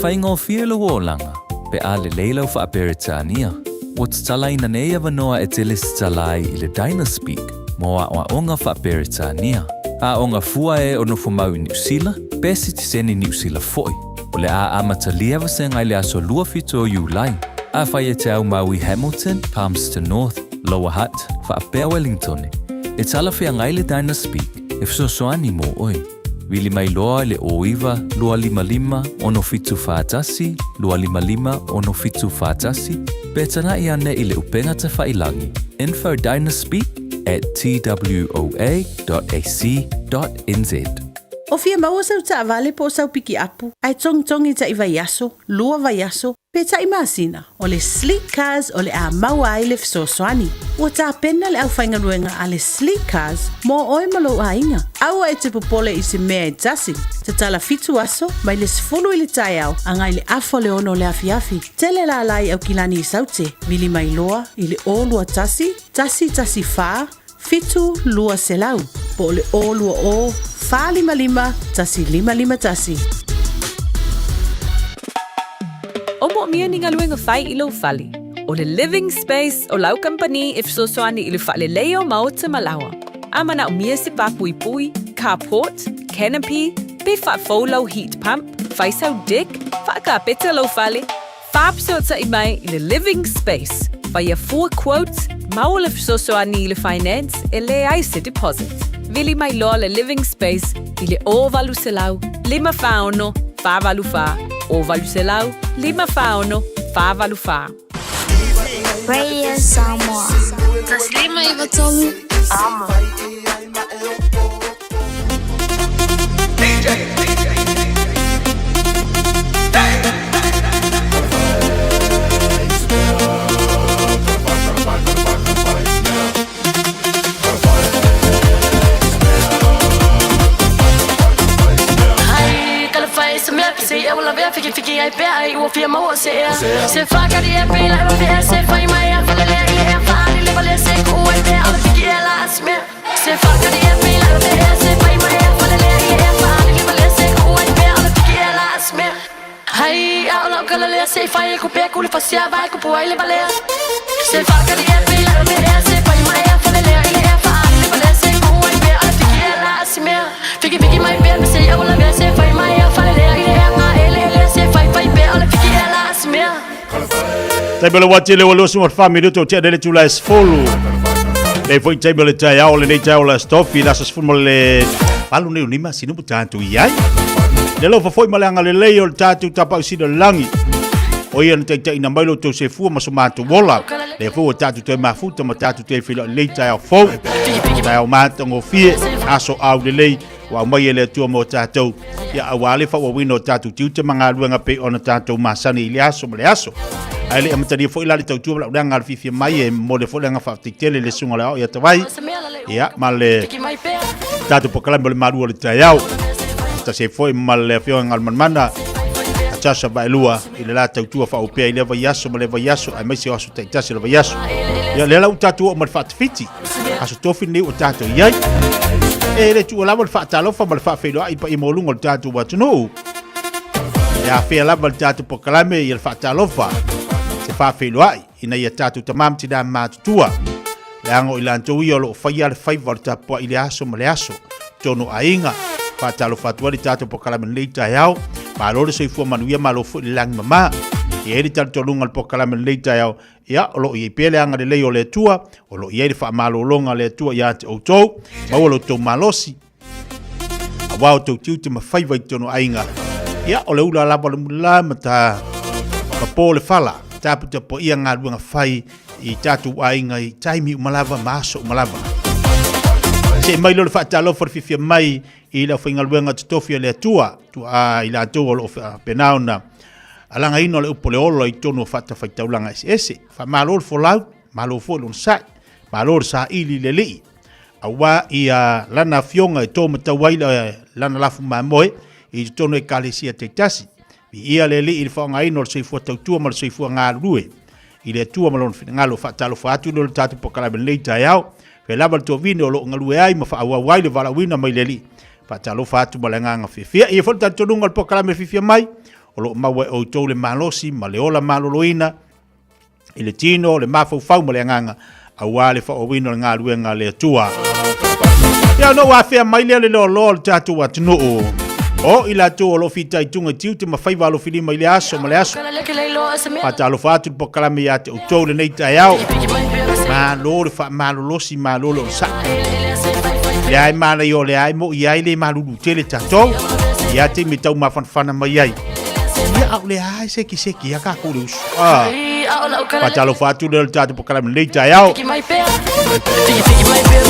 faigofie lou olaga pe a lelei lau faa-Peretania. Ua tatalaina nei avanoa e te lesitala ai i le Dynaspeak mo aoaoga faa-Peretania. Aoga fua e o nofo mau i Niusila, pe sitiseni Niusila foi. O le a amatalia vasega i le aso 27 o Iulai. Afai e te aumau i Hamilton, Palmerston North, Lower Hutt, faapea Wellingtone, e talafeagai le Dynaspeak e fesoasoani mo oe. Vili mai loa i le 09 255 6741 255 6741 pe tanaʻi ane i le upega tafailangi infodynaspeak at twoa.ac.nz. O fia maua sau taavale po o sau pikiapu ae togitogi taʻi vaiaso, lua vaiaso, pe taʻi masina, o le Sleek Cars o le a maua ai le fesoasoani. Ua tapena le aufaigaluega a le Sleek Cars mo oe ma lou aiga. Aua e te popole i se mea e tasi. Tatala fitu aso, mai le 10 i le taeao agai le afa o le ono o le afiafi. Tele lala i Aukilani i Saute, vili mai loa i le 021 114 7200 po o le 020 455 1551. O moomia ni galuega fai i lou fale. O le Living Space o lau kamupani e fesoasoani i le faaleleia o maota ma laoa. A manaomia se pā puipui, carport, canopy, pe faafou lau heat pump, fai sau deck, faakapeta lou fale, Faafesootai mai i le Living Space, faia fua quote, maua le fesoasoani i le finance e leai se deposit. Vili mai loa le Living Space i le 0800 546 484, 0800 546 484. Radio Samoa. 153 Amo. Taimi o le wati le ua suma wha minuto te le tula e sefulu. Le foi taimi o le taeao lenei taeao le aso tofi le aso sefulu ma le valu nei o lima sinu mo tatou i ai. Le alofa foi ma le agalelei o le tatou Tapausina i le lagi. O ia na taitaiina mai lo outou soifua ma so matou ola. Lea foi ua tatou toe mafuta ma tatou toe feiloai lelei taeao fou. Taeao matagofie, aso aulelei ua aumai e le Atua mo tatou. Ia aua le faaauauina o tatou tiute ma galuega pei ona tatou masani i le aso ma le aso. Ae le i amatalia foi la le tautua ma lau leaga le fiafia mai e momoli foi le agaga faafetai tele i le susuga o le aoao ia Tavai. Ia ma le tatou polokalame o le malu o le taeao. Tasi ai foi ma le afioga i Galumalemana a Joshua Vaelua i le la tautua faaopea i lea vaiaso ma lea vaiaso aemaise o aso taitasi o le vaiaso. Ia lea la ua tatou oo ma le faatafiti. Aso tofi lenei ua tatou i ai. E le tuua lava le faatalofa ma le faafeiloai i paia maualuga o le tatou atunuu. E afea lava le tatou polokalame i le faatalofa, se faafeiloai ina ia tatou tama ma tina matutua. Leaga o i latou ia o lo o faia le faiva o le tapuai i le aso ma le aso. Tonu o aiga, faatalofa atu ai le tatou polokalame lenei taeao. Malo le soifua manuia, malo foi le lagi mama. E i ai le talitonuga o le polokalame lenei taeao, Ia, o lo o i ai pea le agalelei o le Atua, o lo o i ai le faamalologa a le Atua ia te outou, maua lo outou malosi, aua o outou tiute ma faiva i totonu o aiga. Ia, o le ula lava o le mulila ma ta ma po le fala, taputapuaia galuega fai i tatou aiga i taimi uma lava ma aso uma lava. Se mai lea o le faatalofa o le fiafia mai i le aufaigaluega totofi a le Atua, tua i latou o lo o faapena ona Alagaina o le upu o le ola i totonu o fatafaitaulaga eseese. Faamalo le folau, malo foi le onosai, malo le saili i le Alii, aua ia Lana Afioga e to matau ai Lana lafu mamoe i totonu o Ekalesia taitasi. Viia le Alii i le faaaogaina o le soifua tautua ma le soifua galulue i le Atua ma Lona finagalo. Faatalofa atu lea o le tatou polokalame i lenei taeao. Fai lava le toavine o lo o galue ai ma faaauau ai le valaauina mai le Alii. Faatalofa atu ma le agaga fiafia. E i ai foi le talitonuga o le polokalame fiafia mai, O lo o maua e outou le malosi ma le ola maloloina i le tino, le mafaufau ma le agaga, aua le faaauauina o le galuega a le Atua. Ia ona ou afea mai lea o le loaloa o le tatou atunuu. O i latou o lo o fitaituga i tiute ma faiva alofilima i le aso ma le aso. Faatalofa atu le polokalame ia te outou lenei taeao. Malo le faamalolosi, malo le onosai. Lea ai manaia o lea ai mo i ai le malulu tele tatou. Ia te me tau mafanafana mai ai. Ia au le ai seki seki ia ka le usu. Ah. Faatalofa atu lea o le tatou polokalame lenei taeao.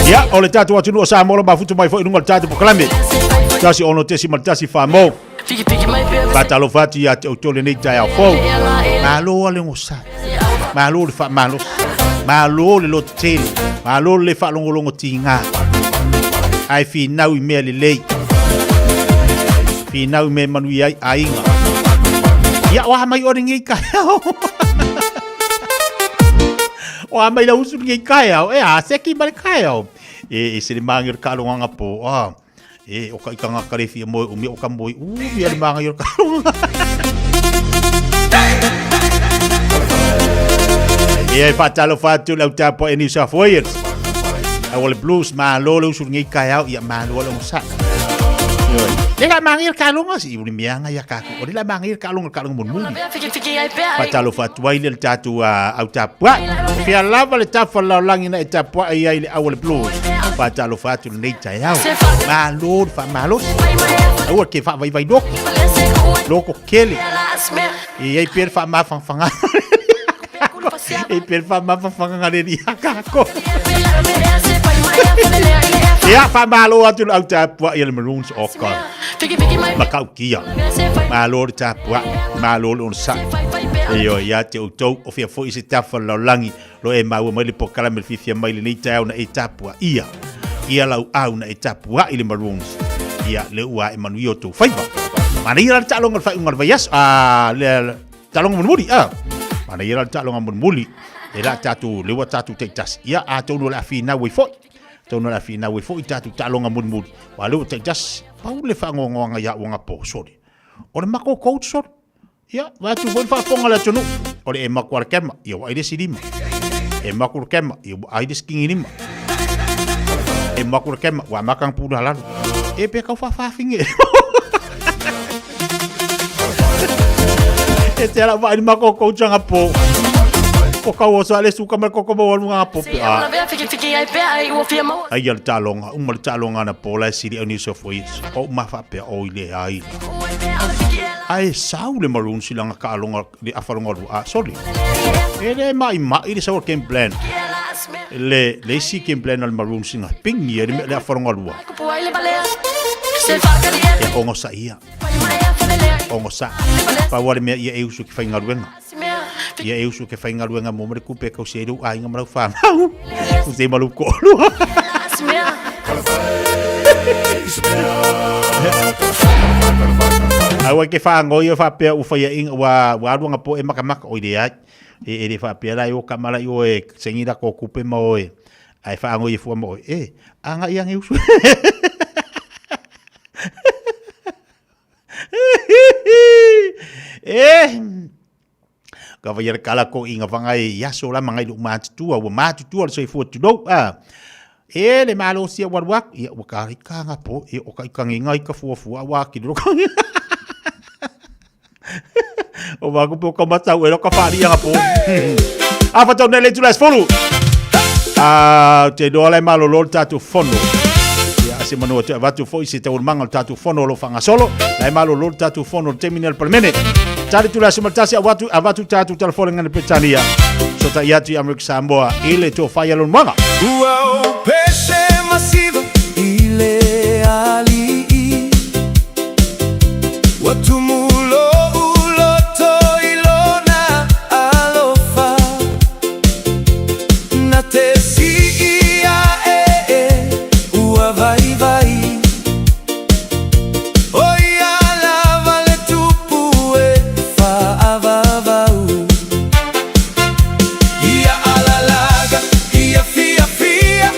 Ia, o le tatou atunuu o Samoa o lo o mafuta mai foi i luga o le tatou polokalame. 16.1 Famo. Faatalofa atu ia te outou lenei taeao fou. Malo le onosai. Malo le faamalosi. Malo le lototele. Malo le faalogologo tiga. Ae finau i mea lelei. Finau i mea e manuia ai aiga. Ia, o a mai oe lenei taeao. O a mai lau usu lenei taeao. E a, seki ma le taeao. E, e se le maangi o le taaloga anapo. Ah. E, o ka ikanga kare fia moe umi o ka moe umi a le maangi o le taaloga. Ia e faatalofa atu le au tapuai e New South Wales. Au o le Blues, malo le usu lenei taeao, ia malo le onosai. Le la maangi o le taaloga, si uli meanga ia kākou. O le la maangi o le taaloga, le taaloga mulimuli. Faatalofa atu ai le le tatou au tapuai. Fia lava le tafa o le lalolagi na e tapuai ai le au o le Blues. Faatalofa atu lenei taeao. Malo le faamalosi. Aua ke faavaivai loko. Loko kele. E i ai pea le faamafanafanaga. E pea le faamafanafanaga le li kākou. Ia, faamalo atu le au tapuai a le Maroons o ka Matautia. Malo le tapuai, malo le onosai. Ioe, ia te outou, o fea foi se tafa o le lalolagi, lo e maua mai le polokalame le fiafia mai lenei taeao na e tapuaia. Ia lau au na e tapuai le Maroons. Ia, le ua e manuia o tou faiva. Manaia la le taaloga o le faaiuga o le vaiaso, a, le taaloga mulimuli, a. Manaia la le taaloga mulimuli, e la tatou, le ua tatou taitasi. Ia, atonu o le a finau ai foi. Atonu o le a finau ai foi tatou taaloga mulimuli. Aua o lea ua taitasi, pau le faanoanoaga ia au anapo, sole. O le matou coach, sole. Ia, vae atu foi le faafofoga a le atunuu, o le e maku a le kema, ia ua ai le isi lima. E maku le kema, ia ua ai le isi kigi lima. E maku le kema, ua amata ona pula lalo. E pe kau faafafine. E te ala vaai le matou coach anapo. O kau oso a le suka ma le koko maualuga anapo pe a. Aia le taaloga, uma le taaloga anapo la e sili au New South Wales. O uma faapea, oi leai. Ae sau le Maroons i lana taaloga le afa lona lua. Ah, sorry. E le maimai le sau o le game plan. Le, le isi game plan a le Maroons ina pingi e le, le afa lona lua. Ia ogosa ia. Ogosa. Pau a le mea ia e usu ki faigaluega. Ia e usu ke faigaluega mo ma le kupe e kausi ai lou aiga ma lau whanau. U te ma lou toalua. Aua ke whaangoi o whapea u whaia inga ua, ua alu anga po e makamaka oi le ai. E, e le whapea la e o kamala i o e sengi la ko kupe ma oe. Ai whaangoi e fua ma oe. E, anga i ange usu. E, ka whai ara kala ko inga whangai i aso la mangai lu mātutua, ua mātutua le soifua tulou, a. E le malosi a waru aku, ia ua ka ika nga po, e o ka ika nginga ika fua fua wa ki ro ka. O wa ku po ka matau e ro ka whaari nga po. A whatau nei le tula sefulu. A te loa le malolo le tatou fono. Ia se manu atu avatu foi se taualumaga o le tatou fono o lo o faagasolo. La e malolo le tatou fono i le taimi nei o le Palemene. Tali tula se matasi avatu avatu tatou talafolega i Peretania. Sotaia atu i Amerika Samoa i le tofa ia lona moaga. Ua ou pese masiva i le aliʻi, Ua tumu loʻu loto i lona alofa, Na te siʻi aʻe e ua waiwai, ʻO ia lava le tupu e faavaavau. Ia alalaga, ia fiafia.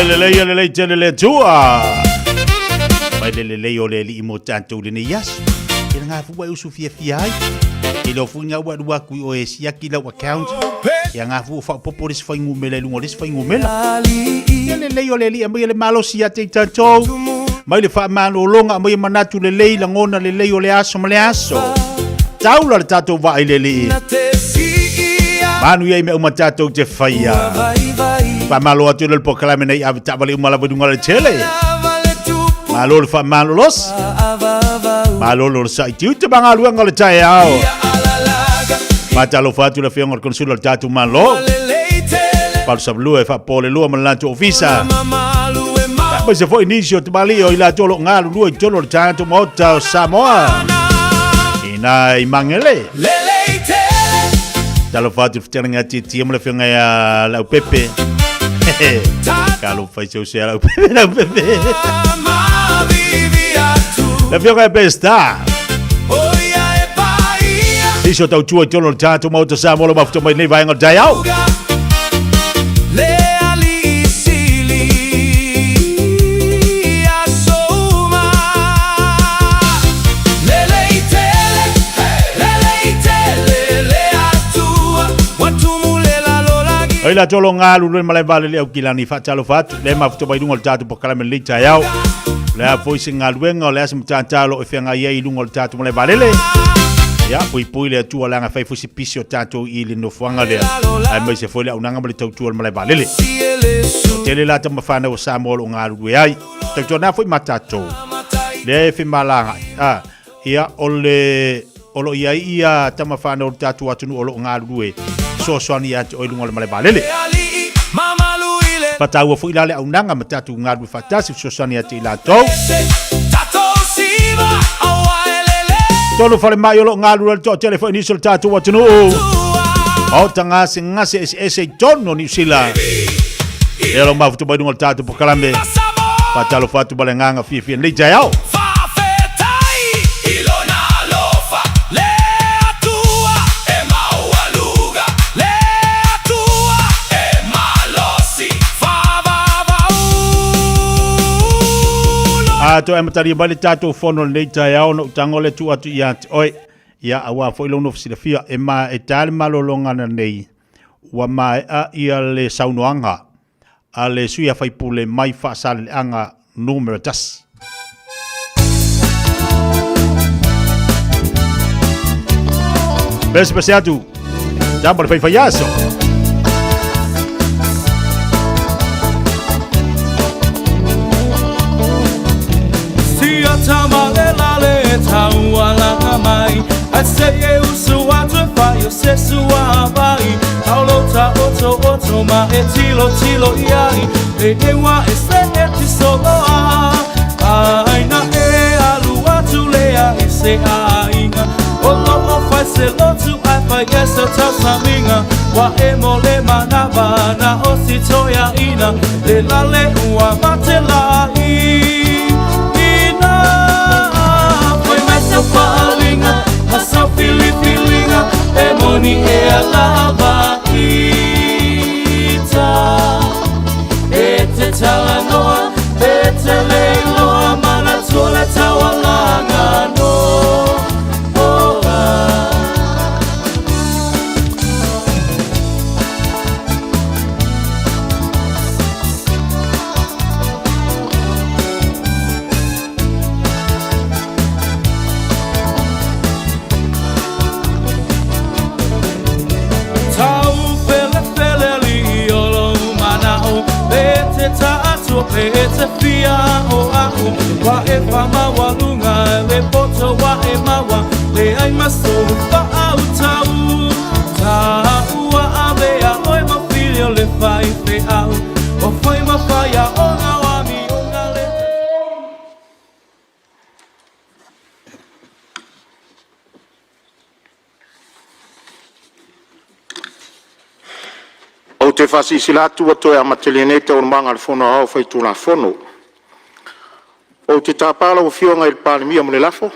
lelei, lelei tele le Atua. Mai le lelei o le alii mo tatou lenei aso. E ngā fua e usu fiafia ai. E leo fui ngā ua lua kui o e siaki lau account. Ia ngā fua whaopopo le se whaingumela i lunga o le se whaingumela. Ia lelei o le alii aumai le malosi ia te i tatou. Mai le faamalologa aumai manatu lelei, lagona lelei o le aso ma le aso. Taula le tatou vaa i le alii. Manuia i mea uma tatou te faia. Faamalo atu i le polokalame nei ave taavale uma lava i luga o le tele. Malo le faamalolosi. Malo le onosai tiute ma galuega o le taeao. Faatalofa atu le afioga o le Konsula o le tatou Malo. Palu Savalua e faapolelua ma le latou ofisa. Aemaise foi nisi o tamalii o i latou o lo o galulue i totonu o le tatou Maota o Samoa. Ina i Magele. Talofa atu le fetalaiga tietie ma le afioga ia Leaupepe. Talofa i se use Leaupepe, Leaupepe. Le afioga ia Pestar. Nisi o tautua i totonu o le tatou Maota Samoa o lo o mafuta mai nei vaega o le taeao. Ai la tolo ngalu le malae vale le au kilani faatalofa atu le mafuta mai luga o le tatou polokalame lenei taeao. O le a foi se galuega o le a se matata o lo o e feagai ai i luga o le tatou malae vaalele. Ia, puipui le Atua leaga e fai foi se pisi o tatou i le nofoaga lea, aemaise foi le auaunaga ma le tautua o le malae vaalele. Ua tele la tama fanau a Samoa o lo o galulue ai. Tautuana foi ma tatou. Lea e femalagai. Ah, ia, o le o lo o i ai ia tama fanau o le tatou atunuu o lo o galulue fesoasoani ia te oe i luga o le malae vaalele. Faataua foi la le auaunaga ma tatou galulue faatasi fesoasoani ia te i latou. Tolu falemai o lo o galulue le toatele foi nisi o le tatou atunuu. Maota gasegase eseese i totonu o Niu Sila. Lea lo mafuta mai luga o le tatou polokalame. Faatalofa atu ma le agaga fiafia i lenei taeao. A toe amatalia mai le tatou fono i lenei taeao ona ou tago lea tuu atu ia te oe. Ia, aua foi lou nofo silafia, e ma e ta le malologa nei, ua maea ia le saunoaga a le sui usufono mai Faasaleleaga numera 1. Pese pese atu, tama le faifai aso. Sia tama le lale taua langa mai Ai se e usu atu whai o se sua vai Taulo ta oto oto ma e tilo tilo iai E e wa e se e ti soloa Ai na e alu atu lea i se ainga O lo o whai se lotu ai whai e sa tau saminga Wa e mo le manava na o si toia ina Le lale ua mate la i ina Foi mai sau whaalinga ma sau filifilinga E moni e a lava ita E te talanoa, e te leiloa Mana tua le taualaga no oh, ah. Tau fele fele li o lo manao E te taatua pe e te fia o au Wa e whama walunga le poto wa e mawa Le ai maso wha au tau Ta ua ave a oi ma filio le whai fe au O whai ma whai a o ngā wami o ngā le Ou te faasilasila atu ua toe amatalia nei Taualumaga a le Fono Aoao Faitulafono. Ou te tapa lau Afioga i le Palemia mo le lafo.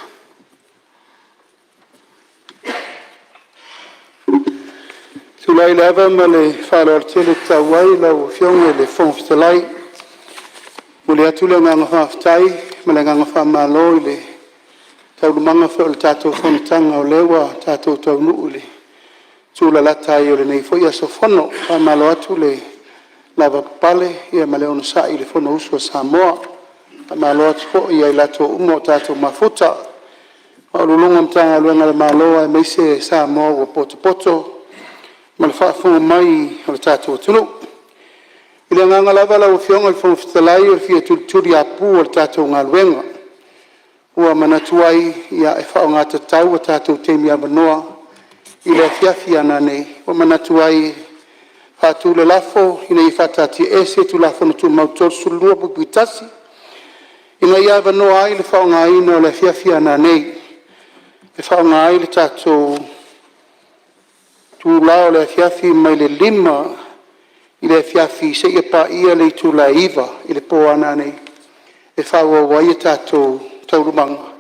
Tulai le ava ma le faaaloalo tele e tatau ai lau Afioga i le Fofoga Fetalai. Momoli atu le agaga faafetai ma le agaga faamalo i le taualumaga foi o le tatou fonotaga o lea ua tatou taunuu i le tulalata ai o lenei foi aso fono. Faamalo atu le lavapapale ma le onosai i le fonousu a Samoa. Faamalo atu foi ia i latou uma ua tatou mafuta, Ofisa Sili o Pulega o Matagaluega a le Malo aemaise Samoa ua potopoto ma le faafofoga mai a le tatou atunuu. I le agaga lava lau Afioga i le Fofoga Fetalai o le fia tulituliapu o le tatou galuega, ua manatu ai e faaaoga tatau a tatou taimi avanoa i le afiafi a nanei, ua manatu ai e faatu le lafo, Ina ia faataatiaese Tulafono Tumau 32(1) ina ia avanoa ai le faaaogaina o le afiafi a nanei e faaaoga ai le tatou itula o le afiafi mai le 5:00 i le afiafi seia paia le itula e 9:00 i le po a nanei e faaauau ai a tatou taualumaga.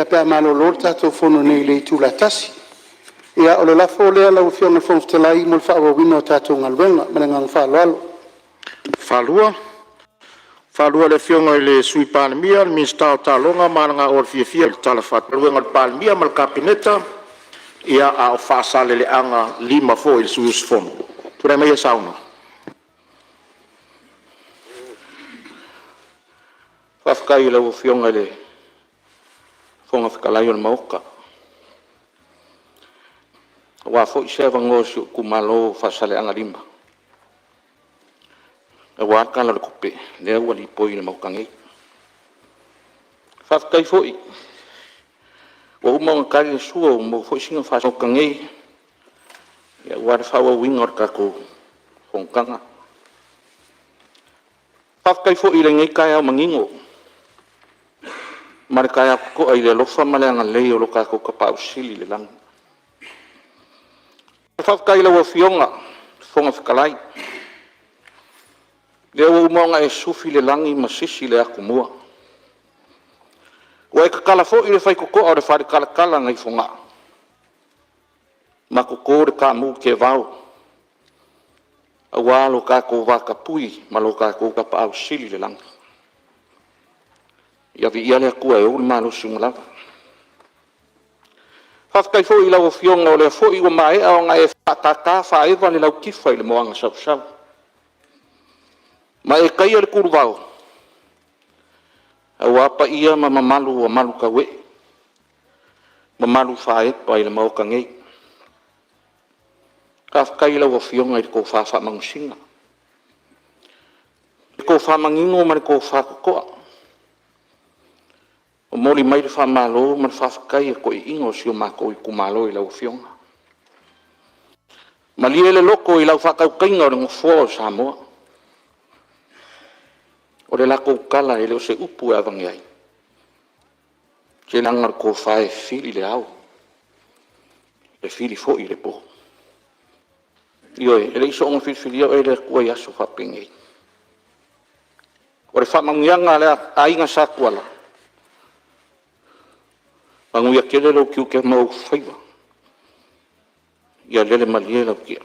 Pe a malolo le tatou fono nei i le itula e 1:00. Ia o le lafo lea lau Afioga i le Fofoga Fetalai mo le faaauauina o tatou galuega. Ma le agaga faaaloalo. E faatasiaese le Afioga i le Sui Palemia, le Minisita o Taaloga ma Aganoa i le Tala Faatatau Palemia ma le Kapeneta, a o Faasaleleaga 5 foi i le sui usufono. Tulai maia e saunoa. Faafetai i lau Afioga i le Fofoga Fetalai o le Maota, aua foi se avanoa o si ou itumalo o Faasaleleaga 5 aua le Tala o le Tupe lea ua lipoi i le Maota nei. Faafetai foi ua uma ona tali le sua ua maua foi sina faasinomaga i le Maota nei aua le faaauauina o le tatou fonotaga. Faafetai foi i lenei taeao manino ma le taeao totoa i le alofa ma le agalelei o lo tatou Tapaau Sili i le lagi. Faafetai i lau Afioga i le Fofoga Fetalai, o lea ua uma ona e sufi le lagi ma sisi le atumua, ua e tatala foi le faitotoa o le faletalatala nai Fogaa ma toto le taamu teevao aua lo tatou vatapuia ma lo tatou Tapaau Sili i le lagi. Ia viia le Atua e ou le malosi uma lava. Faafetai foi i lau Afioga o lea foi ua maea ona e faatata faaeva le lautifa i le moana sausau, ma e taia le tuluvao aua paia ma mamalu ua malutauee, mamalu faaepa i le Maota nei. Faafetai i lau Afioga i le tofa faamanusina, le tofa manino ma le tofa totoa, momoli mai le faamalo ma le faafetai a toeaiina o si o matou itumalo i lau Afioga. Malie le loto i lau faatautaiga o le Nofoa o Samoa, o le latou tala e le o se upu e aveane ai, leaga o le tofa e fili i le ao, e fili foi i le po. Ioe, e le i soona filifilia oe e le Atua i aso faapenei. O le faamanuiaga a le Aiga Satuala, manuia tele lou tiute ma ou faiva, ia lele malie lau tia.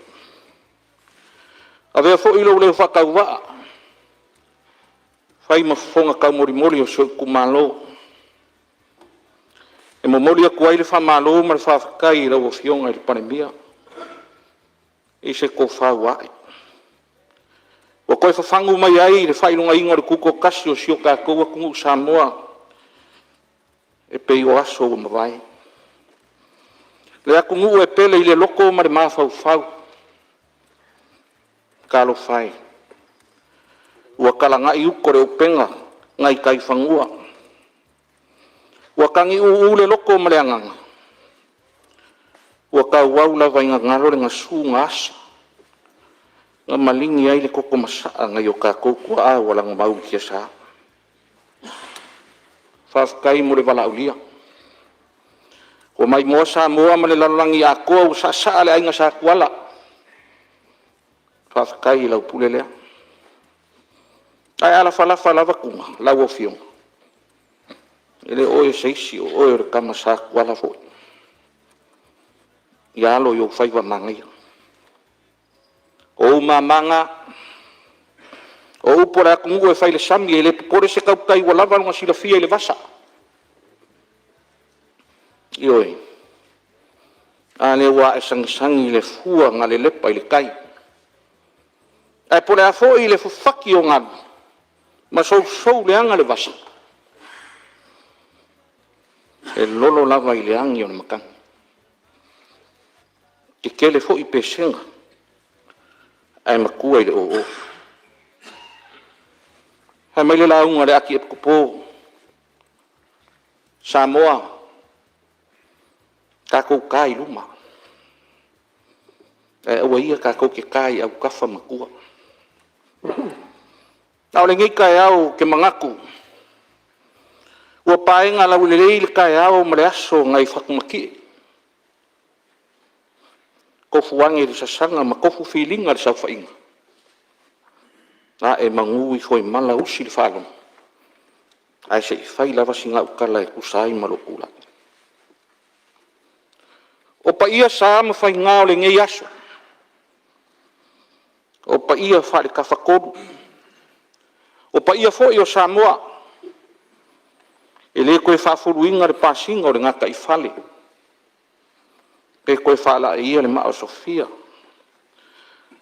Avea foi lou leo faatauvaa e fai ma fofoga taumolimoli o si ou itumalo, e momoli atu ai le faamalo ma le faafetai i lau Afioga i le Palemia i se tofa ua ae, ua toe fafagu mai ai le faailogaina o le tutoatasi o si o tatou atunuu o Samoa e pei o aso ua mavae. Le atunuu e pele i le loto ma le mafaufau, talofa e, ua talana'i uta o le upega nai taifanua, ua tagiuu le loto ma le agaga, ua tauau lava ina galo le gasu na asa na maligi ai le toto masaa nai o tatou tuaa ua lagomau i tiasa. Faafetai mo le valaaulia, ua maimoa Samoa ma le lalolagi atoa ua saasaa le Aiga Satuala. Faafetai i lau pule lea. Ae a lafalafa lava tuna lau Afioga, e le o oe o se isi o oe o le tama sa Tuala foi. Ia alo i ou faiva manaia. O ou mama na, o upu a le atunuu e fai i le sami, e le popole se tautai ua lava lona silafia i le vasa. Ioe, a lea ua ae sagisagi le fua na lelepa i le tai, ae po o le a foi le fafati o galu ma sousou leaga le vasa, e lolo lava i le agi a le matagi. E tetele foi pesega ae matua i le oo. Fai mai le lauga a le Archie Epikopo, Samoa, tatou ta i luma, ae aua ia tatou te ta i autafa ma tua. A o lenei taeao ou te manatu ua paega laulelei le taeao ma le aso nai Fatumatie, tofu ane i le sasaga ma tofu filiga i le saofaiga, ae manu ifo i mala usi le faalogo, ae se i fai lava sina au tala e tusa ai ma lou tulai. O paia sa ma faiga o lenei aso, o paia faale-Tafatolu, o paia foi o Samoa, e le toe faafuluina le pasiga o le gataifale pe toe faalaeia le maa o Sofia,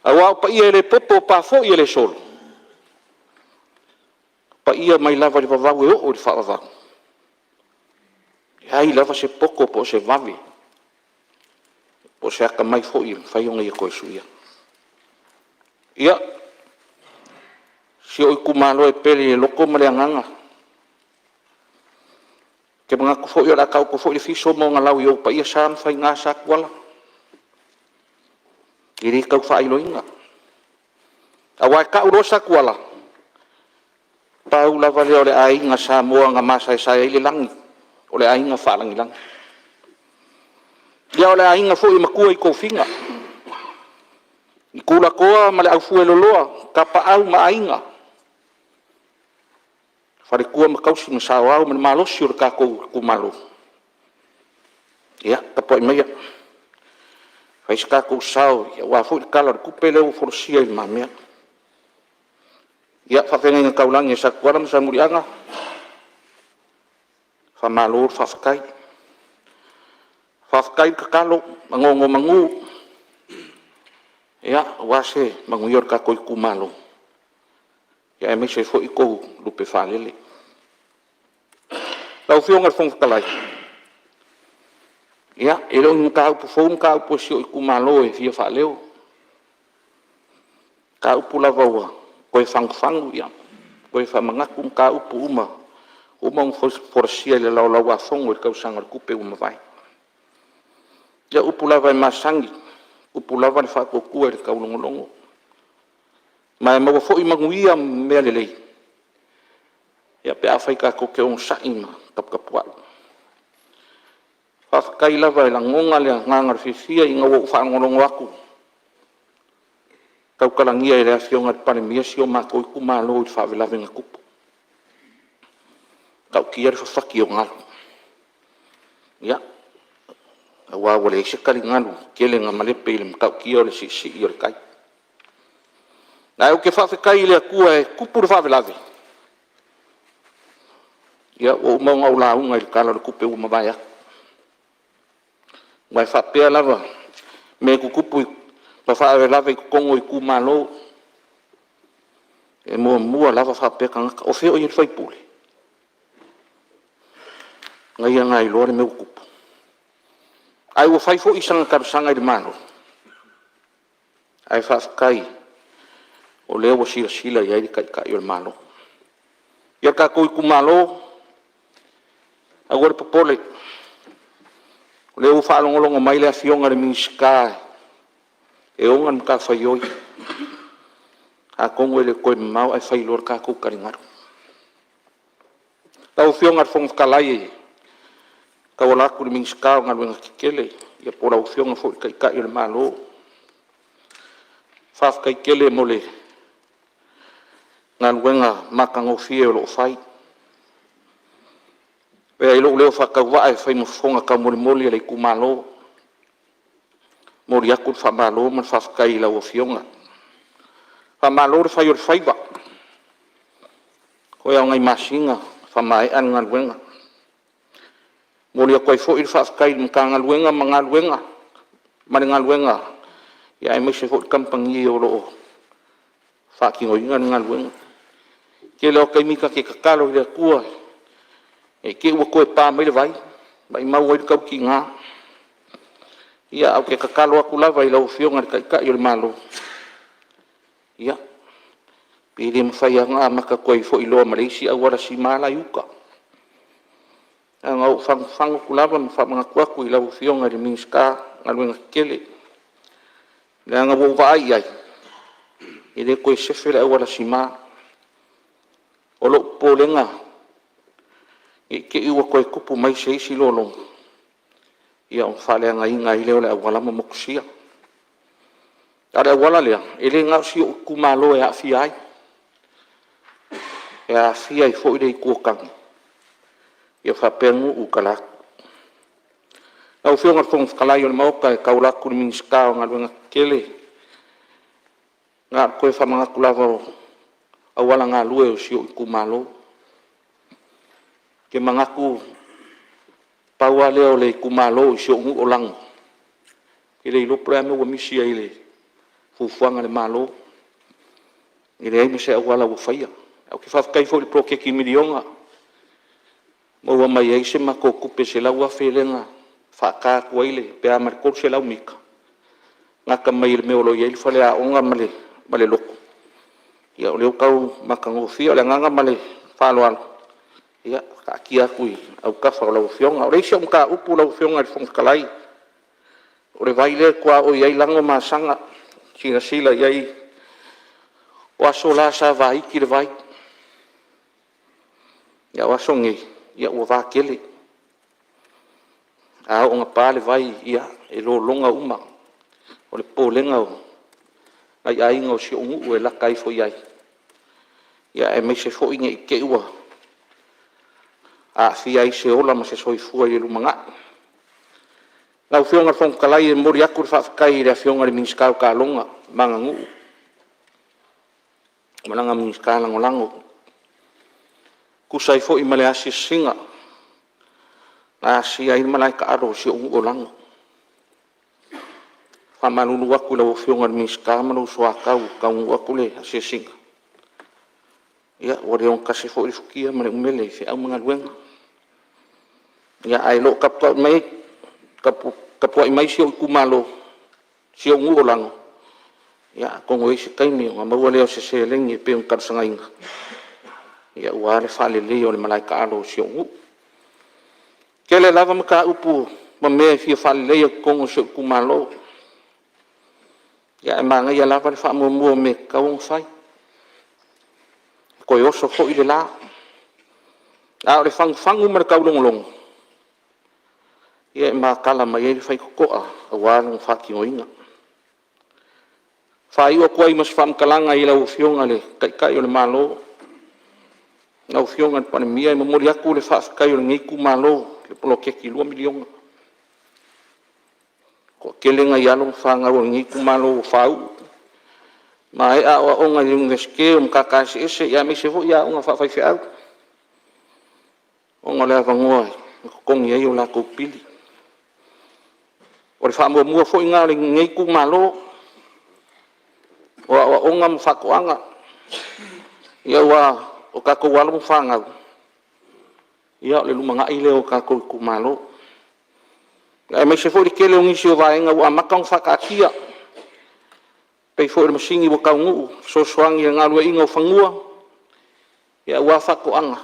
aua o paia e le popo, o pa foi e le solo, o paia mai lava i le vavau e oo i le faavavau, e leai lava se poto po o se vave po o se atamai foi e mafai ona ia toe suia. Ia, si ou itumalo e pele i le loto ma le agaga, ou te manatu foi o le a taoto foi le fiso ma ona lau i ou paia sa ma faiga Satuala, e le tau faailoina. Aua e tau loa Satuala, pau lava lea o le aiga Samoa na masaesae ai le lagi, o le aiga faalagilagi. Ia o le aiga foi e matua i tofiga, i tulatoa ma le aufueloloa, tapaau ma aiga, faletua ma tausi ma saoao ma le malosi o le tatou itumalo. Ia tapuai maia se i fai so tatou sao aua foi le Tala o le Tupe lea ua folasia i lumamea. Ia, faafeagaiga taulagi a Satuala ma Salemuliaga, faamalo faafetai. Faafetai tatalo ma nonomanu aua se manuia o le tatou itumalo, aemaise ai foi tou lupe faalele. Lau Afioga i le Fofoga Fetalai, ia, e le o ni mataupu fou mataupu a si ou itumalo e fia faaleo. O mataupu lava ua toe fagufagu toe faamanatu mataupu uma ua uma ona folasia i le Laulau-a-Fono i le tausaga o le tupe ua mavae. Ia o upu lava e masani, o upu lava le faatuatua i le taulogologo, ma e maua foi manuia ma mea lelei pe afai tatou te onosai ma taputapuai. Faafetai lava e lagona le agaga o le fiafia ina ua ou faalogologo atu i tautalagia e le Afioga i le Palemia si o matou itumalo i le faalavelave na tupu. E matautia le fafati o galu, ia, aua ua leai se taligalu tele na malepe i le matautia o le siisii o le tai. Ae ou te faafetai i le Atua e tupu le faalavelave, ia ua uma ona ou lauga i le Tala o le Tupe ua mavae atu. Aua e faapea lava mea e tutupu ma faalavelave i totonu o itumalo, e muamua lava faapea tagata, o fea o i ai le sui usufono? O ia na iloa le mea ua tupu. Ae ua fai foi sana talosaga i le Malo, ae faafetai o lea ua silasila i ai le Taitai o le Malo. Ia le tatou itumalo, aua le popole, o lea ua faalogologo mai le Afioga i le Minisita e ona le matafaioi, atonu e le o toe mamao ae fai loa le tatou taligalu. Lau Afioga i le Fofoga Fetalai e tauala atu i le Minisita o Galuega Tetele ia po o lau Afioga foi i le Taitai o le Malo, faafetai tele mo le galuega matagofie o lo o fai. E avea ai lou leo faatauvaa e fai ma fofoga taumolimoli o le itumalo, e momoli atu le faamalo ma le faafetai i lau Afioga. Faamalo le fai o le faiva, toe lava o nai masina faamaea le galuega. E momoli atu ai foi le faafetai i le Matagaluega ma le galuega aemaise foi le kamupani o lo o faatinoina le galuega. O le tele lava o taimi ta te tatalo i le Atua ne i te i ua toe pa mai le vai, maumau ai le tautiga. Ae ou te tatalo atu lava i lau Afioga i le Taitai o le Malo, ia, pe le mafai lava ona amata atu ai foi loa ma le isi auala sima la e i uta. Na ona ou fagufagu atu lava ma faamanatu atu i lau Afioga i le Minisita o Galuega Tetele, leaga ua ou vaai i ai, e le toe sefe le auala sima. O lou popolega ne i te i ua toe tupu mai se isi lologa ona faaleagaina ai lea o le auala ma motusia. A o le auala lea, e le na o si ou itumalo e aafia ai, e aafia ai foi le Itu o Tane faapea nuu i uta atu. Lau Afioga i le Fofoga Fetalai o le Maota e tauala atu i le Minisita o Galuega Tetele, na ona toe faamanatu lava o auala galue o si ou itumalo. Ou te manatu pau lava lea o le itumalo i si ou nuu o Lago, ou te le iloa po o le a le mea ua misi ai i fuafuaga a le Malo, e leai ma se auala ua faia. Ae ou te faafetai foi i le poloketi miliona, maua mai ai se matou tupe e $100,000 lea na faata atu ai pe a ma le 300 mita, gata mai i le mea o lo o i ai le faleaoga ma le lotu, ia o lea ua tau matagofie. O le agaga ma le faaaloalo, ia taatia atu i autafa o lau Afioga. O le isi au mataupu lau Afioga i le Fofoga Fetalai, o le vai lea e tuaoi ai Lago ma Asaga. Silasila i ai, o aso la sa vaiti le vai, a o aso nei, ua vatele. A oo ina pa le vai, ia e lologa uma. O le popolega o nai aiga o si ou nuu e lata ifo i ai, aemaise foi ne i te i ua aafia ai se ola ma se soifua i le lumanai. Lau Afioga i le Fofoga Fetalai, e momoli atu le faafetai i le Afioga i le Minisita o Taaloga ma Aganuu ma lana Minisita Lagolago, e tusa ai foi ma le asiasiga na asia ai le malae taalo o si ou nuu o Lago. E faamalulu atu i lau Afioga i le Minisita ma lou soatau ua taunuu atu le asiasiga, ia ua le ogatasi foi le futia ma le umele i feau ma galuega. Ae o lo o tapuai mai si ou itumalo, si ou nuu o Lago, atonu e i ai se taimi ona maua lea o se seleni e pei ona talosagaina aua le faaleleia o le malae taalo o si ou nuu. E tele lava mataupu ma mea e fia faaleleia i totonu o si ou itumalo, ae manaia lava le faamuamua o mea e tatau ona fai, toe oso foi le la. A o le fagufagu ma le taulogologo, ia e matala mai ai le faitotoa aua lona faatinoina. E faaiu atu ai ma se faamatalaga i lau Afioga i le Taitai o le Malo, lau Afioga i le Palemia, e momoli atu le faafetai a lenei itumalo i le poloketi $2 miliona. E toatele nai alo ma fanau a lenei itumalo ua faauu, maea aoaoga i le Iunivesite o Matata Eseese aemaise foi aoga faafaifeau, ona o le avanoa e totogi ai o latou pili. O le faamuamua foi lena a lenei itumalo, o aoaoga ma faatoaga, aua o tatou alo ma fanau, ia o le lumanai lea o tatou itumalo. Aemaise foi le tele o nisi o vaega ua amata ona faataatia, pei foi o le masini ua taunuu e fesoasoani i le galueaiina o fanua aua faatoaga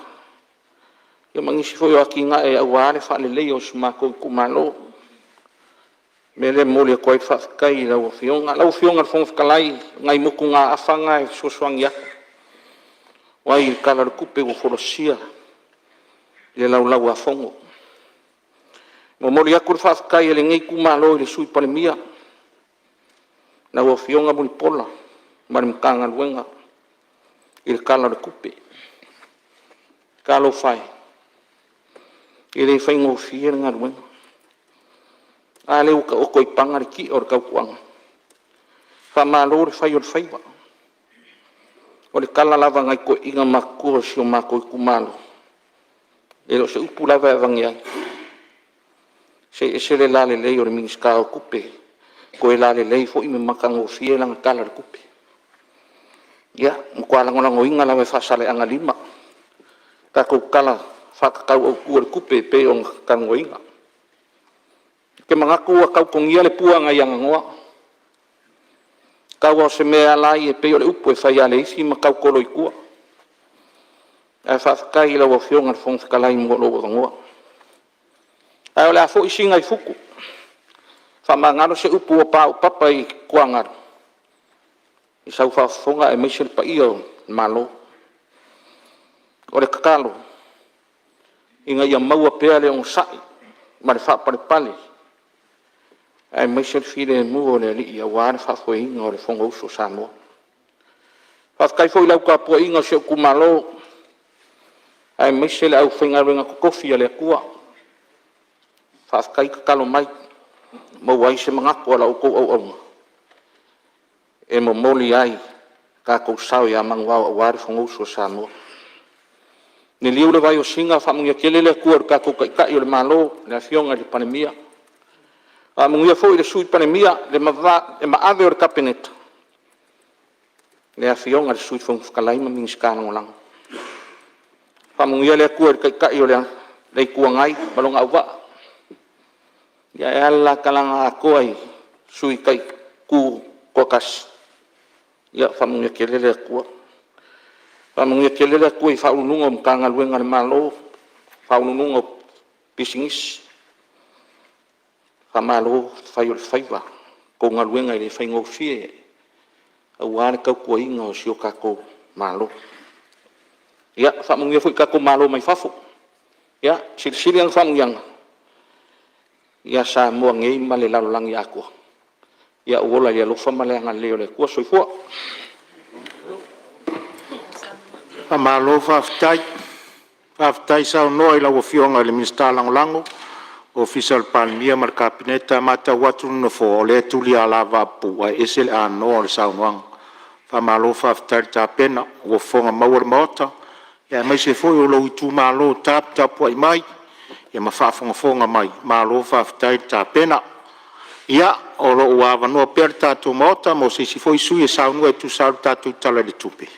ma nisi foi o atinae aua le faaleleia o si o matou itumalo. O le mea lea e momoli atu ai le faafetai i lau Afioga. Lau Afioga i le Fofoga Fetalai, o nai motugaafa na e fesoasoani atu ai i le Tala o le Tupe ua folasia i le Laulau-a-Fono. E momoli atu le faafetai a lenei itumalo i le Sui Palemia, lau Afioga Mulipola ma le Matagaluega i le Tala o le Tupe. Talofa e, e le faigofie le galuega. A lea ua taoto i paga le ti'a o le tautuaga. Faamalo le fai o le faiva. O le tala lava a nai toeaiina matutua o si o matou itumalo, e le o se upu lava e avane ai, se e ese le lalelei o le Minisita o Tupe, toe lalelei foi ma matagofie lana Tala o le Tupe. Ia, matua lagolagoina lava e Faasaleleaga 5 le tatou Tala Faatatau Autu o le Tupe e pei ona talanoaina. Ou te manatu ua tau togia le pua nai Aganoa, tau lava o se mea e ala ai e pei o le upu e fai lava e le isi ma tau tolo i tua. Ae faafetai i lau Afioga i le Fofoga Fetalai mo lou avanoa. Ae o le a foi Sina i futu, faamagalo se upu ua paopapa i tuagalu i sau faafofoga aemaise le paia o le Malo. O le tatalo, ina ia maua pea le onosai ma le faapalepale aemaise le filemu o le Alii aua le faafoeina o le Fonousu a Samoa. Faafetai foi i lau tapuaiga si ou itumalo, aemaise le aufaigaluega totofi a le Atua, faafetai tatalo mai, ua maua ai se manatu o la outou auauna e momoli ai lo tatou sao ia manuvao aua le Fonousu a Samoa. Liliu le vai o Sina faamanuia tele le Atua i lo tatou Taitai o le Malo, le Afioga i le Palemia, faamanuia foi i le Sui Palemia, le maave o le Kapeneta, le Afioga i le Sui Fofoga Fetalai ma Minisita Lagolago. Faamanuia le Atua i le Taitai o le Itu Agai ma lona auvaa, ae a le la talaga atoa i sui tutoatasi, ia faamanuia tele le Atua. Faamanuia tele le Atua i Ofisa Sili o Pulega o Matagaluega a le Malo, Ofisa Sili o Pulega o Pisinisi, faamalo fai o le faiva. La outou galuega e le faigofie aua le tautuaina o si o tatou Malo. Ia faamanuia foi i tatou malo mai fafo, ia silisili ana faamanuiaga ia Samoa nei ma le lalolagi atoa. Ia ou ola i le alofa ma le agalelei o le Atua. Soifua. Faamalo faafetai, faafetai saunoa i lau Afioga i le Minisita Lagolago Ofisa o le Palemia ma le Kapeneta. E matau atu le Nofoa, o lea e tuli lava lavapapuu ae ese le anoa o le saunoaga. Faamalo faafetai tapena, ua fofoga maua le Maota aemaise foi o lou itumalo taputapuai mai ma faafogafoga mai, malo faafetai le tapena. Ia, o lo o ua avanoa pea le tatou Maota mo se isi foi sui usufono e saunoa e tusa ai o le tatou Tala i le Tupe.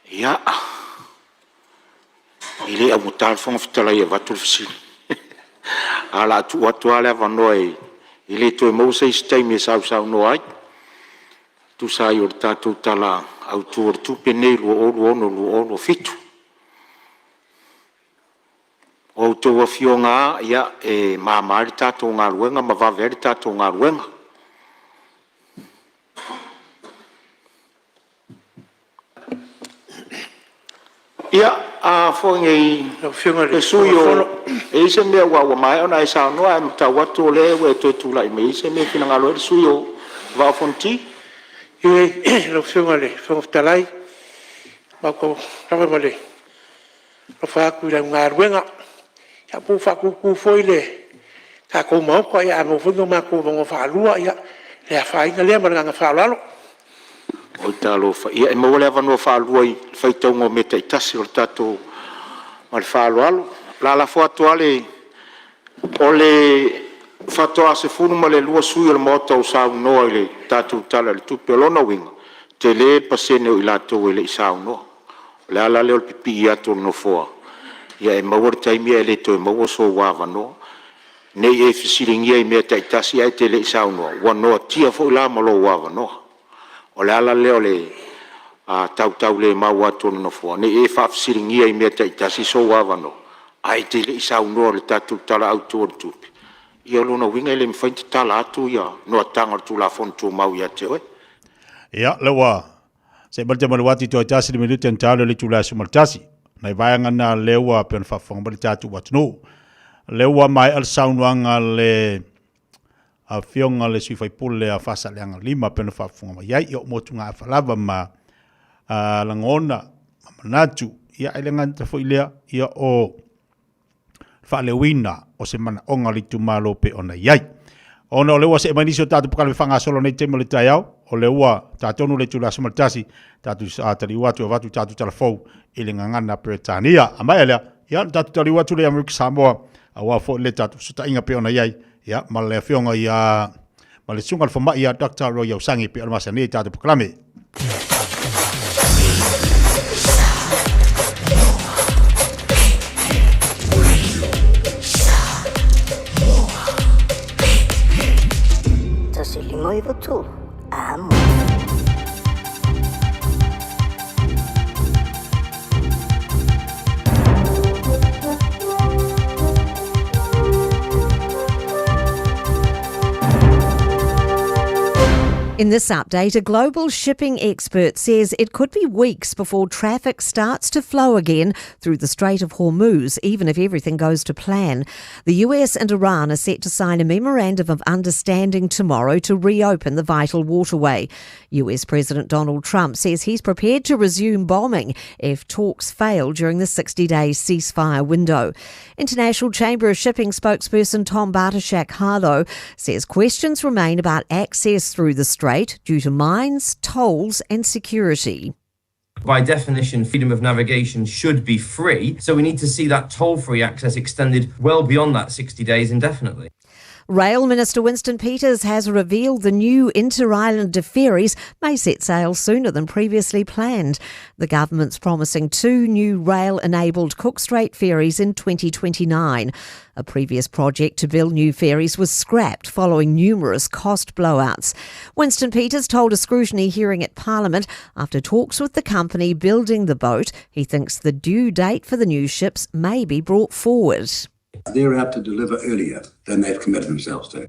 Ia, e le augata le Fofoga Fetalai e avatu le fesili, ae o le a tuu atu lava le avanoa e le toe maua se isi taimi e sausaunoa ai e tusa ai o le tatou Tala Autu o le Tupe lenei 2026/2027. O a outou afioga lava, e mama ai le tatou galuega ma vave ai le tatou galuega. Ia, le sui usufono, e i ai se mea aua ua maea ona e saunoa, ae matau atu o lea ua e toe tulai mai e i ai se mea e finagalo ai le sui usufono mo le Vaa o Fonoti. Ioe lau Afioga i le Fofoga Fetalai, matou te lava ma le alofa atu i lau galuega. Ia po ua faatutu foi le tatou Maota, a maua foi ni o matou avanoa faalua, ia, le afaina lea. Ma le agaga faaaloalo. Oi talofa, ia e maua le avanoa faalua i le faitauga o mea taitasi o le tatou... Ma le faaaloalo. O le a lafo atu lava le... O le faatoa 12 sui usufono o le Maota ua saunoa i le tatou Tala o le Tupe. O lona uiga, e tele le pasene o i latou e le i saunoa. O le ala lea o le pipii atu o le Nofoa, ia e maua le taimi ae le toe maua sou avanoa. Ne i e fesiligia i mea taitasi ae e te le i saunoa, ua noatia foi la ma lou avanoa. O le ala lea o le tautaulemau atu o le Nofoa, ne i e faafesiligia i mea taitasi sou avanoa, ae e te le i saunoa i le tatou Tala Autu o le Tupe, ia o lona uiga e le mafai ona tatala atu noataga o le Tulafono Tumau ia te oe. Ia, lea ua see mai le taimi o le uati toe tasi le minute ona ta lea o le itula e 11. Nai vaega na lea ua pei ona faafofoga mai le tatou atunuu. Lea ua maea le saunoaga a le Afioga le sui faipule a Faasaleleaga 5 pei ona faafofoga mai ai. Ia o motugaafa lava ma lagona ma manatu. Ia e le gata foi lea, ia o faaleoina o se manaoga o le itumalo pei ona i ai. Ona o lea ua see mai nisi o tatou polokalame faagasolo nei taimi o le taeao, o lea ua ta tonu le itula 11, tatou taliu atu e avatu tatou tala fou i le gagana Peretania. A maea lea, ia ona tatou taliu atu lea i Amerika Samoa, aua foi le tatou fesootaiga pei ona i ai, ia, ma le afioga ia, ma le susuga i le fomai ia Dr. Roy Ausangi pei ona masani ai tatou polokalame. Tasi lima iwa tolu. Amo. In this update, a global shipping expert says it could be weeks before traffic starts to flow again through the Strait of Hormuz, even if everything goes to plan. The US and Iran are set to sign a memorandum of understanding tomorrow to reopen the vital waterway. US President Donald Trump says he's prepared to resume bombing if talks fail during the 60 day ceasefire window. International Chamber of Shipping spokesperson Tom Bartoshak Harlow says questions remain about access through the strait due to mines, tolls, and security. By definition, freedom of navigation should be free, so we need to see that toll free access extended well beyond that 60 days indefinitely. Rail Minister Winston Peters has revealed the new inter-islander ferries may set sail sooner than previously planned. The government's promising two new rail-enabled Cook Strait ferries in 2029. A previous project to build new ferries was scrapped following numerous cost blowouts. Winston Peters told a scrutiny hearing at Parliament after talks with the company building the boat, he thinks the due date for the new ships may be brought forward. They're out to deliver earlier than they've committed themselves to.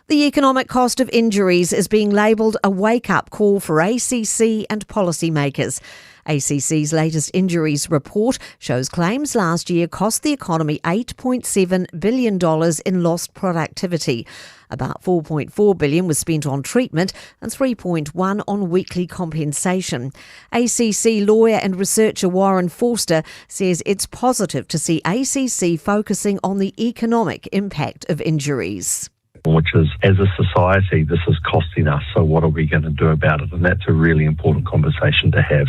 The economic cost of injuries is being labelled a wake up call for ACC and policymakers. ACC's latest injuries report shows claims last year cost the economy $8.7 billion in lost productivity. About 4.4 billion was spent on treatment and 3.1 on weekly compensation. ACC lawyer and researcher Warren Forster says it's positive to see ACC focusing on the economic impact of injuries which is as a society, this is costing us, so what are we going to do about it? And that's a really important conversation to have.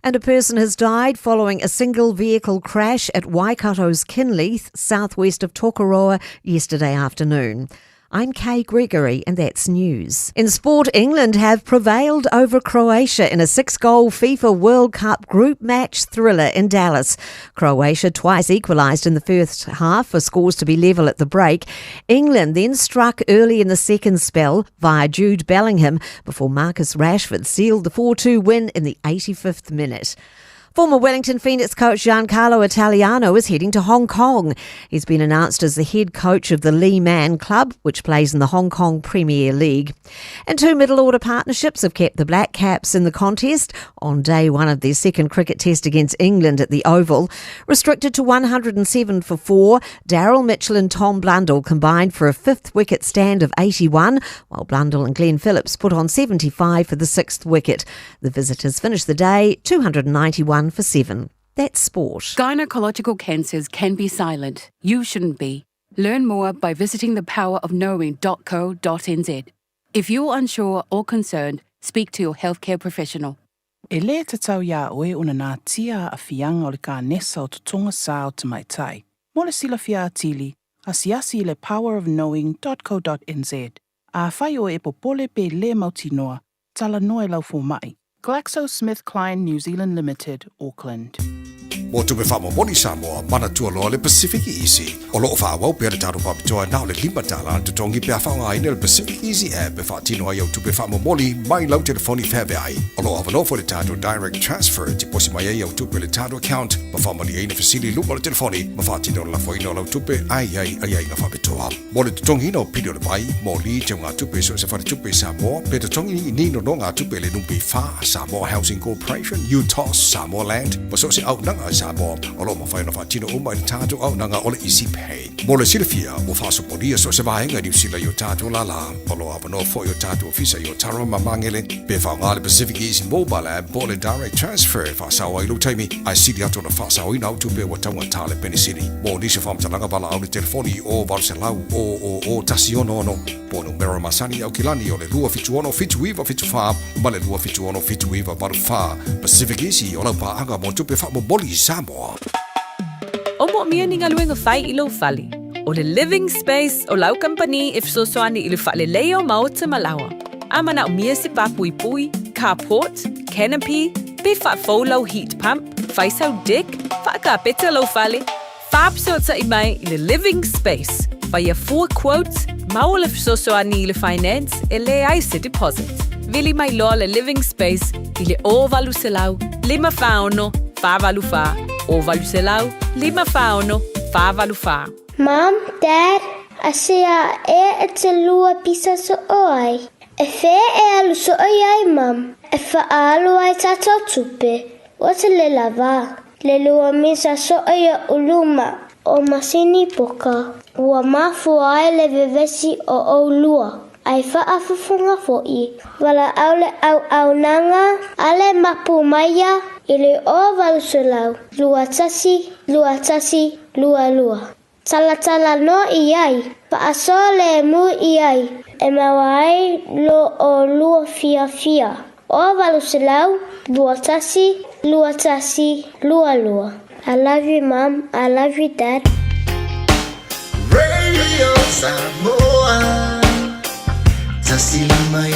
And a person has died following a single vehicle crash at Waikato's Kinleith, southwest of Tokoroa, yesterday afternoon. I'm Kay Gregory, and that's news. In sport, England have prevailed over Croatia in a six goal FIFA World Cup group match thriller in Dallas. Croatia twice equalised in the first half for scores to be level at the break. England then struck early in the second spell via Jude Bellingham before Marcus Rashford sealed the 4 2 win in the 85th minute. Former Wellington Phoenix coach Giancarlo Italiano is heading to Hong Kong. He's been announced as the head coach of the Lee Man Club, which plays in the Hong Kong Premier League. And two middle order partnerships have kept the Black Caps in the contest on day one of their second cricket test against England at the Oval. Restricted to 107 for four, Daryl Mitchell and Tom Blundell combined for a fifth wicket stand of 81, while Blundell and Glenn Phillips put on 75 for the sixth wicket. The visitors finished the day 291 for 7. That's sport. Gynecological cancers can be silent. You shouldn't be. Learn more by visiting thepowerofknowing.co.nz. If you're unsure or concerned, Speak to your healthcare professional. E lē tatau iā oe ona natia aafiaga o le kanesa o totoga sa o tamaitai. Mo le silafia atili, asiasi i le powerofknowing dot co dot nz. Afai oe e popole pe lē mautinoa, talanoa i lau fomai. GlaxoSmithKline New Zealand Limited, Auckland. Mo tupe faamomoli Samoa, manatua loa le Pacific Easy. O lo o faaauau pea le tatou faapitoa na o le $5 le totogi pe a faaaogaina le Pacific Easy app e faatino ai au tupe faamomoli mai lau telefoni feaveai. O lo o avanoa foi le tatou Direct Transfer e tiposi mai ai au tupe i le tatou account ma faamalieina fesili i luma o le telefoni ma faatino le lafoina o lau tupe a i ai aiaiga faapitoa. Mo le totogiina o pili o le vai, moli, teugatupe i so o se faletupe i Samoa, pe totogi ni nonogatupe i le NPF, Samoa Housing Corporation, UTOS, Samoa Land, ma so o se auaunaga i Samoa, o lo o mafai ona faatino uma i le tatou auaunaga o le Easy Pay. Mo le silafia, ua faasopolia so o se vaega i Niu Sila i o tatou lālā. O lo o avanoa foi o tatou ofisa i Otara ma Magele, pe faaaoga le Pacific Easy Mobile App po o le Direct Transfer e faasao ai lou taimi, ae sili atu ona faasaoina au tupe ua taugata le penisini. Mo nisi o faamatalaga valaau le telefoni i o 800 000 166 po o numera masani i Aukilani o le 276 7974 ma le 276 7984. Pacific Easy o lau paaga mo tupe faamomoli i Samoa. O moomia ni galuega fai i lou fale. O le Living Space o lau kamupani e fesoasoani i le faaleleia o maota ma laoa. A manaomia se pāpuipui, carport, canopy, pe faafou lau heat pump, fai sau deck, faakapeta lou fale, faafesootai mai i le Living Space, faia fua quote, maua le fesoasoani i le finance e leai se deposit. Vili mai loa le Living Space i le 0800 546 484, 0800 546 484. Mum, Dad, asia e e te lua pisa so'o ai? E whea e alu so'o i ai, Mum? E whaalu ai tātou tupe. Ua te le lava. Le lua misa so'o i o'u luma o masini poka. Ua mafua ai le vevesi o ʻolua. Ai faafofoga foʻi. Valaau le auaunaga a le mapu maia i le 0800 21 21 22. Talatala noa i ai, faasoa lemu i ai, e maua ai lo ʻolua fiafia. 0800 21 21 22. I love you mum, I love you dad. Radio Samoa 159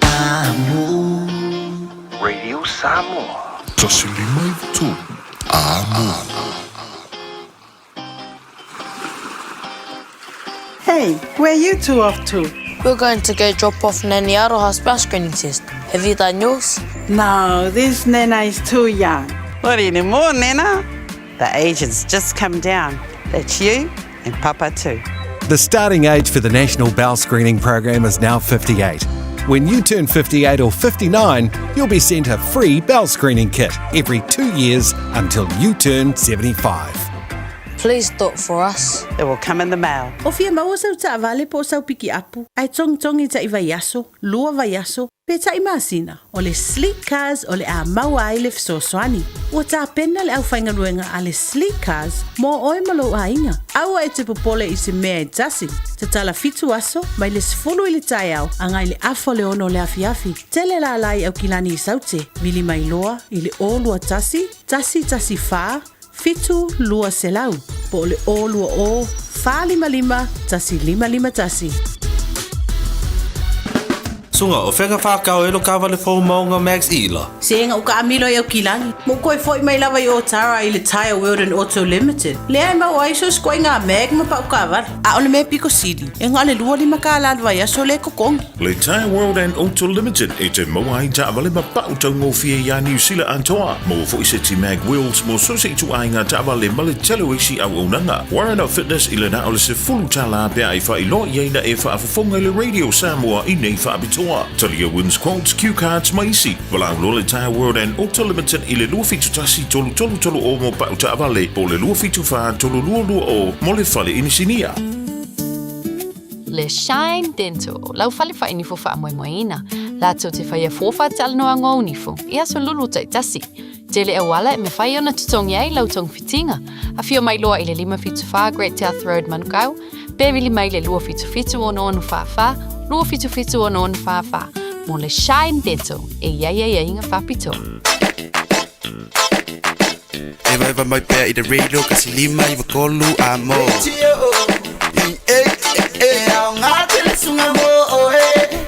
Amo. Radio Samoa. 159 Amo. Hey, where are you two off to? We're going to go drop off Nanny Aroha's breast screening test. Have you done yours? No, this Nana is too young. Not anymore, Nana. The age has just come down. That's you and Papa too. The starting age for the National Bowel Screening Program is now 58. When you turn 58 or 59, you'll be sent a free bowel screening kit every 2 years until you turn 75. Please do it for us. It will come in the mail. O fia maua sau taavale po o sau pikiapu, ae togitogi taʻi vaiaso, lua vaiaso, pe taʻi masina, o le Sleek Cars o le a maua ai le fesoasoani. Ua tapena le aufaigaluega a le Sleek Cars mo oe ma lou aiga. Aua e te popole i se mea e tasi. Tatala fitu aso, mai le 10 i le taeao agai le afa o le 6 o le afiafi. Tele lālā i Aukilani i Saute, vili mai loa i le 0 21 114 7 200 po o le 020 455 1551. Suga, o fea na whakao e lo kawale fou maunga Max Ila? Se ua kaamilo i Aukilani. Mo koe foi mai lava i Otara i le Tire World and Auto Limited. Lea e maua ai so se ituaiga mag ma pau kaavale. A o le mea pito sili, e na o le $25 le vaiaso le totogi. Le Tire World and Auto Limited e te maua ai taavale ma pau taugofie iā Niu Sila atoa. Maua foi seti mag wheels mo so se ituaiga taavale ma le tele o isi auaunaga. Warren of Fitness i le na o le $10 pea e faailoa i ai na e faafofoga i le Radio Samoa i nei faapitoa. Talia wins quotes, cue cards ma isi. Valaau loa le Tire World and Auto Limited i le 271 333 o mo pau taavale po o le 274 322 mo le fale inisinia. Le Shine Dental, lau fale faainifo faamoemoeina. Latou te faia fua faatalanoaga o nifo, i aso lulu taitasi. Tele auala e mafai ona totogi ai lau togafitiga. Afio mai loa i le 574 Great South Road Manukau, pe vili mai le 277 66 44 277 644 mo le Shine Dental e i ai aiaiga faapitoa. Evaeva mai pea i le radio kasi 593 a mo. E aoga tele suga mo oe.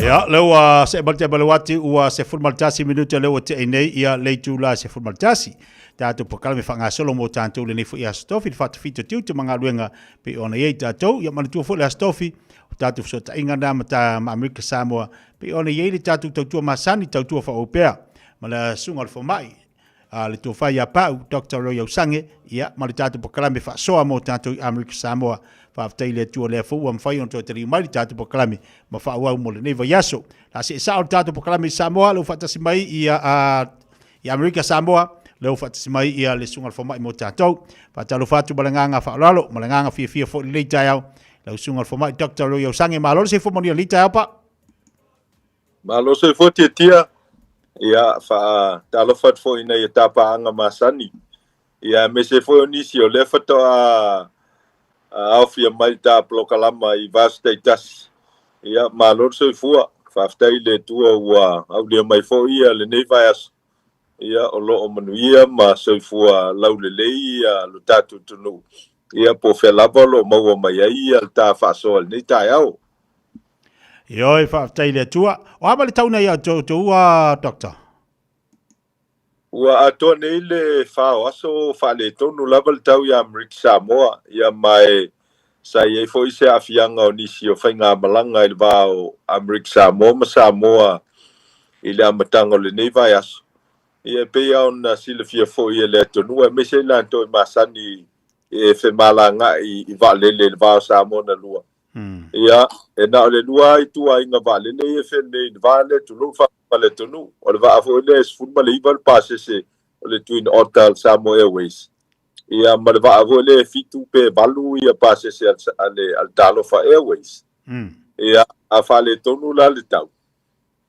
Ia, lea ua see mai le Teamalewati ua 11 minute lea ua te'i nei ia le itula 11. Tatou polokalame faagasolo mo tatou lenei foi Aso Tofi, le faatafita o tiute ma galuega pei ona i ai tatou. Ia manatua foi le Aso Tofi, o tatou fesootaiga na ma ta ma Amerika Samoa pei ona i ai le tatou tautua masani, tautua faaauau pea ma le susuga o le fomai a le tofa ia Pau, Doctor Roy Ausange, ia, ma le tatou polokalame faasoa mo tatou i Amerika Samoa. Faafetai i le Atua lea foi ua mafai ona toe taliu mai le tatou polokalame ma faaauau mo lenei vaiaso. La see sao le tatou polokalame i Samoa, lea ua faatasi mai ia a i Amerika Samoa, lea ua faatasi mai ia le susuga i le fomai mo tatou. Faatalofa atu ma le agaga faaaloalo, ma le agaga fiafia foi i lenei taeao. Lau susuga i le fomai Doctor Roy Ausange, malo le soifua manuia i lenei taeao pa. Malo soifua Tiatia. Ia, faatalofa atu foi i nai o ta paaga masani. Ia, aemaise foi o nisi o lea faatoa aofia mai i ta polokalama i vaiaso taitasi. Ia, malo le soifua. Faafetai i le Atua ua aulia mai foi ia lenei vaiaso. Ia, o lo o manuia ma soifua laulelei ia lo tatou atunuu. Ia, po o fea lava o lo o maua mai ai ia le ta faasoa i lenei taeao. Ioe, faafetai i le Atua. O a ma le tauna ia outou ua, Doctor? Ua atoa nei le fa o aso o faaletonu lava le tau iā Amerika Samoa, ia ma e sa i ai foi se aafiaga o nisi o faigamalaga i le va o Amerika Samoa ma Samoa i le amataga o lenei vaiaso. Ia e pei lava ona silafia foi e le atunuu aemaise i latou e masani e femalagaai i vaalele i le va o Samoa na lua. Ia, e na o le lua lava ituaiga vaalele ia e felelei i le va lea, tulou ma le atunuu. O le vaa foi lea e 19 le pasese o le Twin Otter a le Samoa Airways, ia ma le vaa foi lea e 7 pe 8 ia pasese a le Talofa Airways. Ia, a faaletonu la le tau,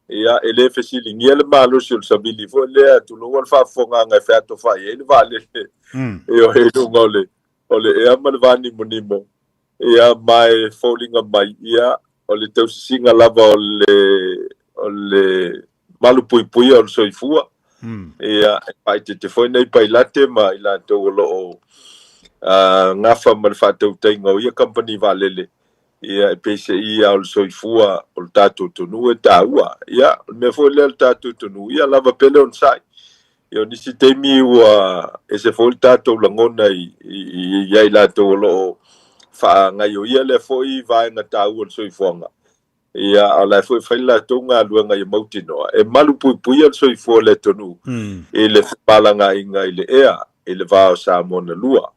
ia, e le fesiligia le malosi o le savili foi lea, tulou a le faafofogaaga e featofai ai le vaalele e o i luga o le O le ea ma le vānimonimo, ia, ma e foliga mai, ia, o le tausisiga lava o le, o le malupuipuia o le soifua. Ia, e faaeteete foi nei pailate ma i latou o lo o gafa ma le faatautaiga o ia kamupani vaalele, ia, e peiseai lava o le soifua o le tatou atunuu e taua. Ia, o le mea foi lea o le tatou atunuu, ia lava pea le onosai. Ia, o nisi taimi ua ese foi le tatou lagona i, i, ia i latou o lo o faagaioia lea foi vaega taua o le soifuaga. Ia, a o la e foi e fai le latou galuega ia mautinoa e malupuipuia le soifua o le atunuu i le femalagaaiga i le ea i le va o Samoa na lua.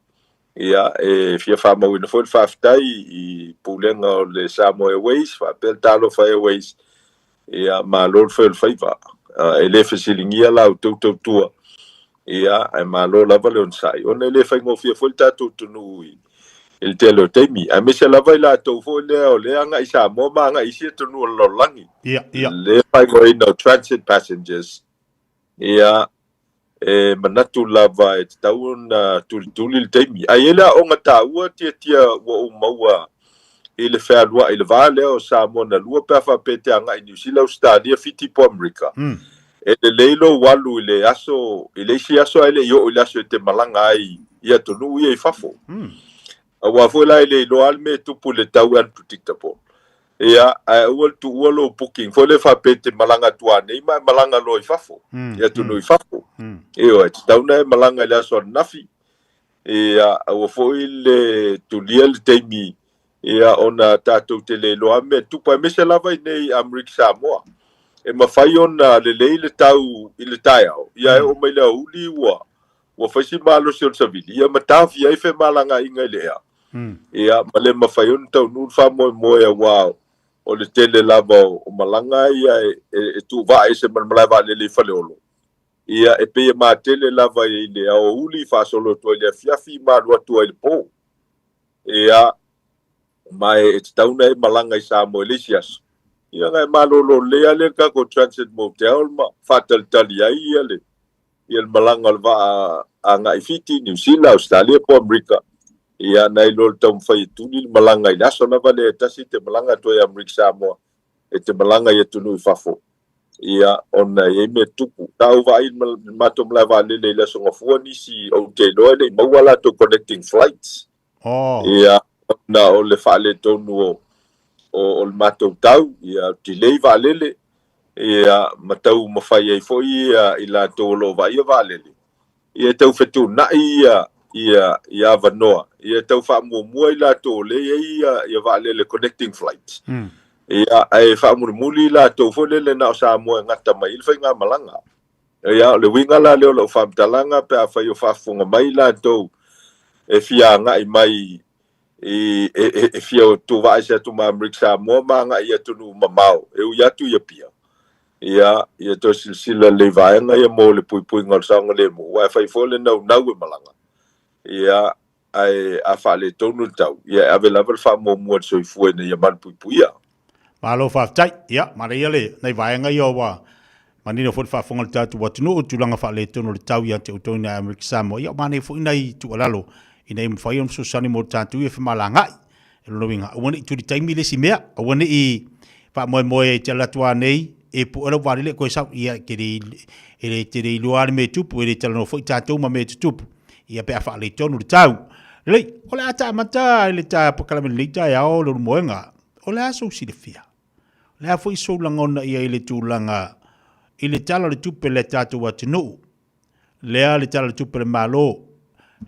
Ia, e fia faamauina foi le faafetai i Pulega o le Samoa Airways faapea le Talofa Airways, ia, malo le fai o le faiva. E le fesiligia la outou tautua, ia, ae malo lava le onosai, ona e le faigofie foi le tatou atunuu i le tele o taimi, aemaise lava i latou foi lea o lea e agai i Samoa ma agai i isi atunuu o le lalolagi. Ia, ia. Le faaigoaina o transit passengers, ia, e manatu lava e tatau ona tulituli le taimi. Ae i ai le aoga taua Tiatia ua ou maua i le fealuai i le va lea o Samoa na lua pe a faapea e te agai i Niu Sila, Ausetalia, Fiti po o Amerika. E lelei lou alu i le aso, i le isi aso ae le i oo i le aso e te malaga ai i atunuu ia i fafo. Aua foi la e le iloa lava le mea e tupu i le tau e unpredictable. Ia, ae aua le tuua lou booking foi lea faapea e te malaga atu anei ma e malaga loa i fafo, i atunuu i fafo. Ioe, e tatau ona e malaga i le aso ananafi. Ia, aua foi le tulia le taimi, ia, ona tatou te le iloa lava mea e tupu, aemaise lava i inei i Amerika Samoa. E mafai ona lelei le tau i le taeao, ia ae oo mai i le aoauli ua ua fai si malosi o le savili, ia ma taofia ai femalagaaiga i le ea, ia, ma le mafai ona taunuu le faamoemoe aua o le tele lava o malaga ia e tuuvaa ese ma le malae vaalele i Faleolo. Ia, e pei e matele lava i le aoauli faasolo atu ai i le afiafi ma alu atu ai i le po. Ia, ma e tatau ona e malaga i Samoa i le isi aso. Ia, ona e malolo lelei lava lea i le tatou Transit Motel ma faatalitali ai ia le ia le malaga o le vaa agai i Fiti, Niu Sila, Ausetalia po o Amerika, ia nai lo le taumafai e tuli le malaga i le aso lava lea e tasi e te malaga atu ai i Amerika Samoa, e te malaga i atunuu i fafo, ia ona e i ai mea tupu. Sa ou vaai i le matou malae vaalele i le Aso Gafua nisi ou te iloa e le i maua a latou connecting flights. Oh. Ia, ona o le faaletonu o, o, o le matou tau, ia, delay vaalele, ia, ma taumafai ai foi ia i latou o lo o vaaia vaalele, ia e tau fetuunai ia, ia, ia avanoa, ia e tau faamuamua i latou o lea e i ai ia, ia vaalele connecting flights. Ia, ae faamulimuli i latou foi lele na o Samoa e gata mai ai le faigamalaga. Ia, o le uiga la lea o lau faamatalaga pe afai o faafofoga mai i latou e fia agai mai i, e, e, e fia tuvaese atu ma Amerika Samoa ma agai i atunuu mamao, e ui atu i Apia, ia, ia toe silasila lelei i vaega ia mo le puipuiga o le saogalemu, aua e fai foi le naunau e malaga, ia, ae a faaletonu le tau, ia e ave lava le faamuamua i le soifua ina ia malupuipuia. Malo faafetai. Ia, manaia le nai vaega ia ua manino foi le faafofoga a le tatou atunuu i tulaga faaletonu o le tau ia te outou ina Amerika Samoa. Ia, manaia foi nai tuualalo ina ia mafai ona fesoasoani mo tatou ia femalagaai. E lona uiga, aua ne i tuli taimi le isi mea, aua ne i faamoemoe e te alu atu anei, e pue lau vaalele e koe sau, ia, e te le, e le, te le iloa lava le mea e tupu, e le talanoa foi tatou ma mea e tutupu. Ia pe a faaletonu le tau. Lelei, o le a ta amata i le ta polokalame i lenei taeao Leulumoega. O le a sou silafia? O le a foi sou lagona i ai i le tulaga i le Tala o le Tupe le tatou atunuu, lea le Tala o le Tupe a le Malo,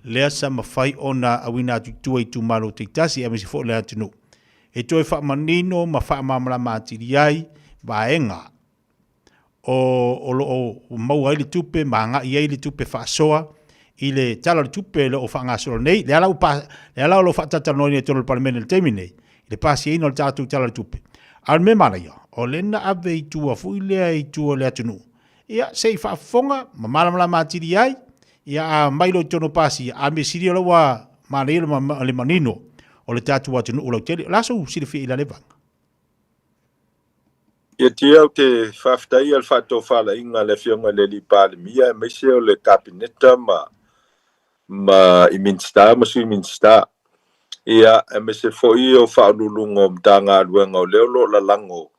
lea sa mafai ona auina atu i tua i itumalo taitasi aemaise foi o le atunuu, e toe faamanino ma faamalamalama atili ai vaega o, o lo o maua ai le tupe ma agai ai le tupe faasoa i le Tala o le Tupe o lo o faagasolo nei. Lea la ua pa, lea la o lo o faatalatalanoaina i totonu o le Palemene i le taimi nei, i le pasiaina o le tatou Tala o le Tupe. A o le mea manaia, o lea na ave i tua foi lea i tua o le atunuu, ia se i faafofoga ma malamalama atili ai, ia a mai loa i totonu o pasia, a mea sili o la ua manaia le manino o le tatou atunuu lautele. O le a sou silafia i la lea vaega? Ia tia ou te faafetaia le faatofalaiga a le Afioga i le Alii Palemia aemaise o le Kapeneta ma ma i Minisita ma Sui Minisita, ia, aemaise foi o Faauluuluga o Matagaluega o lea o lo o lalago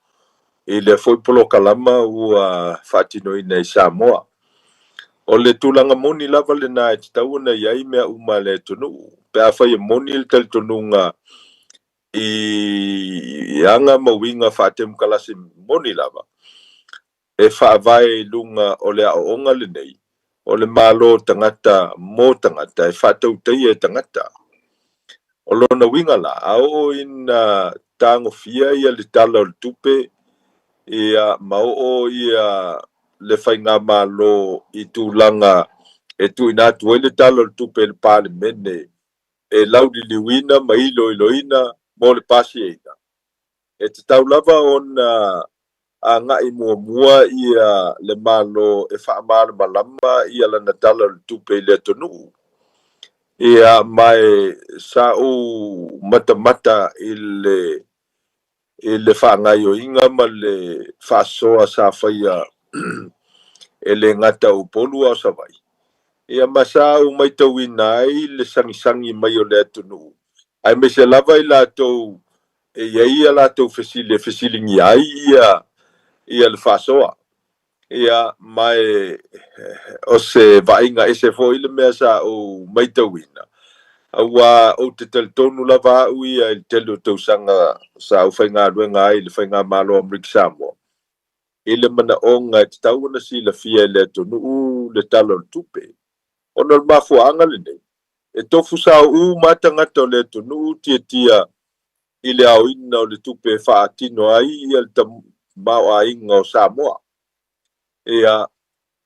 i lea foi polokalama ua faatinoina i Samoa. O le tulaga moni lava lena e tatau ona i ai mea uma a le atunuu, pe afai e moni le talitonuga i aga ma uiga faatemokalasi moni lava, e faavae i luga o le aoaoga lenei, o le Malo tagata mo tagata, e faatautaia e tagata. O lona uiga la, a oo ina tagofia ia le Tala o le Tupe ia ma oo ia le Faigamalo i tulaga e tuuina atu ai le Tala o le Tupe i le Palemene e lauliliuina ma iloiloina mo le pasiaina, e tatau lava ona agai muamua ia le Malo e faamalamalama ia lana Tala o le Tupe i le atunuu. Ia, ma e sa ou matamata i le i le faagaoioiga ma le faasoa sa faia e le gata o Upolu a o Savaii. Ia, ma sa ou matauina ai le sagisagi mai o le atunuu, aemaise lava i latou e i ai a latou fesili e fesiligia ai ia ia le faasoa. Ia, ma e o se vaaiga ese foi le mea sa ou matauina, aua ou te talitonu lava au ia i le tele o tausaga sa ou faigaluega ai i le Faigamalo a Amerika Samoa, i le manaoga e tatau ona silafia e le atunuu le Tala o le Tupe. Ona o le mafuaaga lenei, E tofu sao uma tagata o le atunuu tiatia i le aoina o le tupe e faatino ai ia le tamaoaiga o Samoa. Ia,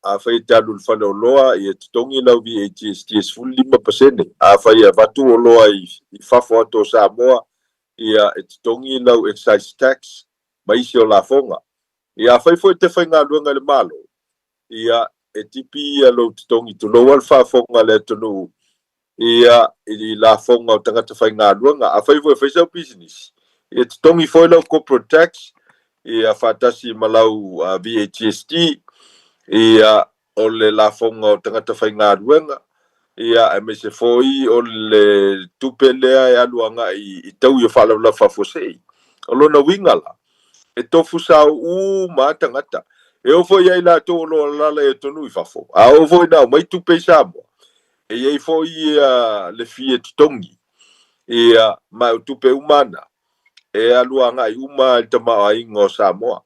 afai e te alu i le faleoloa, ia totogi lau VAGST e 15%. Afai e avatu oloa i fafo atu o Samoa, ia e totogi lau excise tax ma isi o lafoga. Ia, afai foi e te faigaluega i le Malo, ia, e tipi ia lou totogi tulou a le faafofoga a le atunuu, ia, i lafoga o tagata faigaluega. Afai foi e fai sau pisinisi, ia totogi foi lau corporate tax, ia, faatasi ma lau VAGST, ia, o le lafoga o tagata faigaluega, ia, aemaise foi o le tupe lea e alu agai i taui o faalavelave faafuasei. O lona uiga la, e tofu sao uma lava tagata. E oo foi ia i latou o lo o alaala i atunuu i fafo, a oo foi ina aumai tupe i Samoa, e i ai foi ia le fee e totogi, ia, ma o tupe uma na, e alu agai uma i le tamaoaiga o Samoa.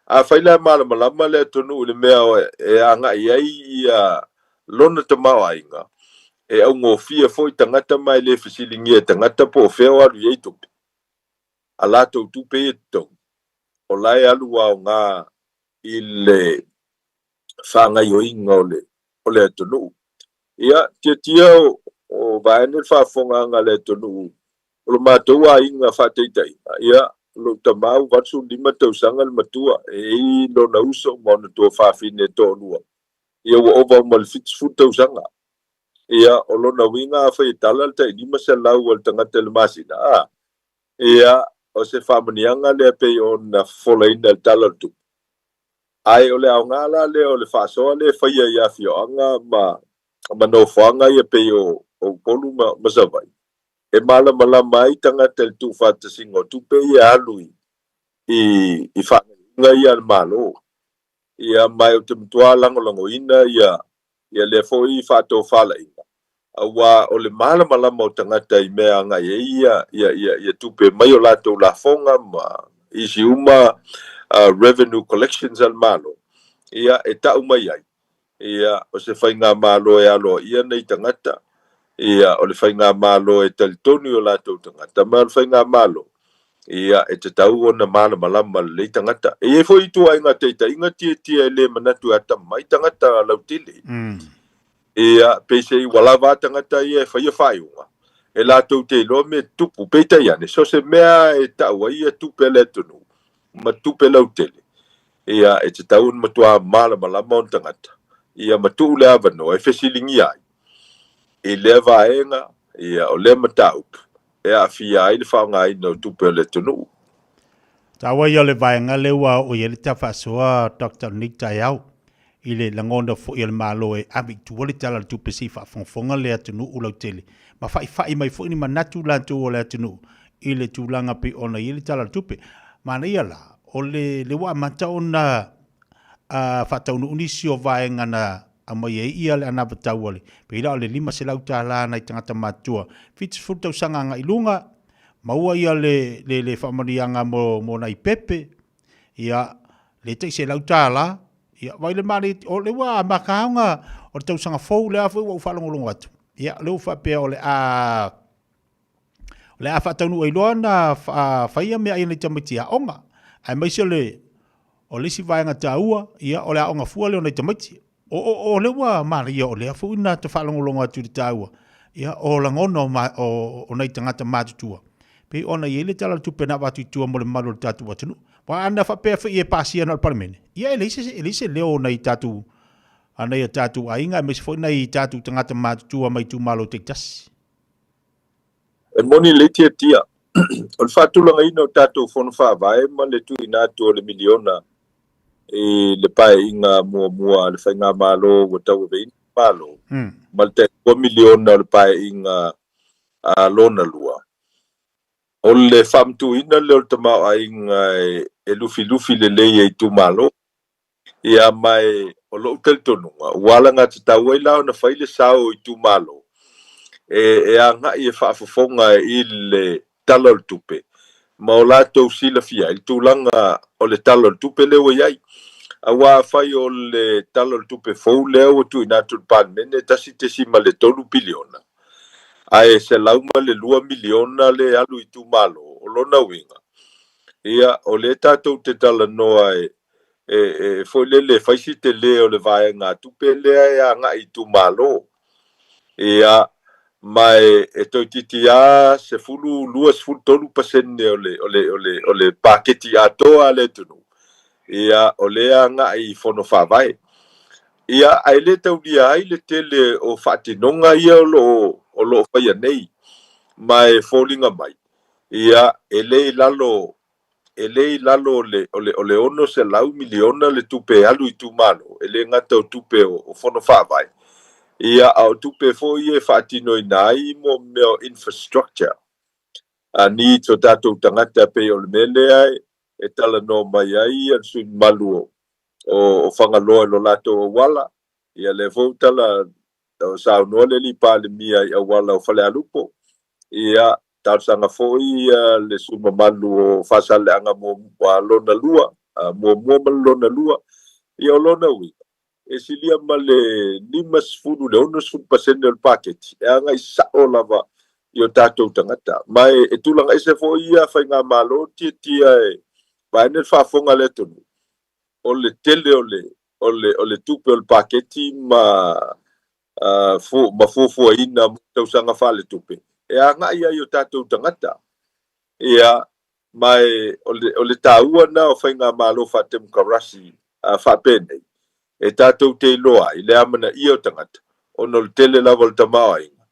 Afai la e malamalama le atunuu i le mea e agai ai ia lona tamaoaiga, e augofie foi tagata ma e le fesiligia e tagata po o fea o alu i ai tupe. A latou tupe ia totogi, o la e alu aoga i le faagaoioiga o le o le atunuu. Ia, tiatia o vaeane le faafofogaaga a le atunuu o lo matou aiga faataitaiga, ia, lou tama ua 85 tausaga le matua, e i ai lona uso ma ona tuafafine e toalua, ia ua ova ma le 70 tausaga. Ia, o lona uiga afai e tala le tai 500 a le tagata i le masina, a, ia, o se faamanuiaga lea pei ona fofolaina i le Tala o le Tupe. Ae o le aoga la lea o le faasoa lea e faia i afioaga ma, ma nofoaga ia pei o Upolu ma, ma Savaii, e malamalama ai tagata i le tuufaatasiga o tupe ia e alu i, i, i faagaoioiga ia a le Malo. Ia, ma ou te matua lagolagoina ia, ia lea foi faatofalaiga, aua o le malamalama o tagata i mea agai ai ia, ia, ia, ia tupe mai o latou lafoga ma isi uma uh, revenue collections a le Malo, ia, e tau mai ai, ia, o se faigamalo e aloaia nei tagata, ia, o le faigamalo e talitonu i o latou tagata, ma o le faigamalo, ia, e tatau ona malamalama lelei tagata. E i ai foi ituaiga taitaiga tiatia e le manatu e atamamai tagata lautele. Ia, peiseai ua lava a tagata ia e faia faaiuga, e latou te iloa mea tutupu. Peitai ane, so o se mea e tau ai ia tupe a le atunuu ma tupe lautele, ia, e tatau ona matua malamalama ona tagata, ia ma tuu le avanoa e fesiligia ai i lea vaega, ia, o lea mataupu e aafia ai le faaaogaina o tupe a le atunuu. Taua ia o le vaega lea ua oo i ai le tafaasoa Doctor Nick Taiao. i le lagona foi a le Malo e ave i tua le Tala o le Tupe se i faafogafoga le atunuu lautele ma faifai mai foi ni manatu latou o le atunuu i le tulaga pei ona i ai le Tala o le Tupe. Manaia la, o le le ua amata ona faataunuu nisi o vaega na aumai ai ia le anavatau a le, pei la o le $500 nai tagata matutua 70 tausaga agai i luga, maua ia le, le, le faamanuiaga mo, mo nai pepe, ia, le tai $100, ia, vai le manaia, o le ua amata ona o le tausaga fou lea foi ua ou faalogologo atu, ia, lea ua faapea o le a, o le a faataunuu ai loa ona faia meaai a nai tamaiti aoga, aemaise o le, o le isi vaega taua, ia, o le aoga fua lea o nai tamaiti. O, o, o lea ua manaia, o lea foi na te faalogologo atu i le taua, ia, o lagona o, ma, o, o nai tagata matutua, pei ona i ai le Tala o le Tupe na avatu i tua mo le mamalu o le tatou atunuu. Aua ana faapea foi e pasia na o le Palemene, ia e leai se, e leai se leo o nai tatou, a nai o tatou aiga aemaise foi nai tatou tagata matutua mai itumalo taitasi. E moni lelei tiatia. O le faatulagaina o tatou Fono Faavae ma le tuuina atu o le miliona i le Paeaiga muamua a le Faigamalo ua tauaveina le Malo, ma le tai $2 miliona o le Paeaiga lona lua, o le faamatuuina lea o le tamaoaiga e lufilufi lelei e itumalo. Ia, ma e o lou talitonuga, ua alagatatau ai la ona fai le sao o itumalo e agai e faafofoga i le Tala o le Tupe, ma o latou silafia ai le tulaga o le Tala o le Tupe lea ua i ai. Aua afai o le Tala o le Tupe fou lea ua tuuina atu i le Palemene e $1.3 piliona, ae $102 miliona le alu i itumalo, o lona uiga, ia, o lea tatou te talanoa e e foi lele e fai si tele o le vaegatupe lea e agai i itumalo. Ia, ma e toeitiiti lava 12, 13% o le, o le, o le, o le paketi atoa a le atunuu, ia, o lea e agai i fono faavae. Ia, ae le taulia ai le tele o faatinoga ia o lo o, o lo o faia nei, ma e foliga mai, ia, e le i lalo e le i lalo o le, o le, o le $600 miliona le tupe e alu i itumalo, e le gata o tupe o, o fono faavae, ia, a o tupe foi ia e faatinoina ai mo mea o infrastructure needs o tatou tagata, pei o le mea lea e, e talanoa mai ai le sui mamalu o, o, o Fagaloa i lo latou auala, ia lea foi ua tala, saunoa le alii Palemia i auala o Falealupo, ia, Talosaga foi le sui mamalu o Faasaleleaga lona lua, muamua ma le lona lua. Ia o lona uiga, e silia ma le 50 i le 60% o le paketi e agai sao lava i o tatou tagata. Ma e tulaga ese foi ia faigamalo tiatia e vaeane le faafofoga a le atunuu, o le tele o le, o le, o le tupe o le paketi ma ma fuafuaina mo tausaga faaletupe e agai ai o tatou tagata. Ia, ma e, o le, o le taua lena o faigamalo faatemokarasi faapenei, e tatou te iloa ai le amanaia o tagata, ona o le tele lava o le tamaoaiga,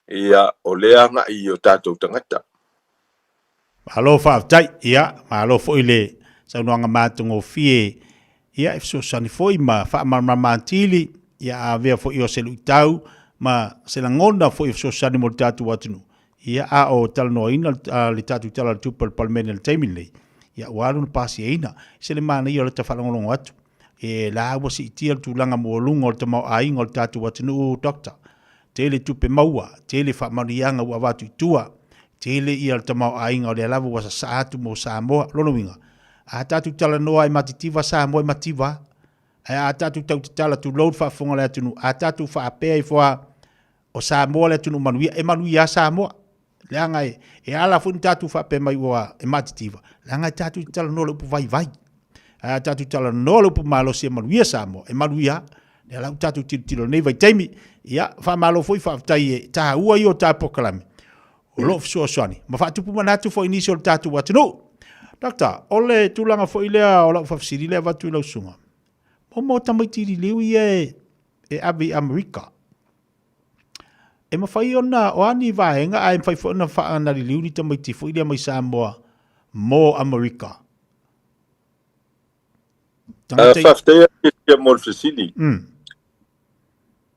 ia, o lea e agai i o tatou tagata. Malo faafetai, ia, malo foi le saunoaga matagofie, ia, e fesoasoani foi ma faamalamalama atili, ia, a avea foi o se luitau ma se lagona foi e fesoasoani mo le tatou atunuu, ia, a o talanoaina le tatou Tala o le Tupe a le Palemene i le taimi lenei, ia, ua alu ona pasiaina. E ese le manaia o le ta faalogologo atu, e la ua siitia le tulaga maualuga o le tamaoaiga o le tatou atunuu, Doctor. Tele tupe maua, tele faamanuiaga ua avatu i tua, tele ia le tamaoaiga o lea lava ua sasaa atu mo Samoa. Lona uiga, a tatou talanoa e matitiva Samoa e mativa, ae a tatou tautatala tulou le faafofoga a le atunuu, a tatou faapea ifo lava o Samoa le atunuu manuia, e manuia lava Samoa. Leaga e, e ala foi ona tatou faapea mai ua e matitiva, leaga e tatou te talanoa le upu vaivai. Ae a tatou talanoa le upu malosi e manuia Samoa, e manuia lava. Lea la ua tatou tilotilo i lenei vaitaimi. Ia, faamalo foi faafetai e taua ia o ta polokalame o lo o fesoasoani ma faatupu manatu foi i nisi o le tatou atunuu. Doctor, o le tulaga foi lea o lau faafesili lea e avatu i lau susuga, mo mo tamaiti liliu ia e, e ave i Amerika, e mafai ona, o a ni vaega ae mafai foi ona faanaliliu ni tamaiti foi lea mai Samoa mo Amerika? Tagata... Faafetai. ia mo le fesili.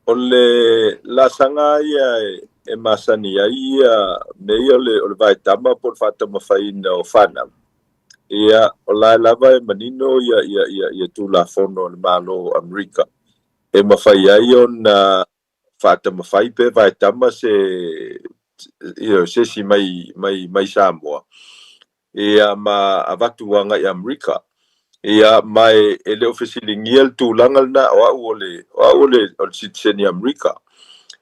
O le laasaga ia e masani ai ia mea ia o le vaetama po o le faatamafaiina o fanau, ia o la e lava e manino ia Tulafono a le Malo o Amerika e mafai ai ona faatamafai pe vaetama se you know, se isi mai Samoa ia ma avatu agai i Amerika. Ia ma e le o fesiligia le tulaga lena o au o le o au o le o le sitiseni Amerika.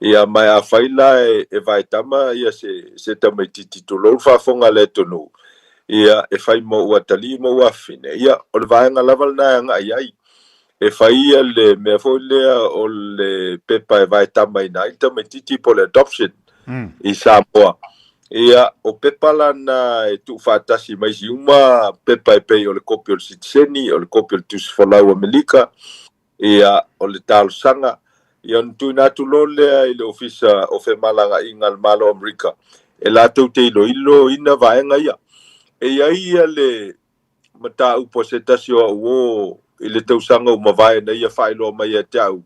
Ia ma afai la e vaetama ia se tamaititi tulou le faafofoga a le atunuu, ia e fai ma ou atalii ma ou afafine, ia o le vaega lava lena e agai ai. E fai ia le mea foi lea o le pepa e vaetamaina ai le tamaititi po o le adoption i Samoa. Ia, o pepa la na e tuufaatasi ma isi uma pepa e pei o le kopi o le sitiseni, o le kopi o le tusi folau Amelika, ia, o le talosaga, ia ona tuuina atu loa lea i le Ofisa o Femalagaaiga a le Malo o Amerika e latou te iloiloina vaega ia. E i ai ia le mataupu a se tasi o au uō i le tausaga ua mavae na ia faailoa mai ia te au,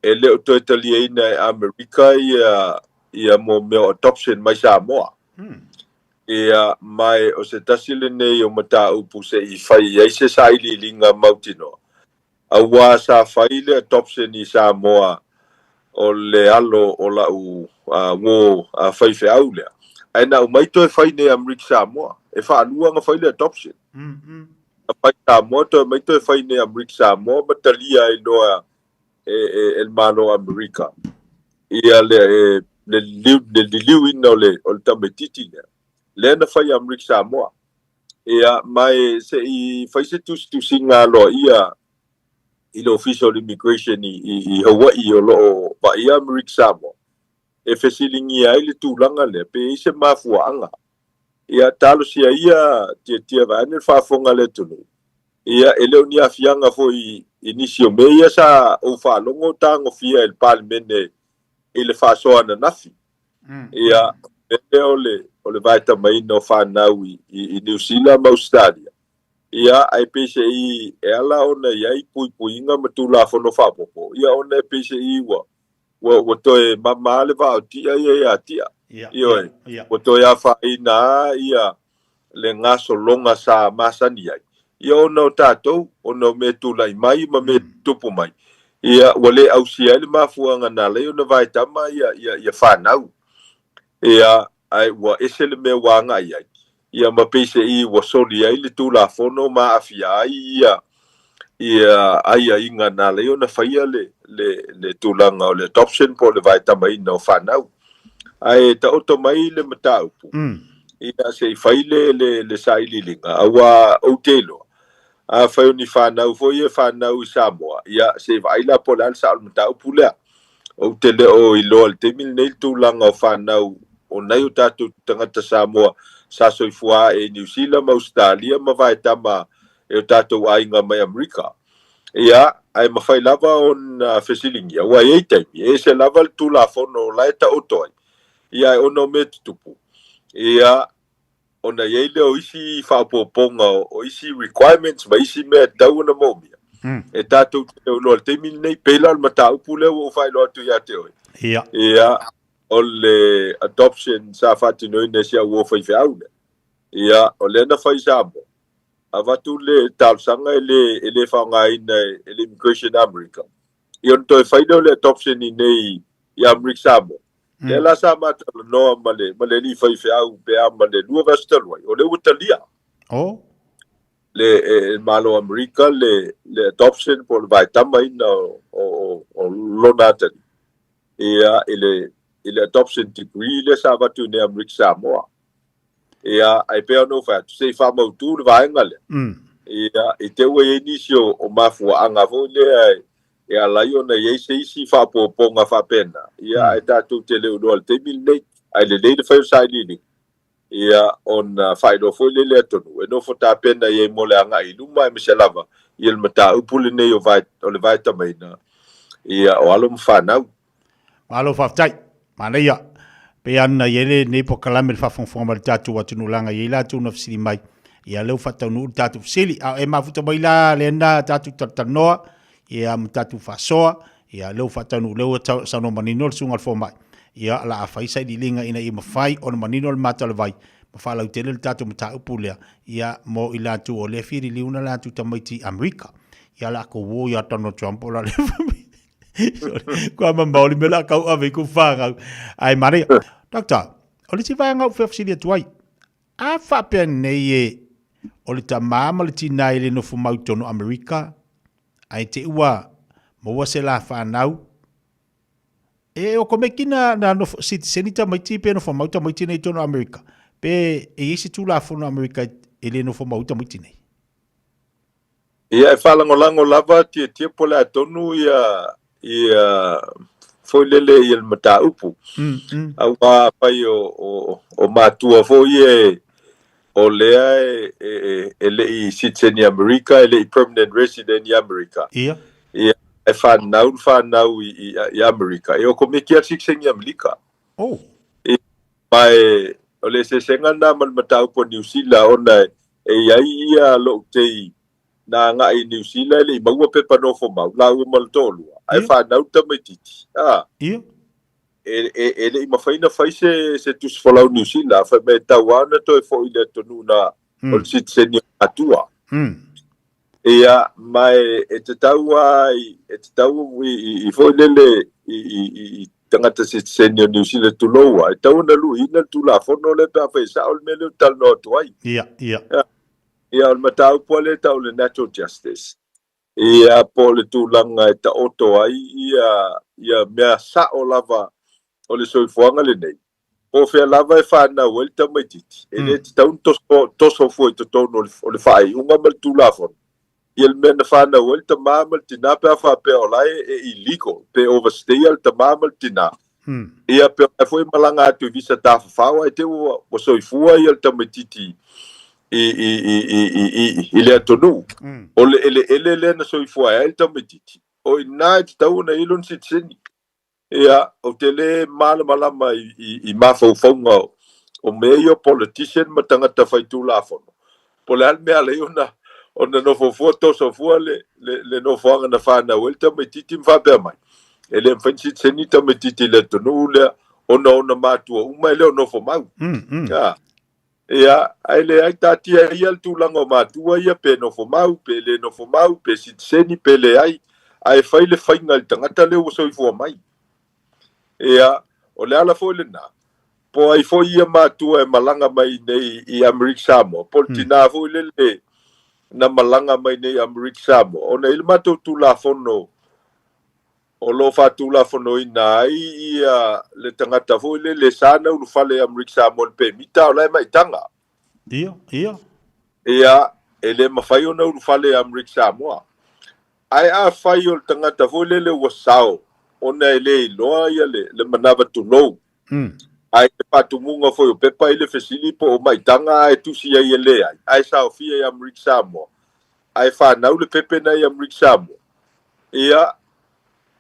e le o toe taliaina e Amerika ia mo mea o adoption mai Samoa. Ia, ma o se tasi lenei o mataupu se i fai i ai se sailiiliga mautinoa, auā sa fai le adoption i Samoa o le alo o la'u uō faifeau lea, ae na aumai toe fai nei Amerika Samoa. E faalua ona fai le adoption. Na fai i Samoa toe aumai toe fai nei Amerika Samoa ma talia ai loa e le Malo o Amerika ia le liliuina o le tamaititi lea, lea na fai i Amerika Samoa. Ia, ma e se i fai se tusitusiga aloaia i le Ofisa o le Immigration i Hawaii o lo o vaaia Amerika Samoa, e fesiligia ai le tulaga lea, pe i ai se mafuaaga. Ia, talosia ia tiatia vaeane le faafofoga a le atunuu. Ia, e le o ni aafiaga foi i nisi o mea ia sa ou faalogo o tagofia e le Palemene i le faasoa ananafi. Ia, o le mea lea o le, o le vaetamaina o fanau i Niu Sila ma Ausetalia. Ia, ae peiseai e ala ona i ai puipuiga ma Tulafono faaopoopo, ia ona e peiseai ua, ua, ua toe mama le vaa o tia ia ia tia. Ioe, ua toe afaina lava ia le gasologa sa masani ai, ia ona o tatou, ona o mea tulai mai ma mea tutupu mai, ia ua le ausia ai le mafuaaga na ala ai ona vaetama ia, ia, ia fanau. Ia, ae ua ese le mea ua agai ai, ia ma peiseai ua soli ai le Tulafono ma aafia ai ia, ia aiaiga na ala ai ona faia le, le, le tulaga o le adoption po o le vaetamaina o fanau. Ae taoto mai le mataupu, ia se i fai le, le, le sailiiliga, auā ou te iloa, afai o ni fanau foi ia e fanau i Samoa, ia se i vaai la po o le a le sao o le mataupu lea. Ou te le o iloa i le taimi lenei le tulaga o fanau o nai o tatou tagata Samoa sa soifua ae i Niu Sila ma Ausetalia ma vaetama e o tatou aiga mai Amerika. Ia, ae mafai lava ona fesiligia, aua e i ai taimi, e ese lava le Tulafono o la e taoto ai, ia, ae ona o mea tutupu, ia, ona i ai lea o isi faaopoopoga o isi requirements ma isi mea e tatau ona moomia e tatou te iloa i le taimi lenei. Pei la o le mataupu lea ua ou faailoa atu ia te oe. Ia, o le adoption sa faatinoina e si au uo faifeau lea. Ia, o lea na fai i Samoa, avatu le talosaga e le, e le faaaogaina e le Immigration America. Ia ona toe fai lea o le adoption i nei i Amerika Samoa. Lea la sa ma talanoa ma le, ma le alii faifeau pe a ma le lua vaiaso talu ai, o lea ua talia. Oh. Le, e, e Malo Amerika le, le adoption po o le vaetamaina o, o, o, o lona atalii. Ia, i le, i le adoption degree lea sa avatu i nei Amerika Samoa. Ia, ae pei ona ou fai atu, se i faamautu le vaega lea. Ia, i te i ua i ai nisi o mafuaaga foi lea e ala ai ona i ai se isi faaopoopoga faapena, ia, ae tatou te le o iloa i le taimi lenei, ae lelei le fai o le sailiiliga, ia, ona faailoa foi lea i le atunuu e nofo tapena i ai mo le agai i luma, aemaise lava ia le mataupu lenei o o le vaetamaina, ia, o alo ma fanau. Malo faafetai. Manaia. Pei lava ona i ai lenei polokalame i le faafogafoga mai a le tatou atunuu leaga e i ai latou na fesili mai. Ia lea ua faataunuu le tatou fesili. A o e mafuta mai la lena tatou talatalanoa, ia ma tatou faasoa, ia lea ua faataunuu, lea ua saunoa manino le susuga i le fomai, ia o le a fai sailiiliga ina ia mafai ona manino le mata o le vai ma faalautele le tatou mataupu lea, ia mo i latou o lea e fia liliu na latou tamaiti i Amerika. Ia o le a kou uo ia Donald Trump o la le Kua mamao le mea la kau ave i ku whāngau. Ai manaia. Doctor, o le isi vaega ou feafesili atu ai, A faapea nei e o le tamā ma le tinā i le nofo mau i totonu o Amerika, ae te i ua maua se la whanau, e o komeki na, na nofo, sitiseni tamaiti pe nofo mau tamaiti nei i totonu o Amerika, pe e i ai se Tulafono Amerika e le nofo mau tamaiti nei? Ia, e faalagolago lava tietie po o le a tonu ia ia foi lele ia le mataupu. Aua afai o, o, o matua foi e o lea e, e, e le i citizen i Amerika, e le i permanent resident i Amerika. Ia. Ia, e whanau le whanau i, i, i Amerika. E o komeki a citizen i Amerika. Oh. Ia, ma e, o le eseesega lena ma le mataupu a Niu Sila ona e i ai ia lou tei na agai i Niu Sila e le i maua pepa nofo mau, lāua ma le toalua, ae fanau le tamaitiiti. A, Ia. e, e, e le i mafai ona fai se, se tusi folau Niu Sila, fai mai e tatau lava ona toe foi i le atunuu na o le sitiseni o matua. Ia, ma e, e tatau lava i, e tatau i, i, i foi lele i, i, i, i tagata sitiseni o Niu Sila tulou lava, e tatau ona luiina le Tulafono lea pe afai e sao le mea lea ou te talanoa atu ai. Ia, ia. Ia, o le mataupu lava lea e tau o le natural justice, ia, po o le tulaga e taoto ai ia, ia mea sao lava o le soifuaga lenei. Po o fea lava e fanau ai le tamaitiiti, e le tatau ona toso, toso fua i totonu o le, o le faaiuga ma le Tulafono ia le mea na fanau ai le tamā ma le tinā pe a faapea o la e, e illegal pe overstay-a le tamā ma le tinā. Ia, pe o la foi e malaga atu i visa tafafao ae te i ua, ua soifua ia le tamaitiiti i, i, i, i, i, i, i le atunuu. O le eleele lea na soifua ai le tamaitiiti, o i ina e tatau ona i ai lona sitiseni. Ia, ou te le malamalama i, i, i mafaufauga o, o mea ia o politician ma tagata faitulafono. Po o le a le mea alai ona, ona nofo fua, toso fua le, le, le nofoaga na fanau ai le tamaitiiti ma faapea mai, e le mafai ona sitiseni tamaitiiti i le atunuu lea ona o ona matua uma e le o nofo mau. Ia, ia, ae leai, taatia ia le tulaga o matua ia pe nofo mau, pe le nofo mau, pe sitiseni, pe leai, ae fai le faiga i le tagata lea ua soifua mai. Ia, o le ala foi lena, po o ai foi ia matua e malaga mai nei i Amerika Samoa, po o le tinā foi lele na malaga mai nei i Amerika Samoa, ona i le matou Tulafono o lo o faatulafonoina ai ia le tagata foi lele sa na ulufale i Amerika Samoa i le pemita, a o la e maitaga. Ia, ia. Ia, e le mafai ona ulufale i Amerika Samoa. Ae afai o le tagata foi lele ua sao ona e le iloa ia le, le manava tulou, ae i le faatumuga foi o pepa i le fesili po o maitaga ae tusi ai e leai, ae saofia i Amerika Samoa, ae fanau le pepe na i Amerika Samoa, ia,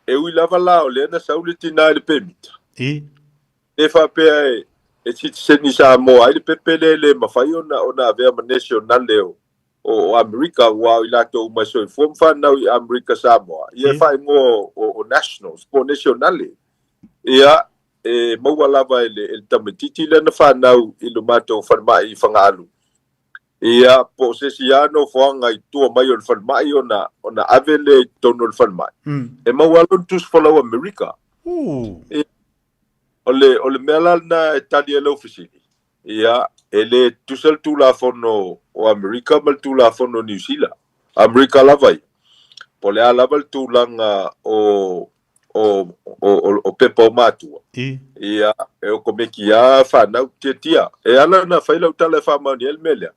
e ui lava la o lea na sau le tinā i le pemita. E faapea e, e sitiseni Samoa ai le pepe lea e le mafai ona, ona avea ma nesionale o, o Amerika, aua o i latou uma e soifua ma fanau i Amerika Samoa, ia e faaigoa o, o nationals, po o nesionale. Ia, e maua lava e le, e le tamaitiiti lea na fanau i lo matou falemai i Fagaalu. Ia, po o se isi lava nofoaga i tua mai o le falemai ona, ona ave lea i totonu o le falemai. E maua lava lona tusi folau Amerika. Ia, o le, o le mea la lena e tali ai lau fesili, ia, e le tutusa le Tulafono o Amerika ma le Tulafono o Niu Sila. Amerika lava ia. Po o le a lava le tulaga o, o, o, o, o pepa o matua. Ia, e okomeki lava fanau, tiatia. E ala ona fai lau tala e faamaonia ai le mea lea.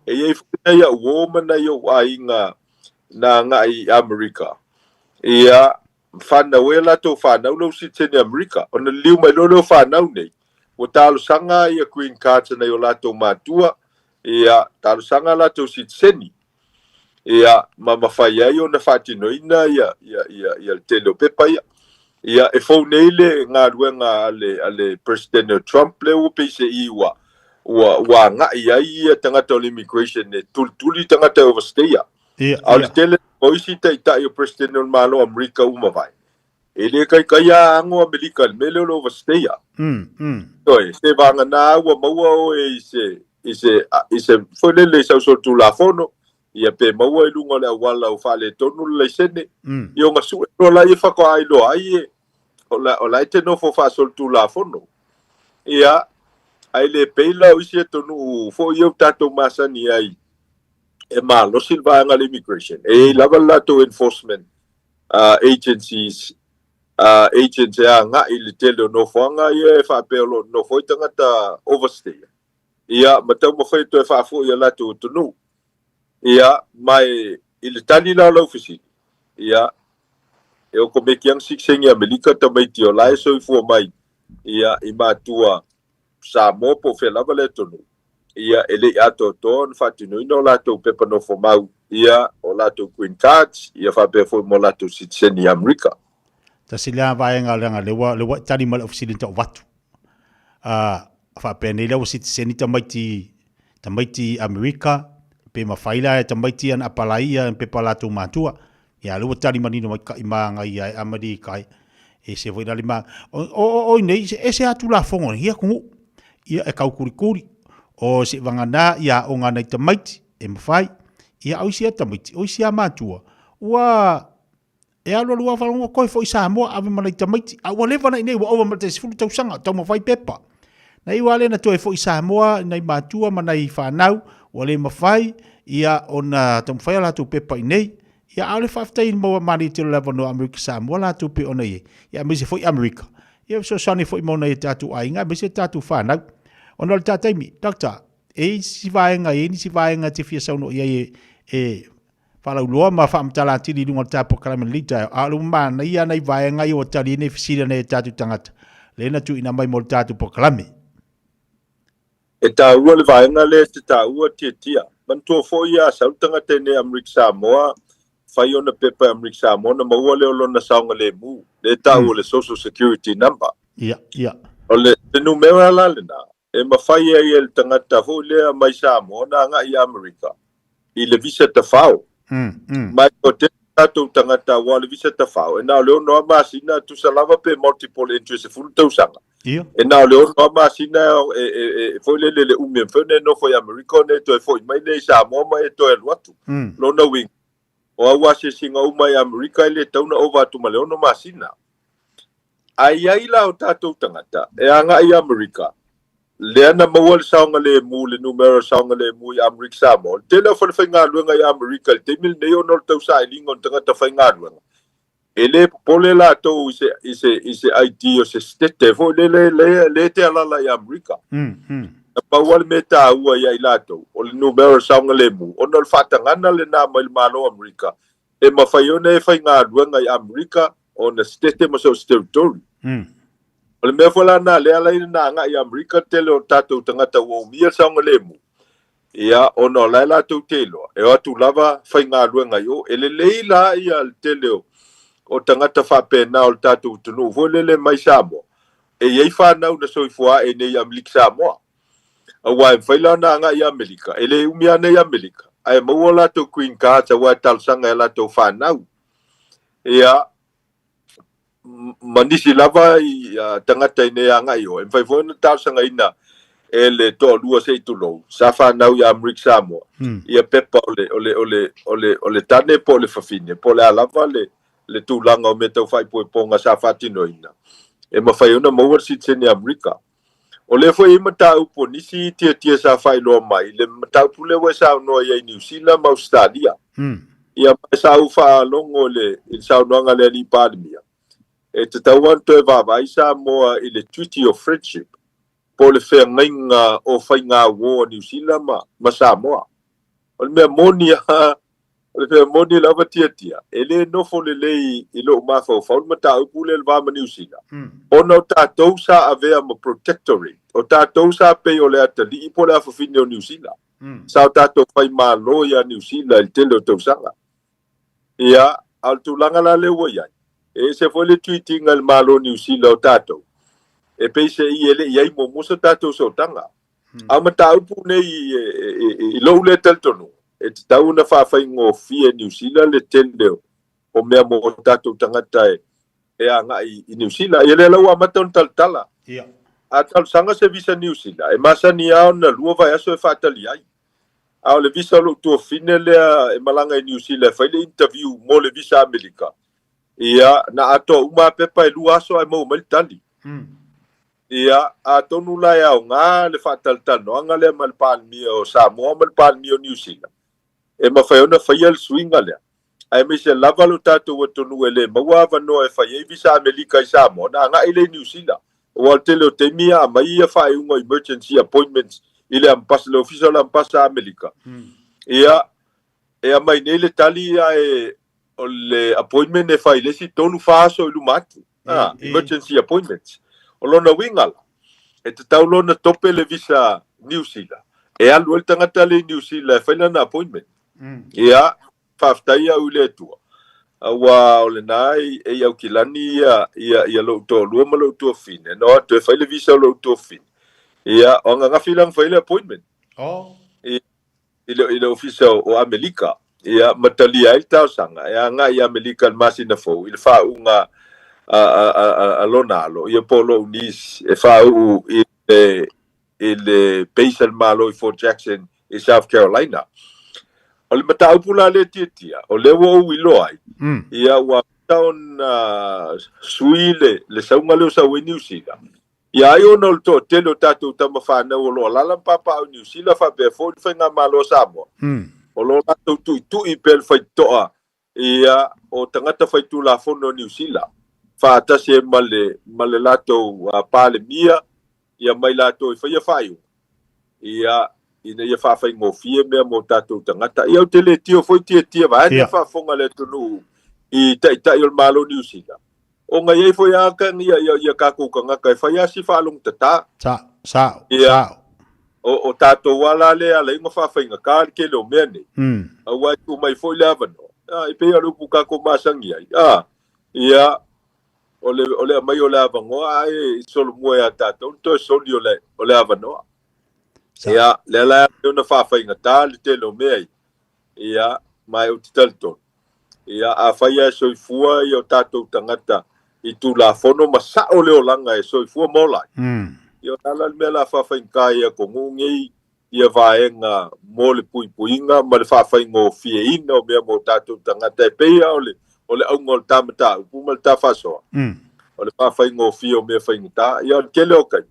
E i ai foi nai au uo ma nai ou aiga na agai i Amerika. Ia, fanau ai a latou fanau lau sitiseni Amerika. Ona liliu mai loa lea o fanau nei, ua talosaga ia green cards a nai o latou matua, ia, talosaga a latou sitiseni, ia, ma mafai ai ona faatinoina ia, ia, ia, ia le tele o pepa ia. Ia, e fou nei le galuega a le, a le Peresetene o Trump lea ua peiseai ua, ua ua agai ai ia tagata o le immigration e tulituli tagata e overstay-a. Ia, A o le ia. tele o isi taitai o President o le Malo o Amerika ua mavae, e le kaikai a ago Amerika i le mea lea o le overstay-a. Ioe, se vagana ua maua oe i se i se i se foi lele i sau solitulafono, ia pe maua i luga o le auala ua faaletonu le laisene, ia ona sue loa laia faatoa iloa ai e o la, o la e te nofo faasolitulafono. Ia, ae le pei la o isi atunuu foi ia ua tatou masani ai e malosi le vaega o le immigration. E i ai lava le latou enforcement agencies, agents e agai i le tele o nofoaga ia e faapea o lo o nofo ai tagata overstay. Ia, ma taumafai e toe faafoi i a latou atunuu. Ia, ma e, i le tali la o lau fesili, ia, e okomeki lava na sitiseni Amerika tamaiti o la e soifua mai, ia, i matua Samoa po o fea lava le atunuu, ia, e le i atoatoa ona faatinoina o latou pepa nofomau, ia, o latou green cards, ia faapea foi ma o latou sitiseni Amerika. Tasi lea vaega leaga lea ua, lea ua e tali mai lau fesili na tau avatu. A, faapea nei lea ua sitiseni tamaiti, tamaiti Amerika, pe mafai la e tamaiti ia na apalai ia pepa a latou matua. Ia, a lea ua tali manino mai kai ma agai ia e Amerika ai. E se foi la le ma, o, o, o nei, e se atu la fongo ia kungu. Ia e kaukulikuli. O se vagana ia o ngā nei tamaiti, e mawhai. Ia o isi a tamaiti, o isi a matua. Ua, E alualu lava faalogo koe foi Samoa ave ma nai tamaiti a ua leva na inei ua ova ma le tai 10 tausaga o taumafai pepa. Na iu a lea na toe foi Samoa nai matua ma nai fanau ua le mafai ia ona taumafai a latou pepa inei. Ia a o le faafetai i le maua manaia tele o le avanoa Amerika Samoa latou pei ona i ai ia aemaise foi Amerika. Ia fesoasoani foi mo nai o tatou aiga aemaise tatou fanau. Ona o le ta taimi, Doctor, e i ai isi vaega, e i ai nisi vaega e te fia saunoa i ai e, e Faalauiloa ma faamatala atili i luga o le ta polokalame i lenei taeao, a o le ua manaia nai vaega ia ua tali ai nei fesili a nai o tatou tagata, lea na tuuina mai mo le tatou polokalame. E taua le vaega lea e te taua Tiatia. Manatua foi a sau le tagata i nei Amerika Samoa, fai ona pepa i Amerika Samoa ona maua lea o lona saogalemu, lea e taua o le Social Security Number. Ia, ia. O le numera la lena, e mafai ai e le tagata foi lea mai Samoa ona agai i Amerika i le visa tafao. Ma e toatele tatou tagata aua o le visa tafao e na o le 6 lava masina, tusa lava pe multiple entry e 10 tausaga. E na o le 6 lava masina e foi lele le umi e mafai ona e nofo i Amerika ona e toe foi mai lea i Samoa ma e toe alu atu. Lona uiga, o au asiasiga uma i Amerika e le tatau ona ova atu ma le 6 masina. Ae i ai la o tatou tagata e agai i Amerika, lea na maua le saogalemu, le numera o le saogalemu i Amerika Samoa. O le tele o falefaigaluega i Amerika i le taimi lenei ona o le tausailiga o ni tagata faigaluega, e le popole latou i se, i se, i se ID o se setete foi lele lea, lea e te alala i Amerika. Na pau lava le mea taua ia i latou, o le numera o le saogalemu, ona o le faatagana lena mai le Malo o Amerika e mafai ona e faigaluega i Amerika ona setete ma so o se territory. O le mea foi la lena lea e ala ai ona agai i Amerika le tele o tatou tagata ua umia le saogalemu, ia, ona o la e latou te iloa, e o atu lava faigaluega i o. E lelei la ia le tele o tagata faapena o le tatou atunuu foi lele mai Samoa, e i ai fanau na soifua ae nei i Amerika Samoa. Aua e mafai la ona agai i Amerika, e le umi lava nei Amerika, ae maua o latou green cards aua e talosaga e latou fanau. Ia, ma nisi lava i tagata i nei agai i o, e mafai foi ona talosagaina e le toalua se i tulou, sa fanau i Amerika Samoa, ia pepa o le, o le, o le, o le, o le tane po o le fafine, po o le a lava le, le tulaga o mea tau faaipoipoga sa faatinoina, e mafai ona maua le sitiseni Amerika. O lea foi e i ai mataupu o nisi tiatia sa faailoa mai, le mataupu lea ua e saunoa i ai i Niu Sila ma Ausetalia. Ia, ma sa ou faalogo i le, i le saunoaga a le Alii Palemia, e tatau lava ona toe vaavaai Samoa i le Treaty of Friendship, po o le feagaiga o faigauo a Niu Sila ma, ma Samoa. O le mea moni lava, O le mea moni lava Tiatia, e le nofo lelei i lou mafaufau le mataupu lea i le va ma Niu Sila, ona o tatou sa avea ma protectorate, o tatou sa pei o le atalii po o le afafine o Niu Sila. Sa o tatou fai malo ia Niu Sila i le tele o tausaga. Ia, a o le tulaga la lea ua i ai, e ese foi le treat ina e le Malo o Niu Sila o tatou, e peiseai e le i i ai muamua se tatou sootaga. A o mataupu nei i lou lea talitonuga, e tatau ona faafaigofie e Niu Sila le tele o mea mo o tatou tagata e agai i Niu Sila. Ia lea la ua amata ona talatala. A talosaga se visa Niu Sila, e masani lava ona 2 vaiaso e faatali ai. A o le visa o lou tuafafine lea e malaga i Niu Sila e fai le interview mo le visa Amerika, ia, na atoa uma lava pepa e 2 aso ae maua mai le tali. Ia, atonu la e aoga le faatalatalanoaga lea ma le Palemia o Samoa ma le Palemia o Niu Sila, e mafai ona faia le suiga lea, aemaise lava lo tatou atunuu e le maua avanoa e fai ai visa Amelika i Samoa ona agai lea i Niu Sila, aua o le tele o taimi a aumai ia faaiuga o emergency appointments i le Ambas, le Ofisa o le Ambasa Amelika, ia, e aumai nei le tali ae o le appointment e fai i le isi tolu fa aso i luma atu. Ah, emergency appointments. O lona uiga la, e tatau loa ona tope le visa Niu Sila, e alu ai le tagata lea i Niu Sila e fai lana appointment. Ia, faafetai au i le Atua, aua o lena e i Aukilani ia, ia, ia lou toalua ma lou tuafafine, na o atu e fai le visa o lou tuafafine. Ia, o ananafi la na fai le appointment. Ia, i le, i le Ofisa o Amelika, ia, ma talia ai le talosaga e agai i Amelika i le masina fou i le faauuga a, a, a, a, a lona alo, ia po o lou niece, e faauu i le, i le base a le Malo i Fort Jackson i South Carolina. O le mataupu la lea e tiatia, o lea ua ou iloa ai, ia ua amata ona sui le, le sauga lea o sau ai Niu Sila, Ia ai ona o le toatele o tatou tama fanau o lo o alaala ma papaaao i Niu Sila faapea foi le Faigamalo a Samoa, o lo o latou tuitui pea le faitotoa ia o tagata faitulafono o Niu Sila faatasi ai ma le ma le latou Palemia ia mai latou e faia faaiuga ia ina ia faafaigofie mea mo tatou tagata. Ia ou te le tio foi tiatia vaeane le faafofoga a le atunuu i Taitai o le Malo o Niu Sila, Ona i ai foi a ka ia ia ia tatou tagata e fai a si faalogotata. Sa, sao, Ia, sao. o, o tatou a la lea ala ai ona faafaigata le tele o mea nei. Aua e tuu mai foi le avanoa. A, e pei lava o le upu tatou masani ai. A, ia, o le, o le aumai o le avanoa ae solomua ia tatou le toe soli o le, o le avanoa. Sa. Ia, lea la e ala ai ona faafaigata le tele o mea ia. Ia, ma ou te talitonu, ia, afai lava e soifua ia o tatou tagata i Tulafono ma sao le olaga e soifua ma ola ai, ia o le a la le mea o le a faafaigata ai e atunuu nei ia vaega mo le puipuiga ma le faafaigofieina o mea mo o tatou tagata e pei lava o le, o le auga o le ta mataupu ma le ta faasoa, o le faafaigofie o mea faigata. Ia o le tele o taimi,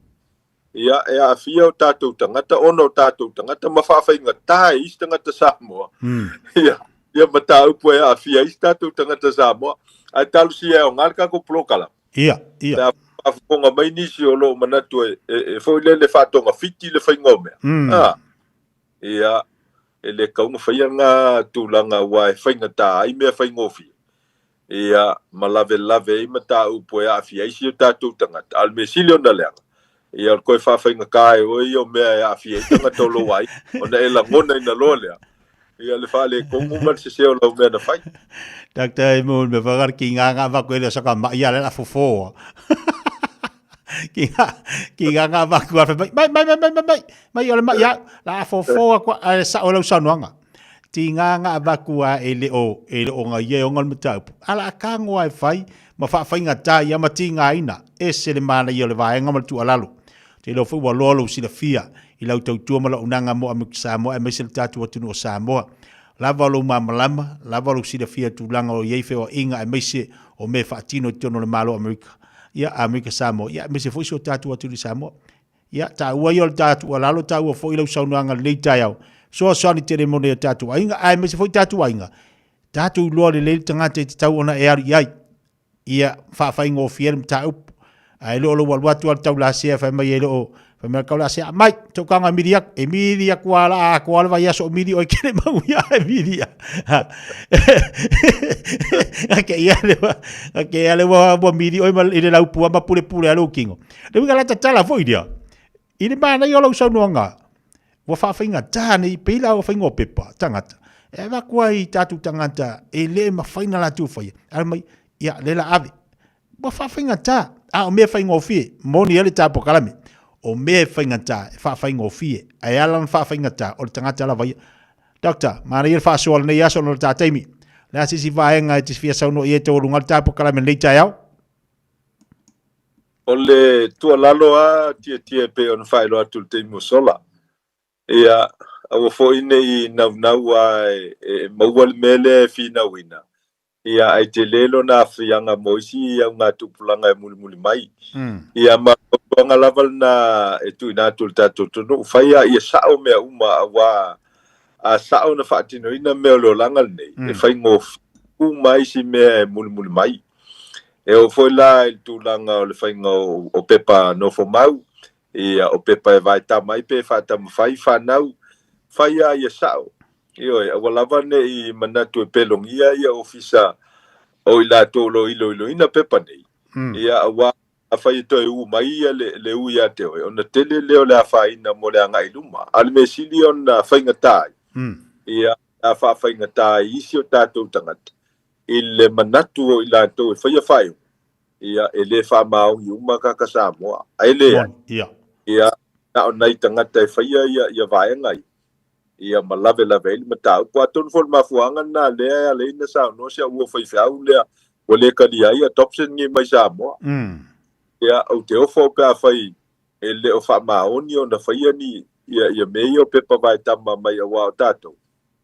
Ia, e aafia o tatou tagata ona o tatou tagata ma faafaigata e isi tagata Samoa. Ia, ia mataupu e aafia ai isi tatou tagata Samoa. Ae talosia e aoga le tatou polokalame. Ia, ia. Pe a faafofoga mai nisi o lo o manatu e, e, e foi lele faatogafiti le faiga o mea. Ah, ia, e le tatau ona faia lena tulaga aua e faigata ai mea faigofie. Ia, ma lavelave ai mataupu e aafia ai si o tatou tagata. A o le mea sili ona leaga, ia o le toe faafaigata e oe ia o mea e aafia ai tagata o lou aiga, ona e lagonaina loa lea, ia le faaletonu ma le sese o lau mea na fai. Doctor e mo me whakar ki ngā ngā vaku e leo saka ma ia le la fofoa. Ki ngā, ki ngā ngā vaku a mai, mai, mai, mai, mai, mai, mai, mai o le mai ia, la fofoa kua, a sa o lau saunoaga. Tīngā ngā vaku a e le o, e le o ngā ia e onga le mataupu. Ala a ka ngoa e whai, ma whaawhainga tā ia ma tīngā ina, e se le mana ia o le vaenga ma le tuualalo. Te iloa foi ua loa lou silafia i lau tautua ma lau auaunaga mo Amerika Samoa aemaise le tatou atunuu o Samoa. Lava o lou malamalama, lava o lou silafia i tulaga o i ai feoaiga aemaise o mea e faatino i totonu o le Malo o Amerika, ia, Amerika Samoa, ia aemaise foi si o tatou atunuu i Samoa. Ia, taua ia o le ta tuualalo, taua foi lau saunoaga i lenei taeao. Fesoasoani tele mo nei o tatou aiga, aemaise foi tatou aiga. Tatou iloa lelei le tagata e tatau ona e alu i ai. Ia, faafaigofie le mataupu. Ae le o lou alu atu lava le taulasea fai mai e le o, fai mai le taulasea, mai, taukaga e mili atu. E mili atu lava la atoa le vaiaso o mili oe kele mau ia e mili ia. Ke ia le, ke ia le ua, ua mili oe ma i le laupua ma pulepule a lou kino. Le uiga la tatala foi lea, i le manaia o lau saunoaga, ua faafaigata nei, pei la ua faiga o pepa, tagata, e avatu ai i tatou tagata e le mafai ona latou faia, ae mai, ia, lea la ave. Ua faafaigata, a o mea faigofie, moni ai le ta polokalame. O mea e faigata, e faafaigofie, ae ala ona faafaigata, o le tagata lava ia. Doctor, manaia le faasoa o lenei aso ona o le ta taimi. O le a se isi vaega e te fia saunoa i ai e taualuga ai le ta polokalame i lenei taeao? O le tuualalo a Tietie e pei ona faailoa atu i le taimi ua sola, ia, aua foi ne i naunau a e maua le mea lea e finauina, Ia, ae tele lona aafiaga mo isi augatupulaga e mulimuli mai. Ia, ma o le fautuaga lava lena e tuuina atu i le tatou atunuu, fai a ia sao mea uma, aua a sao ona faatinoina mea o le olaga lenei, e faigofie uma isi mea e mulimuli mai. E oo foi la i le tulaga o le faiga o pepa nofomau, ia, o pepa e vaetama ai pe faatamafai fanau, fai a ia sao. Ioe, aua lava ne i manatu e pelogia ia ofisa o i latou o lo o iloiloina pepa nei, ia, aua afai e toe u mai ia le u ia te oe, ona tele lea o le afaina mo le agai i luma. A o le mea sili ona faigata ai, ia, a faafaigata ai isi o tatou tagata i le manatu o i latou e faia faaiuga, ia, e le faamaoni uma kaka Samoa, ae leai, ia, na o nai tagata e faia ia vaega ia. ia ma lavelave ai le mataupu. Atonu foi o le mafuaaga lena lea e ala ai ona saunoa si au uo faifeau lea ua le talia ai adoption nei mai Samoa. Ia, ou te ofo pe afai e le o faamaoni ona faia ni ia mea ia o pepa vaetama mai aua o tatou.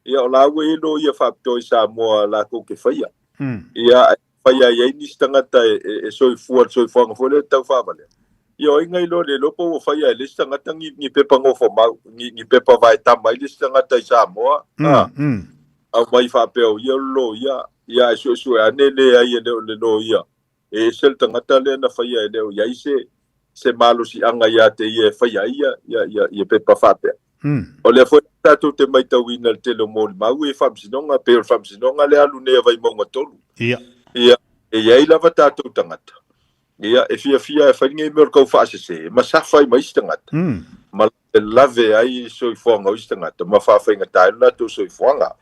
Ia o la ua i ai loia faapitoa i Samoa latou te faia. Ia, ae fai ai ai nisi tagata e soifua le soifuaga foi lea tau faavalea. Ia o ai na iloa le iloa po ua faia e le isi tagata ni, ni pepa nofomau, ni, ni pepa vaetama ai le isi tagata i Samoa, a, aumai faapea o ia o le loia, ia ae suesue ane e leai e le o le loia, e ese le tagata lea na faia e le o i ai se, se malosiaga ia te ia e faia ai ia, ia, ia, ia pepa faapea. O lea foi tatou te matauina le tele o molimau i faamasinoga, pei o le faamasinoga lea alu nei a Vaimauga 3. Ia. Ia, e i ai lava tatou tagata, ia, e fiafia e fai lenei mea o le taufaasese, ma safa ai ma isi tagata, ma lave ai soifuaga o isi tagata, ma faafaigata ai lo latou soifuaga.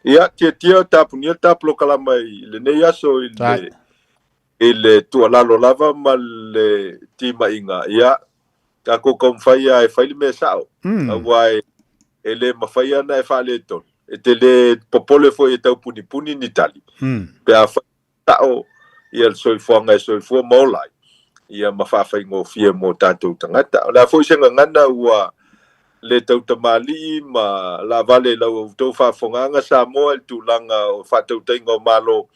Ia, tiatia tapunia le ta polokalama i lenei aso i le, i le tuualalo lava ma le timaiga, ia, tatou taumafai lava e fai le mea sao, aua e le mafai ona e faaletonu. E te le popole foi e tau punipuni ni tali, pe afai e sao ia le soifuaga e soifua ma ola ai, ia ma faafaigofie mo tatou tagata. O le a foi se gagana ua le tautamalii ma laavale i lau outou faafofogaaga Samoa i le tulaga o faatautaiga o Malo,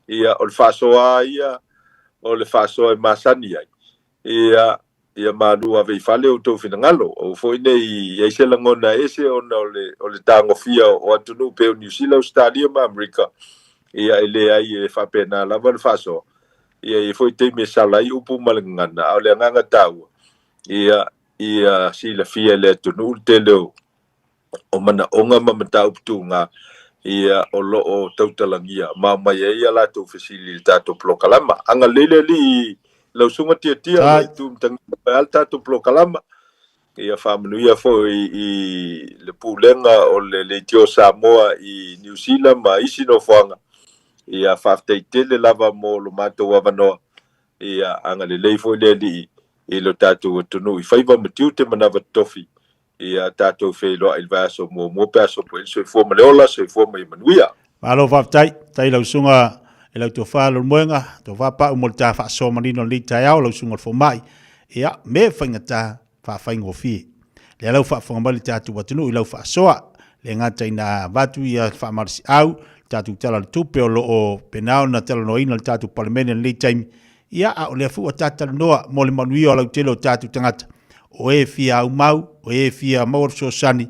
ia o le faasoa ia o le faasoa e masani ai, Ia, ia malu ave i fale outou finagalo. Aua foi ne i i ai se lagona ese ona o le, o le tagofia o atunuu pei o Niu Sila, Ausetalia ma Amerika. Ia, e leai, e faapena lava le faasoa. Ia, e i ai foi taimi e sala ai upu ma le gagana, a o le agaga taua, ia, ia silafia e le atunuu le tele o, o manaoga ma mataupu tuga, ia, o lo o tautalagia ma aumai ai a latou fesili i le tatou polokalama. Agalelei le Alii i lau susuga Tiatia, o lo o itu matagia mai lava le tatou polokalama. Ia faamanuia foi i le Pulega o le Leitio Samoa i Niu Sila ma isi nofoaga. Ia faafetai tele lava mo lo matou avanoa. Ia agalelei foi le Alii i lo tatou atunuu i faiva ma tiute ma manava totofi Ia tatou feiloai i le vaiaso muamua pe a sopo ai le soifua ma le ola, soifua ma ia manuia. Malo faafetai, faafetai i lau susuga i lau tofa Leulumoega, tofa Pau mo le ta faasoa manino i lenei taeao lau susuga i le fomai. Ia, me faigata faafaigofie. Lea lau faafofoga mai le tatou atunuu i lau faasoa, le gata ina avatu ia faamalosiau, le tatou Tala o le Tupe o lo o pena ona talanoaina i le tatou Palemene i lenei taimi, Ia, a o lea foi ua ta talanoa mo le manuia o lautele o tatou tagata, o e fia aumau, o e fia maua le fesoasoani,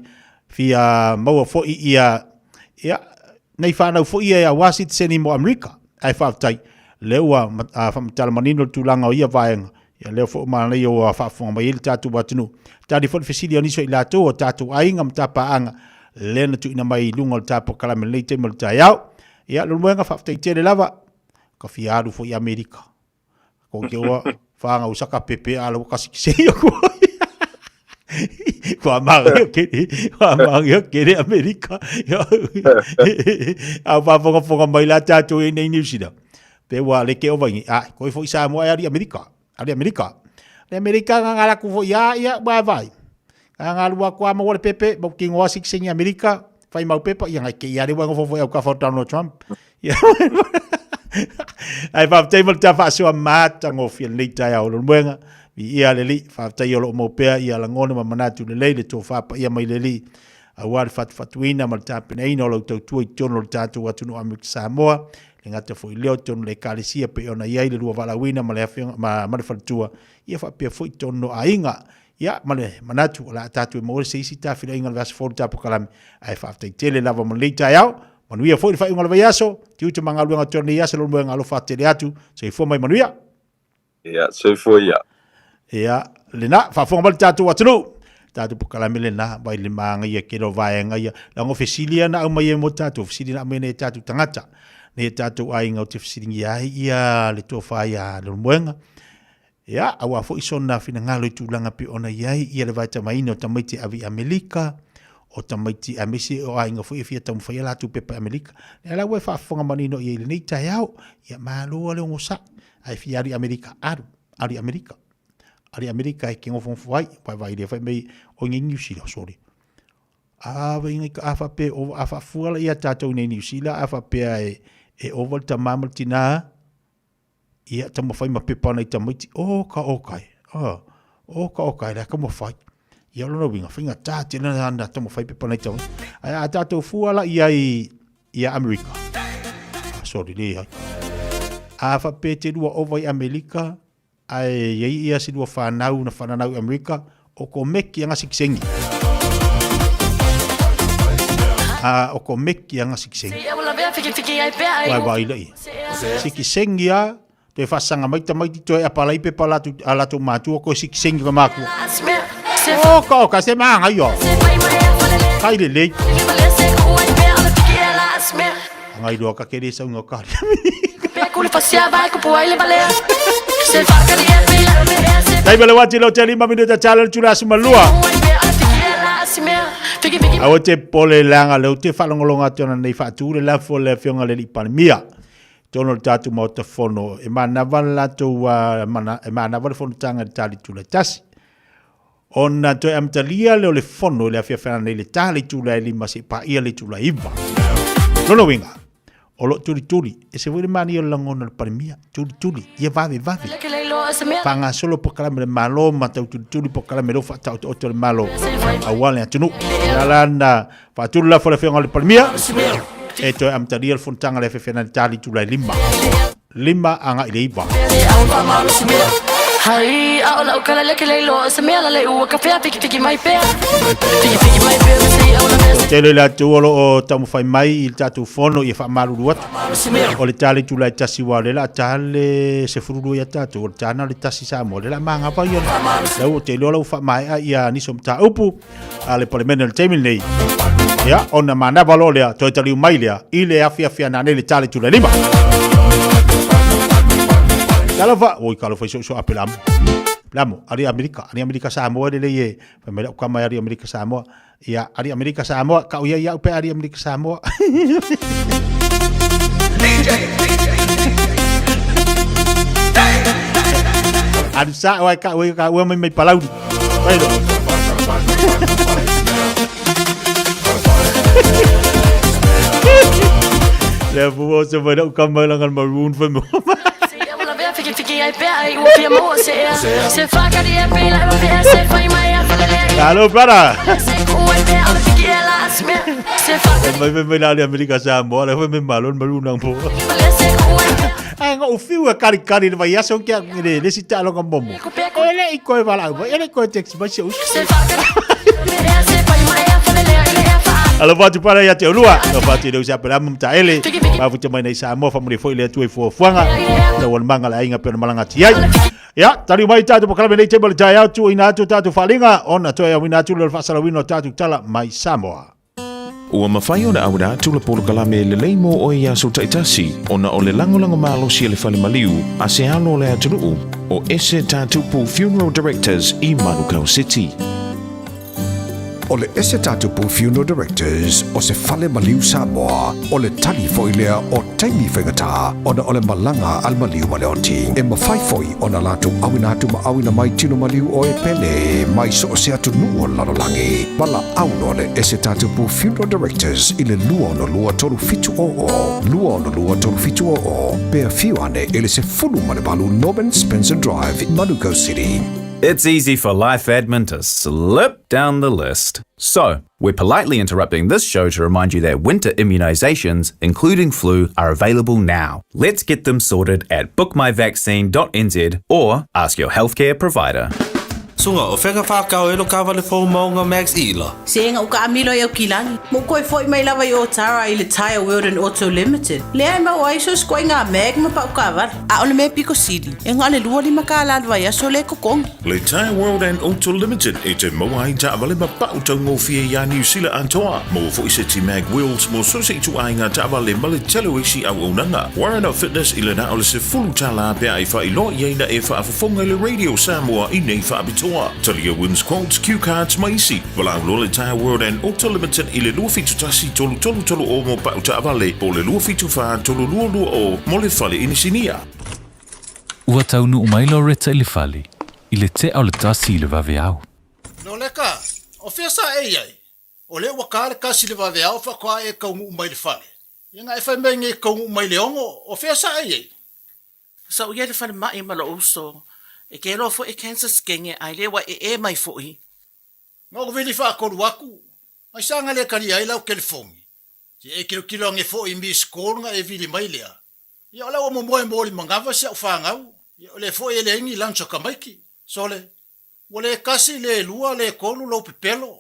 fia maua foi ia, ia, nei fanau foi ia aua sitiseni mo Amerika. Ae faafetai, lea ua faamatala manino le tulaga o ia vaega, ia lea foi ua manaia ua faafofoga mai ai le tatou atunuu. Tali foi le fesili a nisi o i latou o tatou aiga ma tapaaga, lea na tuuina mai i luga o le ta polokalame i lenei taimi o le taeao. Ia, Leulumoega, faafetai tele lava. Ka fia alu foi i Amerika. Ko ke oa whanga o saka pepe a lau kasi ki sei aku. Kua māngi o kere, kua māngi o kere Amerika. A whāwhangafonga mai la tātou e nei New Zealand. Pe ua leke o vaingi, ai, koe foi Samoa e ari Amerika. Ari Amerika. Le Amerika nga ngala ku fo ia ia wa vai. Nga ngalu aku a maua le pepe, mau kingo a sikisengi Amerika, fai mau pepa, ia ngai ke ia le wa ngofo fo au ka fo Donald Trump. Ia. Ai faafetai mo le ta faasoa matagofie lenei taeao o Lolomoega. Viia le Alii, faafetai o lo o mau pea ia lagona ma manatu lelei le tofa paia mai le Alii aua le fatufatuina ma le tapenaina o lau tautua i totonu o le tatou atunuu Amerika Samoa, le gata foi lea o totonu o le Ekalesia pei ona i ai le lua valaauina ma le afioga ma, ma le faletua, ia faapea foi totonu o aiga. Ia, ma le manatu o le a tatou e maua se isi tafilaiga o le vaiaso fou le tapokalame, ae faafetai tele lava mo lenei taeao. Manuia foi le faaiuga o le vaiaso, tiute ma galuega totonu o lenei aso, Lolomoega alofa tele atu, soifua mai manuia. Ia, soifua ia. Ia, lena, faafofoga mai le tatou atunuu. Tatou pokalame lena, vai le māgaia tele o vaega ia. Leaga o fesili ia na aumai ai mo tatou, fesili na aumai nei e tatou tagata, nei e tatou aiga ou te fesiligia ai ia le tofa ia Leulumoega. Ia, aua foi sona finagalo i tulaga pei ona i ai ia le vaetamaina o tamaiti e ave i Amerika, o tamaiti aemaise o aiga foi e fia taumafai a latou pepa i Amerika. Lea la ua e faafofoga manino i ai i lenei taeao. Ia, malo lava le onosai. Ae fia alu i Amerika, alu, alu i Amerika. Alu i Amerika e ke ngofongofo ai, vaivai lea fai mai o nei Niu Sila, sorry. A vai ngai ka a faapea o a faafua la ia tātou nei Niu Sila, a faapea e, e ova le tamā ma le tinā, ia taumafai ma pepa nai tamaiti, o ka o kai, o, o ka o kai, la ka mawhai. Ia o lona uiga, faigata tele na taumafai pepa nai tamaiti. Ae a tātou fua la i ai ia Amerika. Ah, sorry, leai. A faapea te lua ova i Amerika, ae iai ia si lua whanau na whananau i Amerika, o ko meki anga sikisengi. A o ko meki anga sikisengi. Wai wai lei. Sikisengi a, toe whasanga mai tamaiti toe apalai pepa latu, a latu mātua koe sikisengi ka mākua. O ka o ka se maanga io. Kai le lei. Anga iloa ka kere sau ngā kari. Dai bele wati lo te lima minuta tala le tula sumalua. Aua te pole langa leo te whalongolonga atu ana nei whaatu le lafo le afioga le Palemia. Tonu o le tātou Maota Fono, e manava le latou, mana, e manava le fonotaga i le ta le itula e tasi. Ona toe amatalia lea o le fono i le afiafi nei le ta le itula e lima seia paia le itula e iva. Lona uiga, o lo o tulituli, ese foi le manaia o le lagona o le Palemia, tulituli, ia vave vave. Faagasolo polokalame a le Malo ma tau tulituli polokalame o lea ua faataotooto e le Malo aua le atunuu. Lea la na Faatulu lafo le afioga i le Palemia e toe amatalia le fonotaga le afiafi ana le itula e lima. Lima agai le iva. Hai, a o lau kala le ke leiloa o se mea la le ua ka pea piki piki mai pea. Piki piki mai pea me se au la mea. Tele le atu o lo o taumafai mai i le tatou fono ia faamalulu atu. O le tale itula e tasi wa le la tale se furulu ia tatou o le tana le tasi Samoa le la mangava ia. Lau o te iloa lau faamaea ia nisi o mataupu. a le Palemene o le taimi lenei. Ia, ona manava loa lea, toe taliu mai lea, i le afiafi ana nei le tale tula lima. Talofa, oi talofa i so ape lamo. Lamo, ari Amerika, ari Amerika Samoa le lei e, fai mai lau kama ari Amerika Samoa. Ia, ari Amerika Samoa, kau ia ia upe ari Amerika Samoa. Aru sa oe ka ue ka ue mai mai palauri. Bueno. Lea fua o se mai lau kama langa maroon fai mo. Hello brother. Mai mai mai la le Amerika Samoa le fai mai malo maroon ang po. Ai ngo fiu e kari kari le vai aso kia le le si taaloga momo. E le i koe valaau mai, e le i koe text mai se usu. Alofa atu para ia te olua. Alofa atu i le usa pela mtaele. Mafuta mai nei Samoa whamuri foi le atua i fuafuaga. Taualumaga le aiga pe ona malaga atu i ai. Ia, taliu mai tatou polokalame nei taimi o le taeao, tuuina atu o tatou faaaliga ona toe auina atu lea o le faasalauina o tatou tala mai Samoa. Ua mafai ona auina atu le polokalame lelei mo oe i aso taitasi ona o le lagolago malosi a le Fale Maliu a se alo o le atunuu o Ese Tatupu Funeral Directors i Manukau City. O le Esetatapu Funeral Directors o se fale maliu Samoa, o le tali foi lea o taimi faigata ona o le malaga a le maliu ma le oti. E mafai foi ona latou auina atu ma auina mai tino maliu o e pele mai so o se atunuu o le lalolagi. Valaau loa le Esetatapu Funeral Directors i le 262 3700, 262 3700, pe afio ane i le 18 Norman Spencer Drive, Manukau City. It's easy for life admin to slip down the list. So, we're politely interrupting this show to remind you that winter immunizations, including flu, are available now. Let's get them sorted at bookmyvaccine.nz or ask your healthcare provider. Suga, o fea nga whākau e lo kāwale fou maunga Max Ila? Se nga uka amilo i au kilagi. Mo koe foi mai lava i Otara i le Tyre World and Auto Limited. Lea e mau ai so sikoa i ngā mag ma pau kāwale. A o le mea piko sili, e ngā le 25 kālā le vaiaso le kokongi. Le Tyre World and Auto Limited e te maua ai taavale ma pa'u taugofie iā Niu Sila atoa. Maua foi se ti mag wheels mo so se ituaiga taavale ma le tele o isi auaunaga. Warren of Fitness i le na o le $10 pe a e faailoa i ai na e faafofoga i le Radio Samoa i nei faapitoa. Talia wins quotes, cue cards ma isi. Valaau loa le Tyre World and Auto Limited i le 271 3330 mo pa'u taavale po o le 274 3220 mo le fale inisinia. Ua taunuu mai Loretta i le fale i le tea o le tasi i le vaveao. Loleka, o fea sa e i ai? O lea ua ka le kasi le vaveao faatoa e kaunuu mai le fale. Ia na e fai mai nei kaunuu mai le ono, o fea sa e i ai? Sa ou i ai le falemai ma lou uso, e ke loa foi e cancer skenge ae le ua ee mai foi. Na ou vili faatolu atu, ai sa na le talia ai lau telefoni. Se e tilotilo ane foi i miss call na e vili mai lea. Ia o la ua momoe mo limanava si au fanau, ia o lea foi e leai ni lunch a tamaiti. Sole, ua le tasi, le lua, le tolu lou pepelo.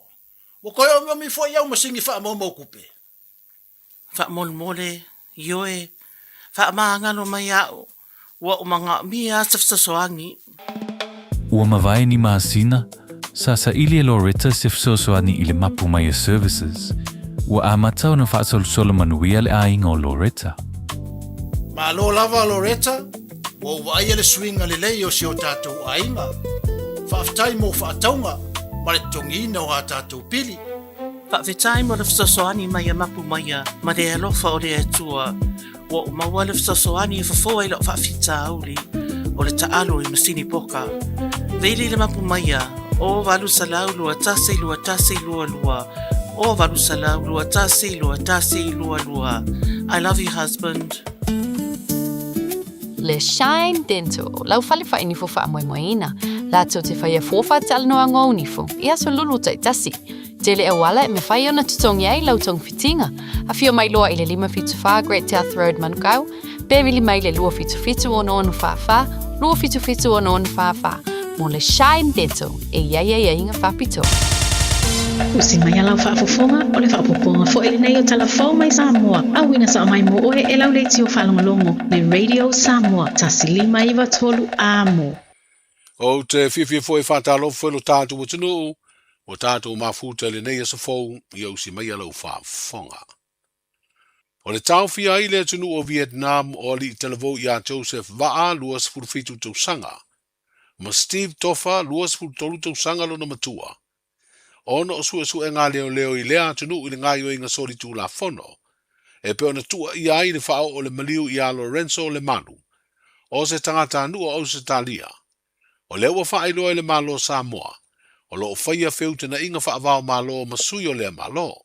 Ua toe omiomi foi au masini faamaumau tupe. Faamolemole, ioe, faamagalo mai a'u, ua ou magaomia a se fesoasoani. Ua mavae ni masina, sa saili e Loretta se fesoasoani i le Mapu Maia Services. Ua amata ona faasolosolo manuia le aiga o Loretta. Malo lava Loretta, ua ou vaaia le suiga lelei o si o tatou aiga. Faafetai mo faatauga ma le totogiina o a tatou pili. Faafetai mo le fesoasoani mai a Mapu Maia ma le alofa o le Atua. Ua ou maua le fesoasoani e fofo ai lau faafitauli o le taalo i masini poka. Vili le Mapu Maia, o 800 21 21 22, o 800 21 21 22. I love you husband. Le Shine Dental, lau fale faainifo faamoemoeina, latou te faia fua faatalanoaga o nifo i aso lulu taitasi. Tele auala e mafai ona totogi ai lau togafitiga. Afio mai loa i le 574 Great South Road, Manukau, pe vili mai le 277 6644, 277 6644 mo le Shine Dental e i ai aiaiga faapitoa. Usi mai a lau faafofoga, o le faaopoopoga foi lenei o Tala Fou mai Samoa, auina sao mai mo oe e lau leitio faalogologo le Radio Samoa 1593 Amo. Ou te fiafia foi e faatalofa i lo tatou atunuu, ua tatou mafuta i lenei aso fou ia usi mai a lau faafofoga. O le taofia ai le atunuu o Vietnam o alii talavou ia Joseph Vaa, 27 tausaga, ma Steve Tofa, 23 tausaga lona matua, ona o suesuega a leoleo i lea atunuu i le gaoioiga solitulafono, e pei ona tuuaia ai le faaoo o le maliu ia Lorenzo Lemalu, o se tagatanuu o Ausetalia. O lea ua faailoa e le Malo o Samoa, o lo o faia feutanaiga faava-o-Malo ma sui o lea Malo.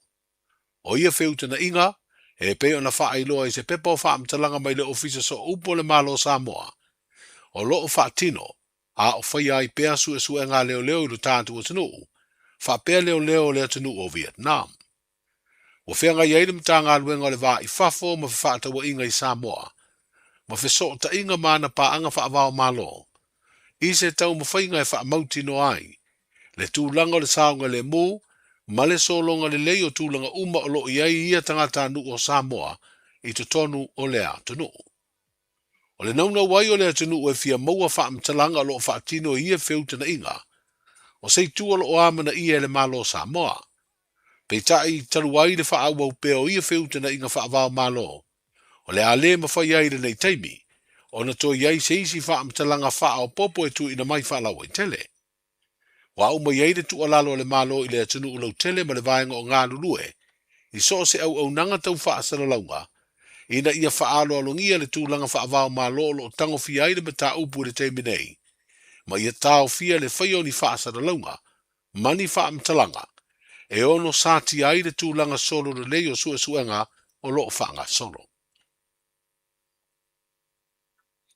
O ia feutanaiga, e pei ona faailoa i se pepa o faamatalaga mai le Ofisa Sooupu o le Malo o Samoa, o lo o faatino a o faia ai pea suesuega a leoleo i lo tatou atunuu, faapea leoleo o le atunuu o Vietnam. Ua feagai ai le Matagaluega o le Va i Fafo ma Fefaatauaiga i Samoa ma fesootaiga ma ana paaga faava-o-Malo i se taumafaiga e faamautinoa ai le tulaga o le saogalemu ma le sologa lelei o tulaga uma o lo o i ai ia tagatanuu o Samoa i totonu o lea atunuu. O le naunau ai o le atunuu e fia maua faamatalaga o lo o faatino i ia feutanaiga, o se itu o lo o amanaia e le Malo o Samoa. Peitai, talu ai le faaauau pea o ia feutanaiga faava-o-Malo, o le a le mafai ai i lenei taimi ona toe i ai se isi faamatalaga faaopoopo e tuuina mai faalauaitele. Ua au mai ai le tuualalo a le Malo i le atunuu lautele ma le vaega o galulue i so o se auaunaga tau faasalalauga ina ia faaaloalogia le tulaga faava-o-Malo o lo o tagofia ai le mataupu i le taimi nei ma ia taofia le faia o ni faasalalauga ma ni faamatalaga e ono satia ai le tulaga solo lelei o suesuega o lo o faagasolo.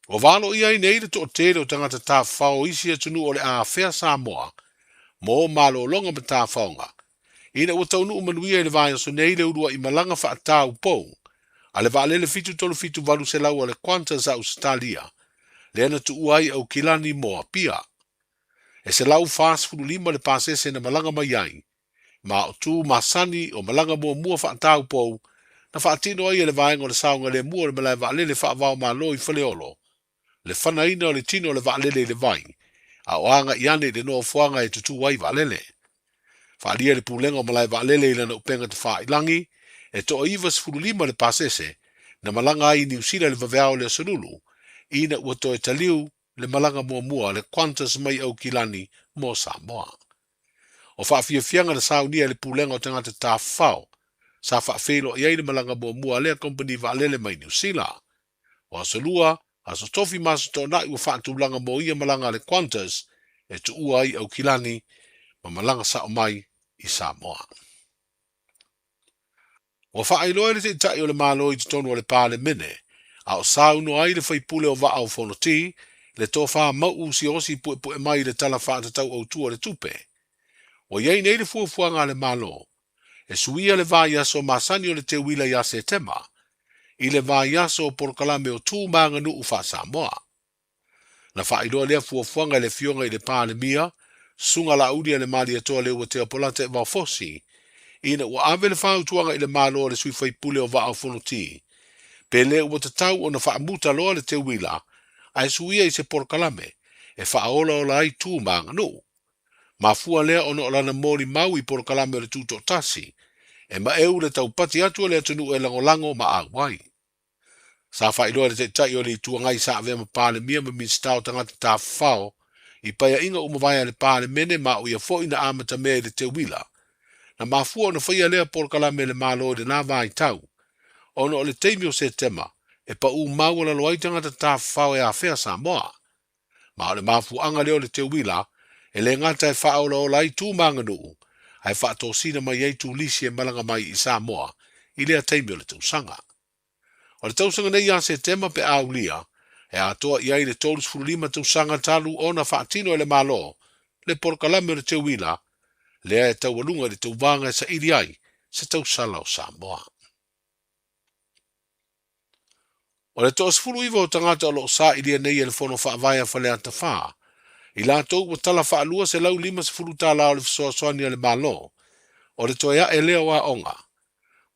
Ua valoia ai nei le toatele o tagata tafafao o isi atunuu o le a afea Samoa mo malologa ma tafaoga, ina ua taunuu manuia i le vaiaso nei le uluai malaga faataupou a le vaalele 737 800 a le Qantas a Ausetalia, lea na tuua ai Aukilani mo Apia. E 145 le pasese na malaga mai ai, ma o tu masani o malaga muamua faataupou na faatino ai e le vaega o le saogalemu o le malae vaalele faava-o-Malo i Faleolo, le fanaina o le tino o le vaalele i le vai, a o agai ane i le nofoaga e tutū ai vaalele. Faaalia le Pulega o Malae Vaalele i lana upega tafailagi, e toa 95 le pasese na malaga ai i Niu Sila i le vaveao o le Aso Lulu, ina ua toe taliu le malaga muamua a le Qantas mai Aukilani mo Samoa. O faafiafiaga na saunia e le Pulega o Tagata Tafafao, sa faafeiloai ai le malaga muamua a lea kompeni vaalele mai Niu Sila. O Aso Lua, Aso Tofi ma Aso Toonai ua faatulaga mo ia malaga a le Qantas e tuua ai Aukilani ma malaga sao mai i Samoa. Ua faailoa e le Taitai o le Malo i totonu o le Palemene, a o saunoa ai le faipule o Vaa o Fonoti, le tofa mau'u siaosi puepue mai i le Tala Faatatau Autu o le Tupe. Ua i ai nei le fuafuaga a le Malo e suia le vaiaso masani o le teuila ia Setema i le vaiaso o polokalame o tu ma aganuu faa-Samoa. Na faailoa lea fuafuaga e le Afioga i le Palemia, Susuga Laauli a le Malietoa Leuatea Polata Evaofosi, ina ua ave le fautuaga i le Malo a le sui faipule o Vaa o Fonoti, pe le ua tatau ona faamuta loa le teuila ae suia i se polokalame e faaolaola ai tu ma aganuu. Mafua lea ona o lana molimau i polokalame o le Tutoatasi, e maeu le taupati atu o le atunuu e lagolago ma auai. Sa faailoa e le Taitai o le Itu Agai sa avea ma Palemia ma Minisita o Tagata Tafafao i paeaiga ua mavae a le Palemene ma o ia foi na amatamea i le teuila. Na mafua ona faia lea polokalame e le Malo i lena vaitau ona o le taimi o Setema e pau maualalo ai tagata tafafao e afea Samoa. Ma o le mafuaaga lea o le teuila e le gata e faaolaola ai tu ma aganuu ae faatosina mai ai turisi e malaga mai i Samoa i lea taimi o le tausaga. O le tausaga nei ia Setema pe a aulia, e atoa i ai le 35 tausaga talu ona faatino e le Malo le polokalame o le teuila lea e taualuga i le tauvaga e saili ai se tausala o Samoa. O le toa-19 o tagata o lo o sailia nei e le Fono Faavae a Faleata 4, i latou ua tala faalua $150 tala o le fesoasoani a le Malo, o le toe ae lea o aoga.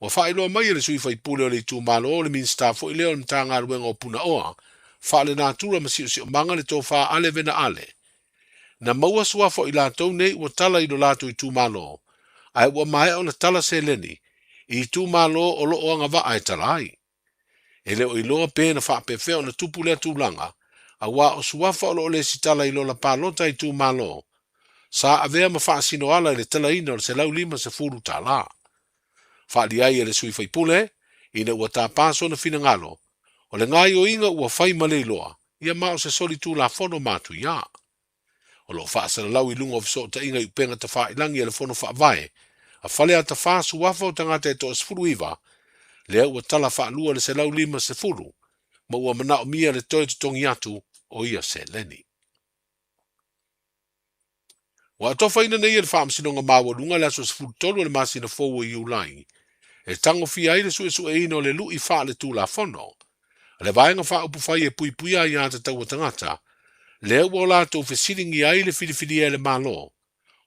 Ua faailoa mai e le sui faipule o le itumalo, o le Minisita foi lea o le Matagaluega o Punaoa Faalenatura ma Siosiomaga le tofa Ale Vena Ale. Na maua suafa o i latou nei ua tala i lo latou itumalo, ae ua maea ona tala seleni i itumalo o lo o agavaa e tala ai. E le o iloa pe na faapefea ona tupu lea tulaga, auā o suafa o lo o lesitala i lola palota itumalo, sa avea ma faasino ala i le talaina o le $150. Faaalia ai e le sui faipule, ina ua tapa sona finagalo, o le gaoioiga ua fai ma le iloa, ia ma o se soli tulafono matuia. O lo o faasalalau i luga o fesootaiga i upega tafailagi a le Fono Faavae a Faleata 4 suafa o tagata e toa-19, lea ua tala faalua le 150 ma ua manaomia le toe totogi atu o ia seleni. Ua atofaina nei e le Faamasinoga Maualuga le aso 13 o le masina fou o Iulai e tagofia ai le suesueina o le lui faaletulafono a le Vaega Faaupufai e Puipuia Aiatatau a Tagata, lea ua o latou fesiligia ai le filifilia e le Malo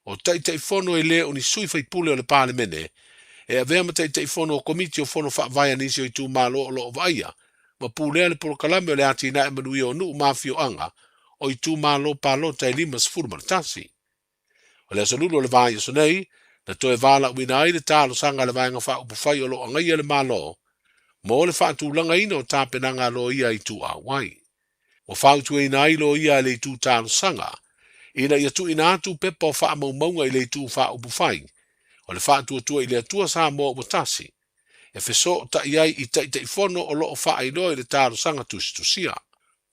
o Taitaifono e le o ni sui faipule o le Palemene e avea ma Taitaifono o Komiti o Fono Faavae a nisi o itumalo o lo o vaaia ma pulea le polokalame o le atinae manuia o nuu ma afioaga o itumalo palota e 51. O le aso Lulu o le vaiaso nei, na toe valaauina ai le talosaga a le Vaega Faaupufai o lo o agaia le Malo mo le faatulagaina o tapenaga a loia i ituau ai. Ua fautuaina ai loia e le itu talosaga ina ia tuuina atu pepa o faamaumauga i le Itu Faaupufai o le Faatuatua i le Atua Samoa Ua Tasi, e fesootai ai i Taitaifono o lo o faailoa i le talosaga tusitusia.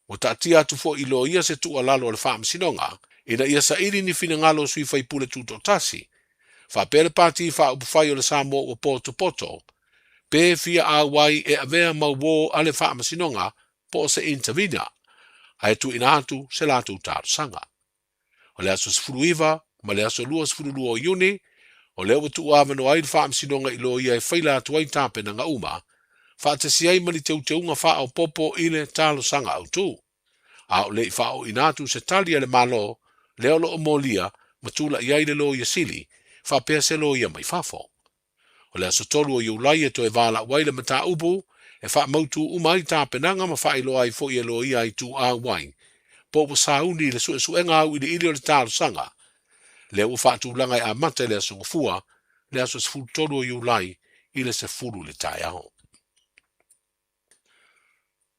Ua taatia atu foi i loia se tuualalo a le Faamasinoga ina ia saili ni finagalo o sui faipule tutoatasi, faapea le Pati Faaupufai o le Samoa Ua Potopoto, pe fia auai e avea ma uō a le Faamasinoga po o se intervener, ae tuuina atu se latou talosaga. O le aso 19 ma le aso 22 o Iuni, o lea ua tuuavanoa ai le Faamasinoga i loia e faila atu ai tapenaga uma, faatasi ai ma ni teuteuga faaopoopo i le talosaga autu. A o le i faaooina atu se tali a le Malo, lea o lo o molia ma tulai ai le Loia Sili, faapea se loia mai fafo. O le aso 3 o Iulai e toe valaau ai le mataupu e faamautu uma ai tapenaga ma faailoa ai foi e loia ituau ai po ua sauni i le suesuega auiliili o le talosaga lea ua faatulaga e amata i le aso Gafua, le aso 13 o Iulai i le 10 i le taeao.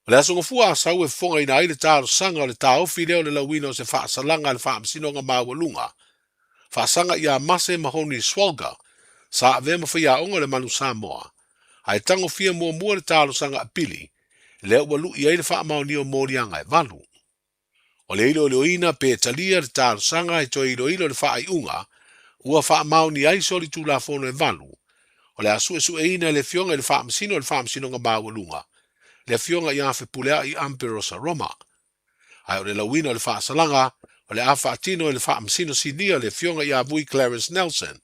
O le aso Gafua Asau e fofogaina ai le talosaga o le taofi lea o le lauina o se faasalaga a le Faamasinoga Maualuga faasaga ia Mase Mahoni Swalga sa avea ma faiaoga o le Manu Samoa, ae tagofia muamua le talosaga apili lea ua lui ai le faamaonia o moliaga e valu. O le iloiloina pe talia le talosaga e toe iloilo le faaiuga ua faamaonia ai solitulafono e valu, o le a suesueina e le Afioga i le Faamasino o le Faamasinoga Maualuga, le Afioga ia Fepuleai Amperosa Roma. Ae o le lauina o le faasalaga, o le a faatino e le Faamasino Sinia le Afioga ia Vui Clarence Nelson,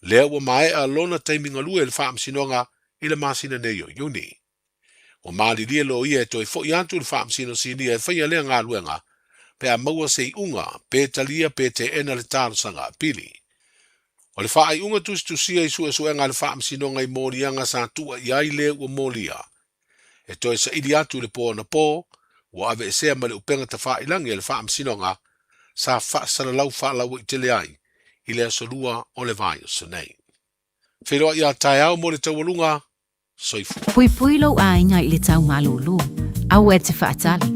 lea ua maea lona taimi galue i le Faamasinoga i le masina nei o Iuni. Ua malilie loia e toe foi atu i le Faamasino Sinia e faia lea galuega pe a maua se iuga pe talia pe teena le talosaga apili. O le faaiuga tusitusia i suesuega a le Faamasinoga i moliaga sa tua i ai le ua molia e toe saili atu i le po anapo, ua aveesea ma le upega tafailagi a le Faamasinoga sa faasalalau faalauaitele ai i le aso Lua o le vaiaso nei. Feiloai a taeao mo le taualuga. Soifua. Puipui lou aiga i le tau malūlū. Aua e te faatali.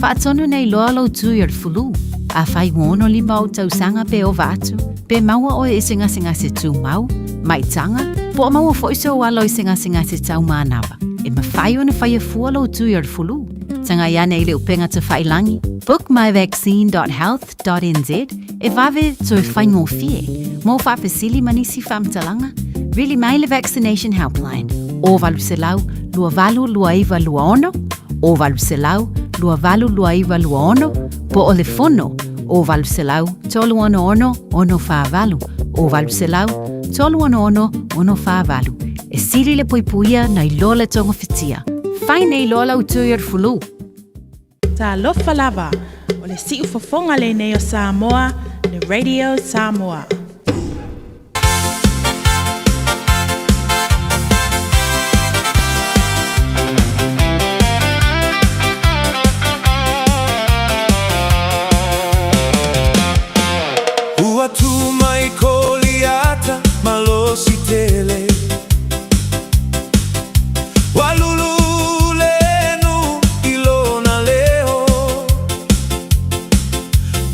Faatonu nei loa lou tui o le fulu. Afai ua 65 ou tausaga pe ova atu, pe maua oe i se gasegase tumau, maitaga, po o maua foi sou alo i se gasegase tau manava, e mafai ona faia fua lou tui o le fulu. Tagai ane i le upega tafailangi, bookmyvaccine.health.nz, e vave toe faigofie. Mo faafesili ma nisi faamatalaga, vili mai le Vaccination Helpline, o 800 282926, o 800 282926, po o le fono, o 800 366 648, o 800 366 648. E sili le puipuia nai lo le togafitia. Fai nei loa lau tui o le fulu. Talofa lava, o le siufofoga lenei o Samoa, le Radio Samoa. Ua tu mai Koliata malosi tele. Ua lulu le nu i lona leo.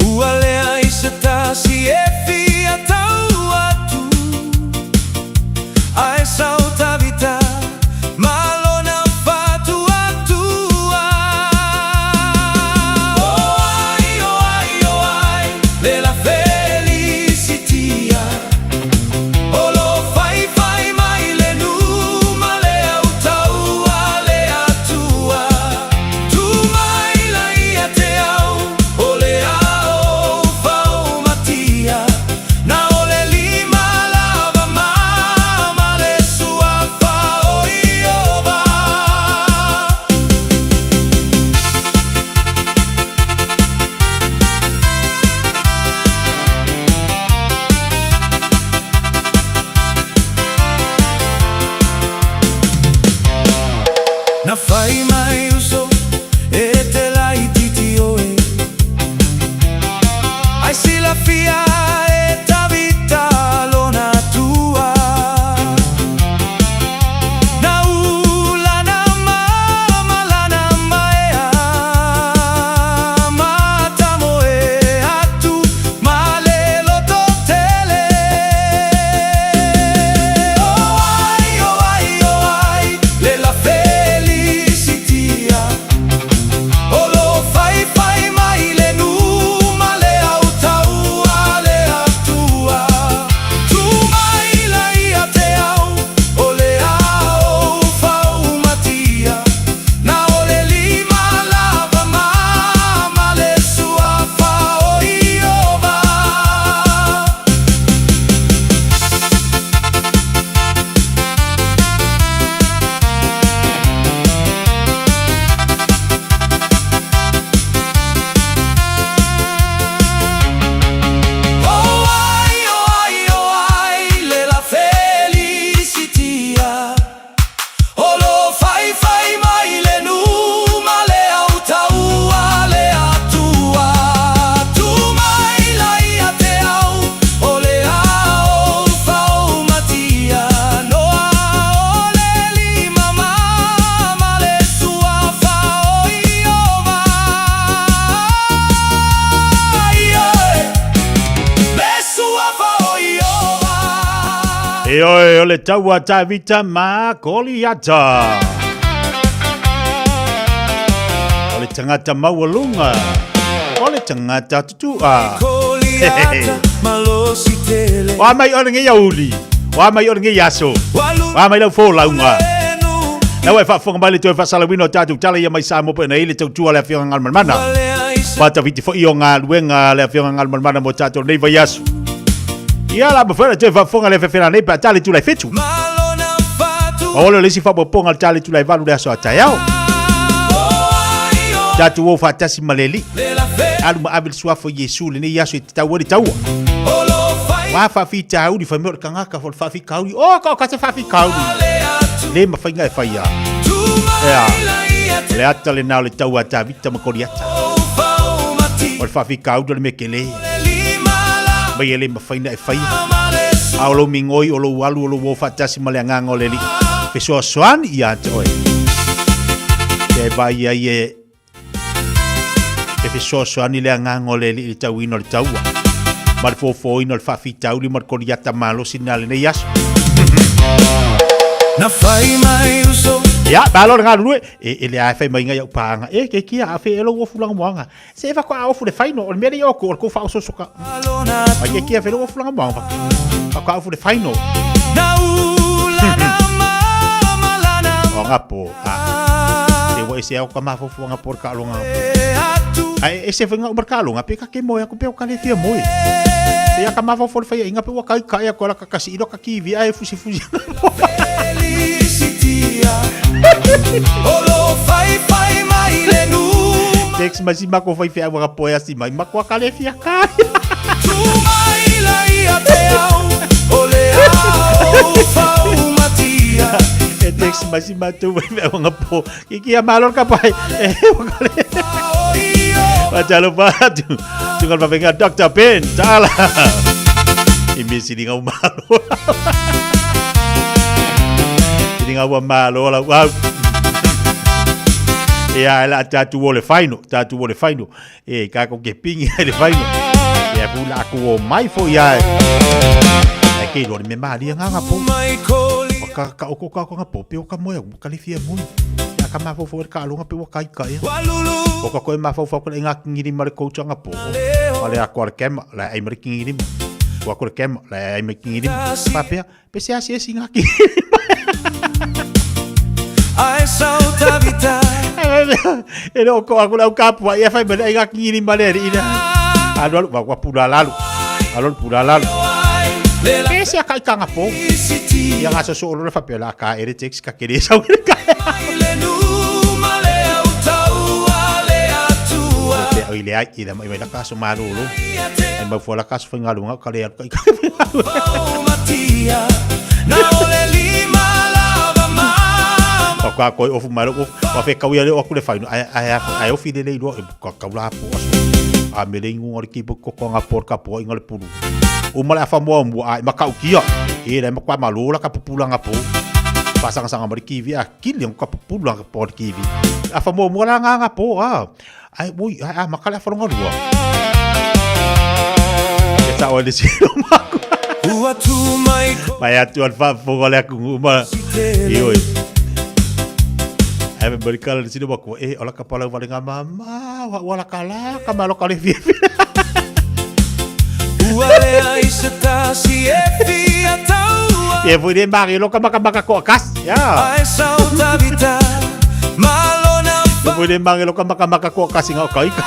Ua leai se tasi e fia. E oe, o le taua Tavita ma Koliata. O le tagata maualuga, o le tagata tutua. Wa mai o lenei auli, wa mai o lenei aso, wa mai lau folauga. Lau e faafofoga mai le toe faasalauina o tatou tala ia mai Samoa pe na i le tautua le afioga Galumalemana. Faatafiti foi o galuega le afioga Galumalemana mo tatou nei vaiaso. Ia la mafai ona toe faafofoga le FFLA nei pe a tali tulai fitu. Maua lea o le isi faaopoopoga le tali tulai valu le aso a taeao. Tatou o faatasi ma le Alii. Alu ma ave le suafa o Iesu i lenei aso e tatau ai le taua. Ua faafitauli fai mai o le tagata o le faafitauli. O ka o ka se faafitauli. Le mafai e fai a. Ea. O le ata lena o le taua a Tavita ma Koliata. O le faafitauli o le mea tele. Mai e le mafai na e faia. A o lou migoi, o lou alu, o lou o faatasi ma le agaga o le Alii, fesoasoani ia te oe. Pe vaai ai e e fesoasoani le agaga o le Alii i le tauina o le taua ma le fofōina o le faafitauli ma le Koliata malosi lena lenei aso. Na fai mai uso. Ia, malo le galulue. E, e le a e fai mai ngai au pāga. E, ke kia, a fe e lou ofu langa moanga. Se e faatoa ofu le faino, o le mea lea i o o le kou faaososo ka. Mai ke kia fe lou ofu langa moanga. Faatoa ofu le faino. O ngapo, a. Te wa ese au ka mafofu anga por ka longa. A e ese fai nga umar ka longa pe ka ke moe aku pe o ka le fia moe. Pe ia ka mafofu le fai inga pe ua kai ka ia ko la ka kasi ilo ka kiwi a e fusi fusi. Text mai si mako fai fea waka poe asi mai mako ka le fia kai. E text mai si matou fai fea waka po. Ki kia malo ka pai. E waka le. Watalo pa tu. Tungal pa venga Dr. Ben Tala. I misi linga umalo. Linga ua malo la au. Ia e la tatu o le faino, tatu o le faino. E ka ko ke pingi le faino. Ia pu la ku o mai fo ia. E ke lo me malia nganga po. O ka ka o ko ka ko nga po pe o ka moe o ka le fia moi. Ia ka mafo fo ka alonga pe o kai ka ia. O ka koe mafo fo ko le nga kingiri ma le coach nga po. Ma le ako le kema la ai ma le kingiri. Wa ko le kema la ai ma kingiri. Papea pe se asi esi nga kingiri. Ai sautavita. E le o ko aku lau kapua ia fai ma le ai nga kingiri ma le ina. Alu alu wa pula lalu. Alu alu pula lalu. Pe se kai ka nga po. Ia nga so so lo fa pe la ka ere tex ka kere sau ke ka. Pe oi le ai ida mai mai la ka so malo lo. Ai mau fo la ka so fai ngalu nga ka le alu ka ka. O ka koi ofu mai lo wa fe kau ia le o aku le fai no ai ai ai ofi le le lo ka kau la po aso. A me le ingu ngori ki ko ko nga por ka po inga le pulu. O male afa moa mua ai makau kia. E le makwa malo la ka pupula nga po. Pasangasanga mari kiwi a kili ka pupula nga po kiwi. Afa moa mua la nga nga po a. Ai oi ai a makale afa longa lua. E ta o le silo mako. Ua tu mai Mai atu al faafofoga le aku uma. I oi. Ai me mari kala le silo mako. E ola ka palau vale ngā mama. Wa wala kala ka malo ka le fia. Ua lea i se tasi e fia taua. E foi le mari lo ka maka maka ko kas. Ya. Ai sautavita. Malona E foi le mari lo ka maka maka ko kas inga o kaika.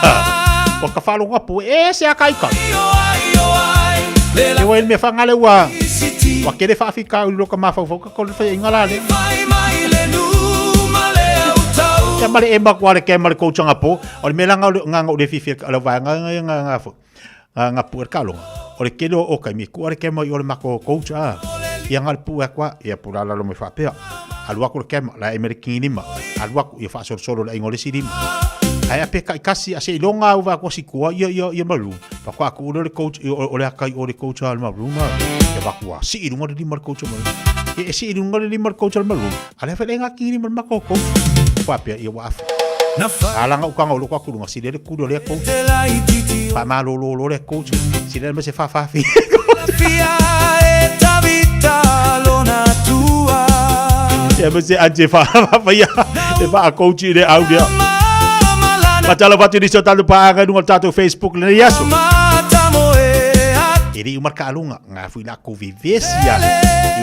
O ka whalonga po e se a kaika. E wai me whangale ua. Wa kere whaafika uru ka mawhauwhau ka kore whai inga la le. Kia mare e maku are kia mare kouchanga po. O le mea nga nga nga ure fifi ala vai nga nga nga nga fo. Nga nga pu er kalonga. O le kelo o kai me ku are kia mai o le mako koucha a. Ia nga le pu e kwa ia pu la lo me whapea. Alu aku le kema la e mere kingi lima. Alu aku ia whaasorosoro le ingo le si lima. Ai a pe kai kasi a se ilonga au va ko si kua ia ia ia malu. Pa kwa ku le coach o le akai o le coach al malu ma. Ia va kua si ilunga le lima le coach malu. E si ilunga le lima le coach al malu. Ale fa le nga kingi lima le mako coach. Kwa pea ia wa afu. Alanga ukanga o loko aku lunga si le kulu le coach. Pa malo lo lo le coach. Si le me se fa fa fi. Fia e tavita. Ia ma se ante fa fa ia e fa coach i le au lea. Fatalofa atu i nisi o tatou paaga i luga o le tatou Facebook lenei aso. E le i uma le kaaluga, ngā fui la ko vevesi ia.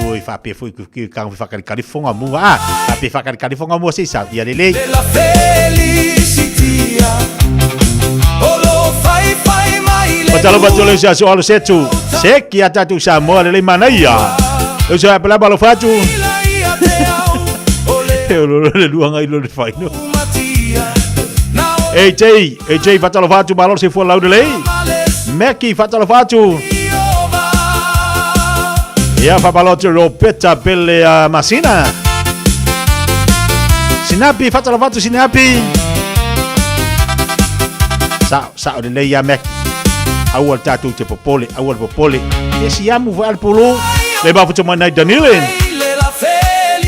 I o i whapea fui ku ki kanga whakalikali fonga mua a. Whapea whakalikali fonga mua se i sau. Ia lelei. La felicitia O lo fai fai mai le Fatalofa atu le uso aso alo setu. Seki a tatou Samoa lelei manaia. Le uso a pela balo fatu. E o lo le luanga i lo le whaino. AJ, AJ fatalofa atu malo se fua lau lelei. Meki fatalofa atu. Ia whapalo atu Ropeta Pele Masina. Sinapi fatalofa atu Sinapi. Sa sa o lelei ia Meki. Aua le tatou te popole, aua le popole. E siamu foi ale pulu. Le mafuta mai nai Danilin.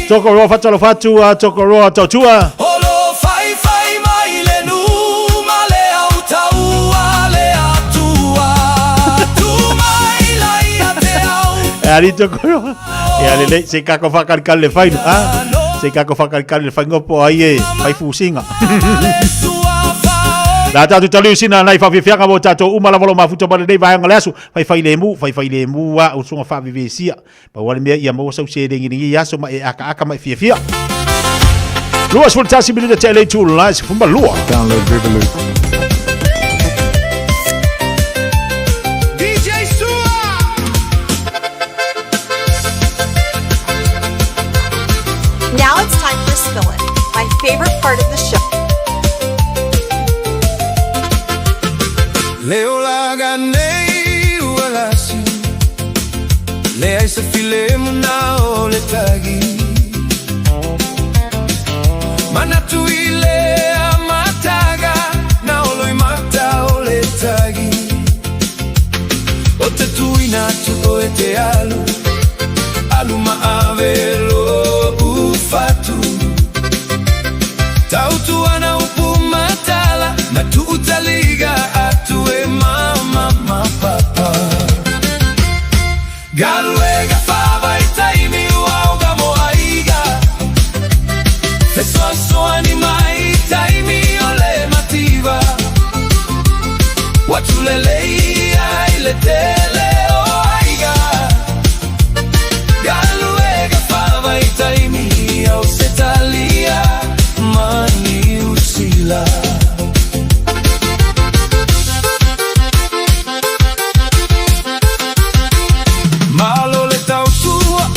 Tokoroa fatalofa atu a Tokoroa tautua. O lo fai fai mai le numa le au taua le atua Tu mai la ia te au E ari Tokoroa. E ale lei se kako whakalikali le whainu. Ha? Se kako whakalikali le whaingo po ai e whai fusinga. La tātou taliu sina nai whawhiwhianga mo tātou uma lava lo mafuta mai lenei vaega o le aso. Whai whai le mu, whai whai le mu a o sunga whawewesia. Pau ale mea ia maua sau se lengilengi i aso ma e akaaka ma e fiafia. 21 minute te lei tu la se fumba lua. Download Revolut. DJ Sua Now it's time for Spill It, my favorite part of the show. Le olaga nei ua lasi Leai se filemu na o le tagi Manatu i le amataga Na olo i mata o le tagi O te tuina atu o e te alu Alu ma ave lo ufatu Tautu ana upu matala Ma tuutaliga atu e mama ma papa Galuega faavaitaimi ua oga mo aiga Fesoasoani mai taimi o le mativa Ua tulelei ai le tele o aiga Galuega faavaitaimi Ausetalia ma Niu Sila. Malo le tautua,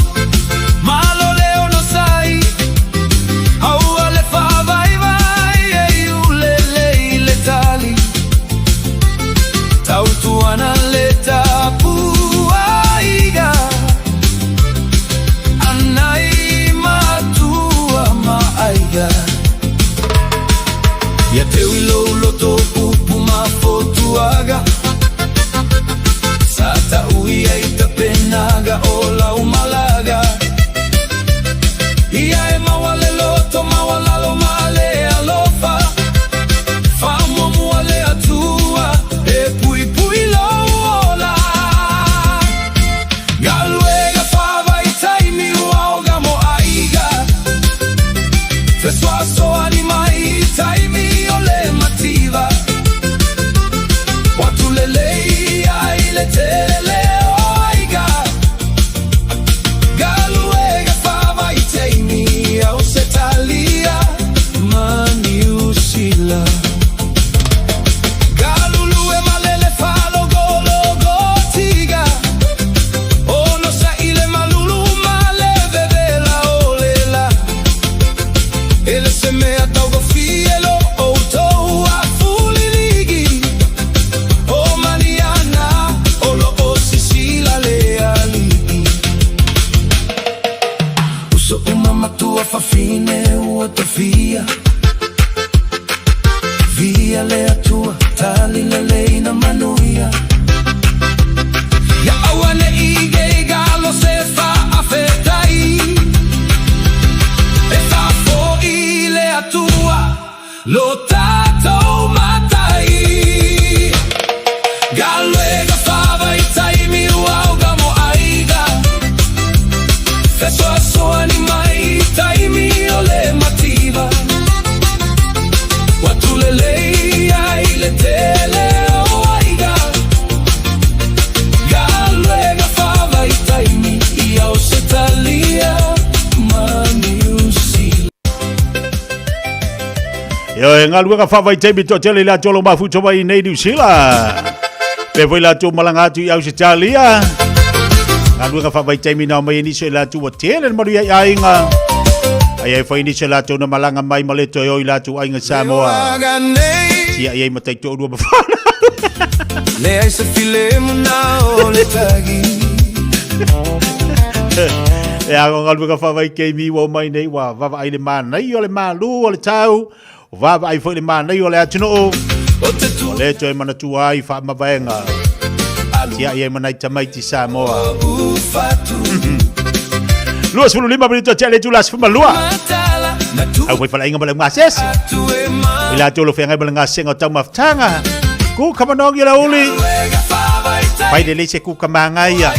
Ioe, galuega faavaitaimi toatele i latou o lo o mafuta mai i nei Niu Sila. Pe foi latou malaga atu i Ausetalia. Galuega faavaitaimi na omai ai nisi o i latou ua tele le manuia i aiga. Ai ai foi nisi o latou na malaga mai ma le toe o i latou aiga i Samoa. Tia i ai ma taitoalua ma fanau. Leai se filemu na o le tagi. E ago galuega faavaitaimi ua omai nei ua vaavaai le manaia o le malu o le tau, ua vaavaai foi le manaia o le atunuu. Ua le toe manatua ai faamavaega. Tiai ai ma nai tamaiti Samoa. 25 minute tea le itula 12. Au foi falainga ma le ungasese. I latou o lo feagai ma le gasega o taumafataga. Kuka manogi la uli. Fai lelei se kuka māngaia.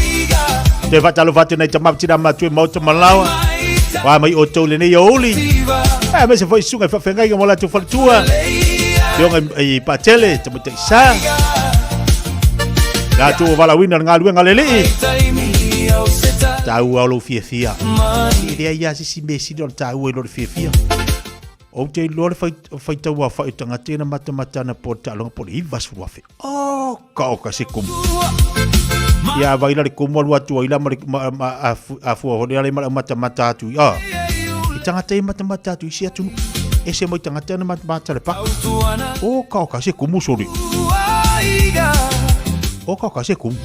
Toe faatalofa atu nai tama ma tina matua i maota ma laoa. Wa mai outou lenei aoauli. Aemaise foi susuga i faafeagaiga ma o latou faletua. Afioga i Patele, Tamaitai Sa. Latou ua valaauina le galuega a le Alii. Taua o lou fiafia. E leai lava se isi mea sili o le taua i lo le fiafia. Ou te iloa le faitau aofai o tagata ia na matamata ana po o le taaloga po o le 90,000. Oh, ka o ka se kumu. Ia vai la le kumu alu atu ai la ma le ma, ma a, a fua hore ale ma le matamata atu i. Ah. I tagata i matamata atu i si atu. E se mai tagata na matamata le pa. Oh, ka o ka se kumu sori. Oh, ka o ka se kumu.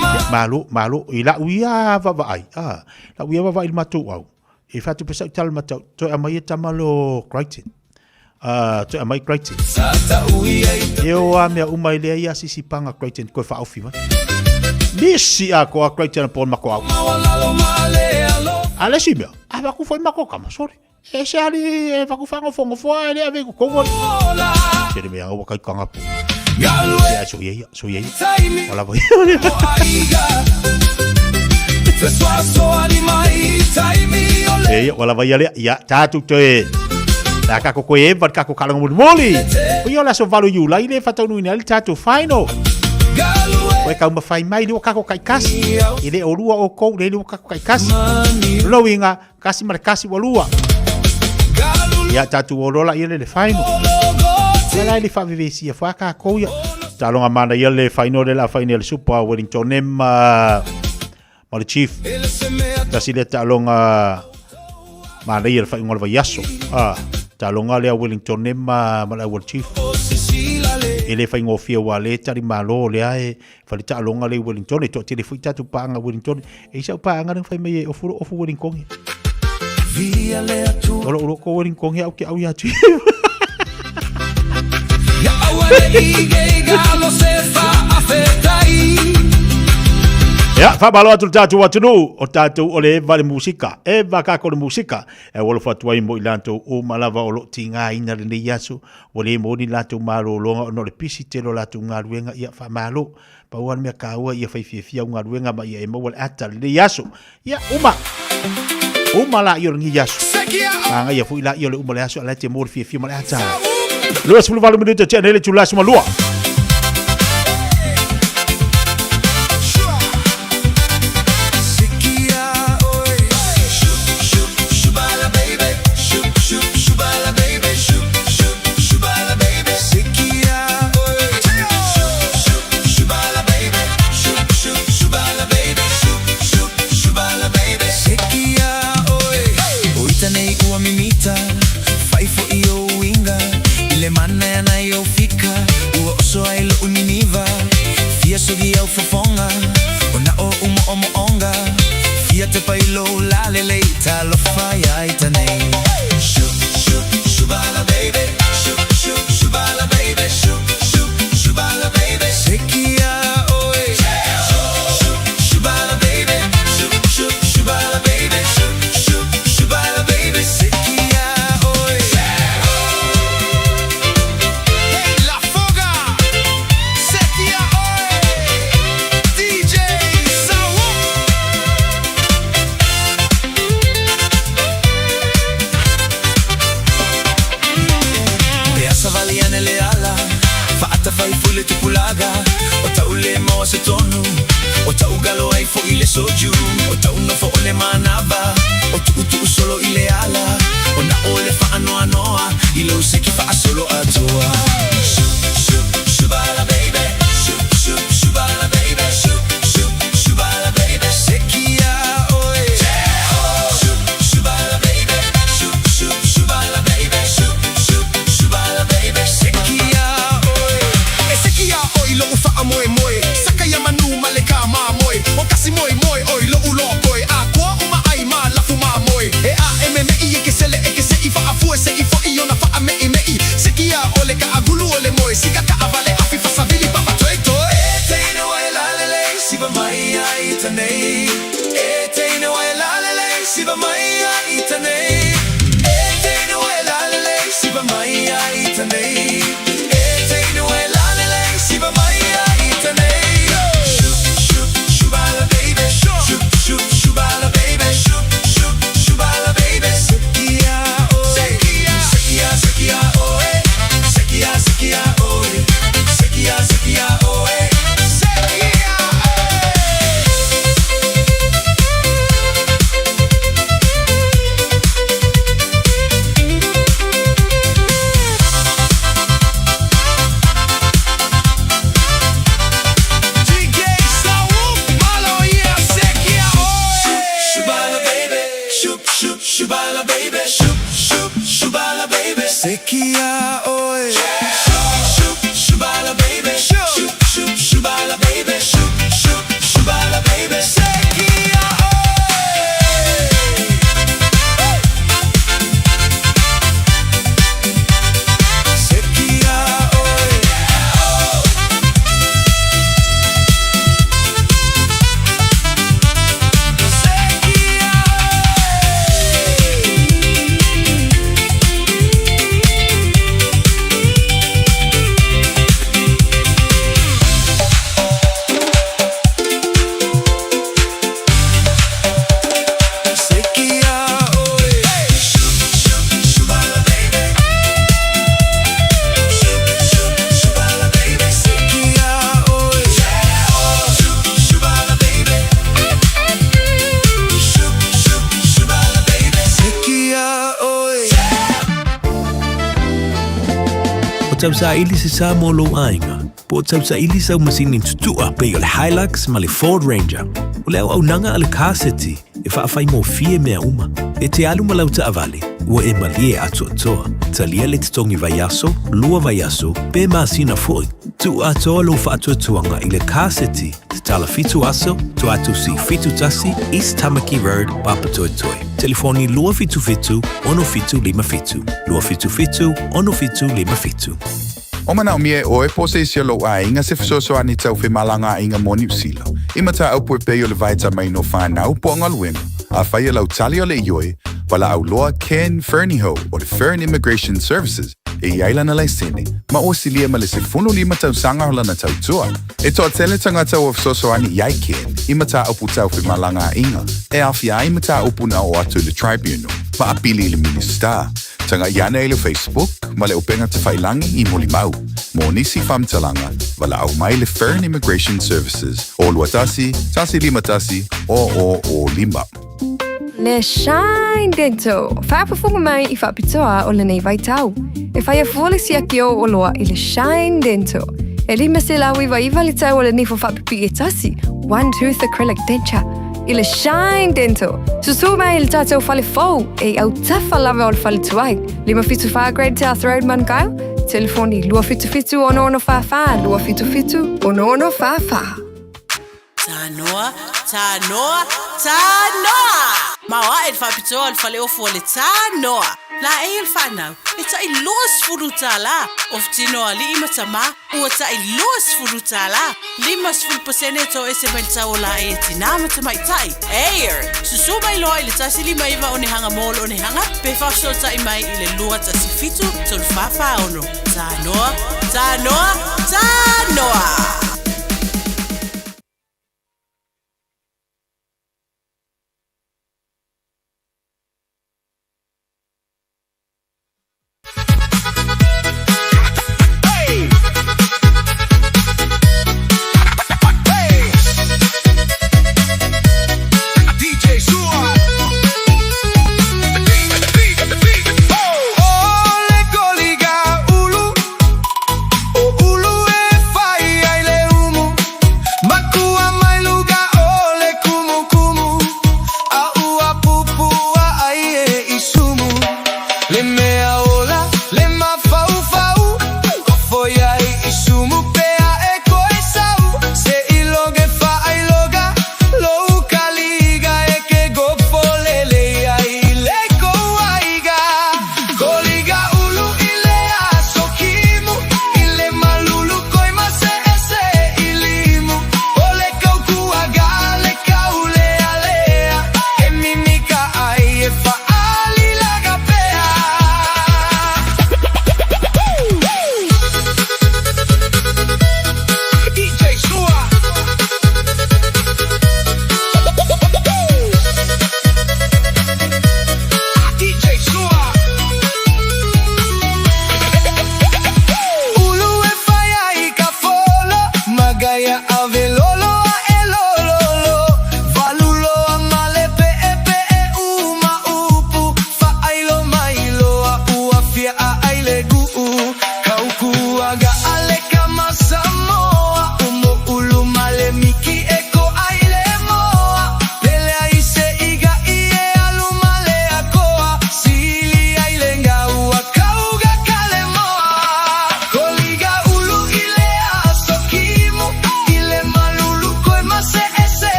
Ia, malo, malo, i lau ia vaavaai. Ah, lau ia vaavaai i le matou au. E whatu pesa i tala matau, toe amai e tama lo Crichton. Toe amai Crichton. E o a mea uma i lea ia sisi panga Crichton koe whaofi mai. Nisi a ko a Crichton a pōn mako au. A le si mea, a waku whai mako kama, sorry. E se ali e waku whango whango foa e lea ve ko kongo. Se le mea ua kai kanga po. Ia, so ia ia, so ia ia. Wala voi. E ia, wala vai alea. Ia, tātou toe. La kako koe e vat kako kalanga muli muli. O ia la so valu iulai le whataunuina le tātou final. Koe kau mawhai mai le o kako kai kasi. I le o lua o kou le le o kako kai kasi. Lolo inga, kasi ma le kasi ua lua. Ia tātou o lola ia le le final. Wala le whawewesia wha ka kou ia. Talonga mana ia le final le la final le Super Wellington M ma le Chief. Tasi le talonga mana ia le whainga o le vaiaso. Ah, talonga lea Wellington M ma le Awal Chief. E le whaingofia wa le tari malo lea e Fale taaloga le i Wellington, e toatele foi tatou paaga Wellington. E i sau paaga le fai mai e ofu ofu Wellington. O lo ko Wellington au ke au ia tu. Ia, whamalo atu le tātou atunuu, o tātou o le eva le musika, eva kako le musika, e ua alofa atu ai mo i latou uma lava o lo o tigaina lenei aso, Ua le maua ni latou malologa ona o le pisi tele o latou galuega, ia faamalo. Pau lava le mea taua ia fai fiafia au galuega ma ia e maua le ata lenei aso. Ia, uma! Uma laia o lenei aso. Magaia foi laia o le uma o le aso, a la e te maua le fiafia ma le ata. 28 minute tea nei le itula 12. O tuʻutuʻu solo i le ala O na ʻoe le faanoanoa I lou seki faasolo atoa Shoop, shoop, shubala baby Shoop, shoop, shubala baby Shoop, shoop, shubala baby Seki iā ʻoe Shoop, shubala baby Shoop, shoop, shubala baby Shoop, shoop, shubala baby Seki iā ʻoe E seki iā ʻoe i loʻu faamoemoe Saka ia manu ma le kāmāmoe O kasi moemoe ʻoe loʻu loa koe A koa uma ai ma lafu māmoe E a e memeʻi e ke sele e ke seʻi Faʻafue seʻi foʻi ona faʻameʻimeʻi Seki iā ʻoe le kaʻagulu o le moe Sika kaʻawale afi fasawili papa toe toe. E teine wai lalelei siva mai ai i tanei E teine wai lalelei siva mai ai i tanei E teine wai lalelei siva mai ai i tanei E teine wai lalelei siva mai ai i tanei Shoop shoop shubala baby Shoop shoop shubala baby Shoop shoop shubala baby Seki iā ʻoe Seki iā seki iā ʻoe Seki iā seki iā ʻoe Seki iā seki iā ʻoe Seki iā DJ Saul Malo yeah seki iā ʻoe Shubala baby Shoop shoop shubala baby Shoop shoop shubala baby Seki iā ʻoe Shoop shoop shubala baby Shoop shoop shubala baby Shoop shoop shubala baby Seki iā ʻoe Seki iā ʻoe Seki iā ʻoe Seki iā ʻoe Shoop shoop shubala baby Shoop shoop shubala baby Seki iā ʻoe Shoop shubala baby Shoop shoop shubala baby Seki iā ʻoe O tausaili se sa mo lou aiga, po o tausaili sau masini tutua pei o le Hilux ma le Ford Ranger. O le auaunaga a le Car City e faafaigofie mea uma. E te alu ma lau taavale, ua e malie atoatoa. Talia le totogi vaiaso, lua vaiaso, pe masina foi. Tuu atoa lou faatuatuaga i le Car City, tatala 7 aso, Toatusi 71, East Tamaki Road, Papatoetoe. Telefoni 277 6757, 277 6757. O manaʻomia e ʻoe po o se isi o lou ʻaiga se fesoasoani tau femalagaaiga mo Niu Sila, i mataupu e pei o le vaetamaina o fanau po o galuega. Afai o lau tali o le ioe, valaau loa Ken Fernihough o le Fern Immigration Services e i ai lana laisene, ma ua silia ma le 15 tausaga o lana tautua. E toatele tagata ua fesoasoani i ai Ken i mataupu tau femalagaaiga e aafia ai mataupu na oo atu i le Tribunal ma apili i le Minisita. Tagai ane i le Facebook ma le upega tafailagi i Molimau. Mo nisi faamatalaga, valaau mai le Fern Immigration Services o 21 151 0005. Le Shine Dental, faafofoga mai i faapitoa o lenei vaitau. E faia fua le siaki o oloa i le Shine Dental. E 599 le tau o le nifo faapipii e tasi, one tooth acrylic denture, i le Shine Dental. Susū mai i le tātou fale fou e i autafa lava o le fale tuai. 574 Great South Road, Manukau. Telefoni 277 6644 277 6644. Tanoa, tanoa, tanoa! Maoaʻe le faapitoa o le faleofu o le Tanoa. Laei o le fanau, e taʻi $20, ofu tino alii ma tamā, ua taʻi $20. 50% e toese mai le tau o laei a tinā ma tamaitai. Air! Susū mai loa i le 159 onehanga mall onehanga pe faafesootai mai i le 217 346. Tanoa, tanoa, tanoa! DJ Sua.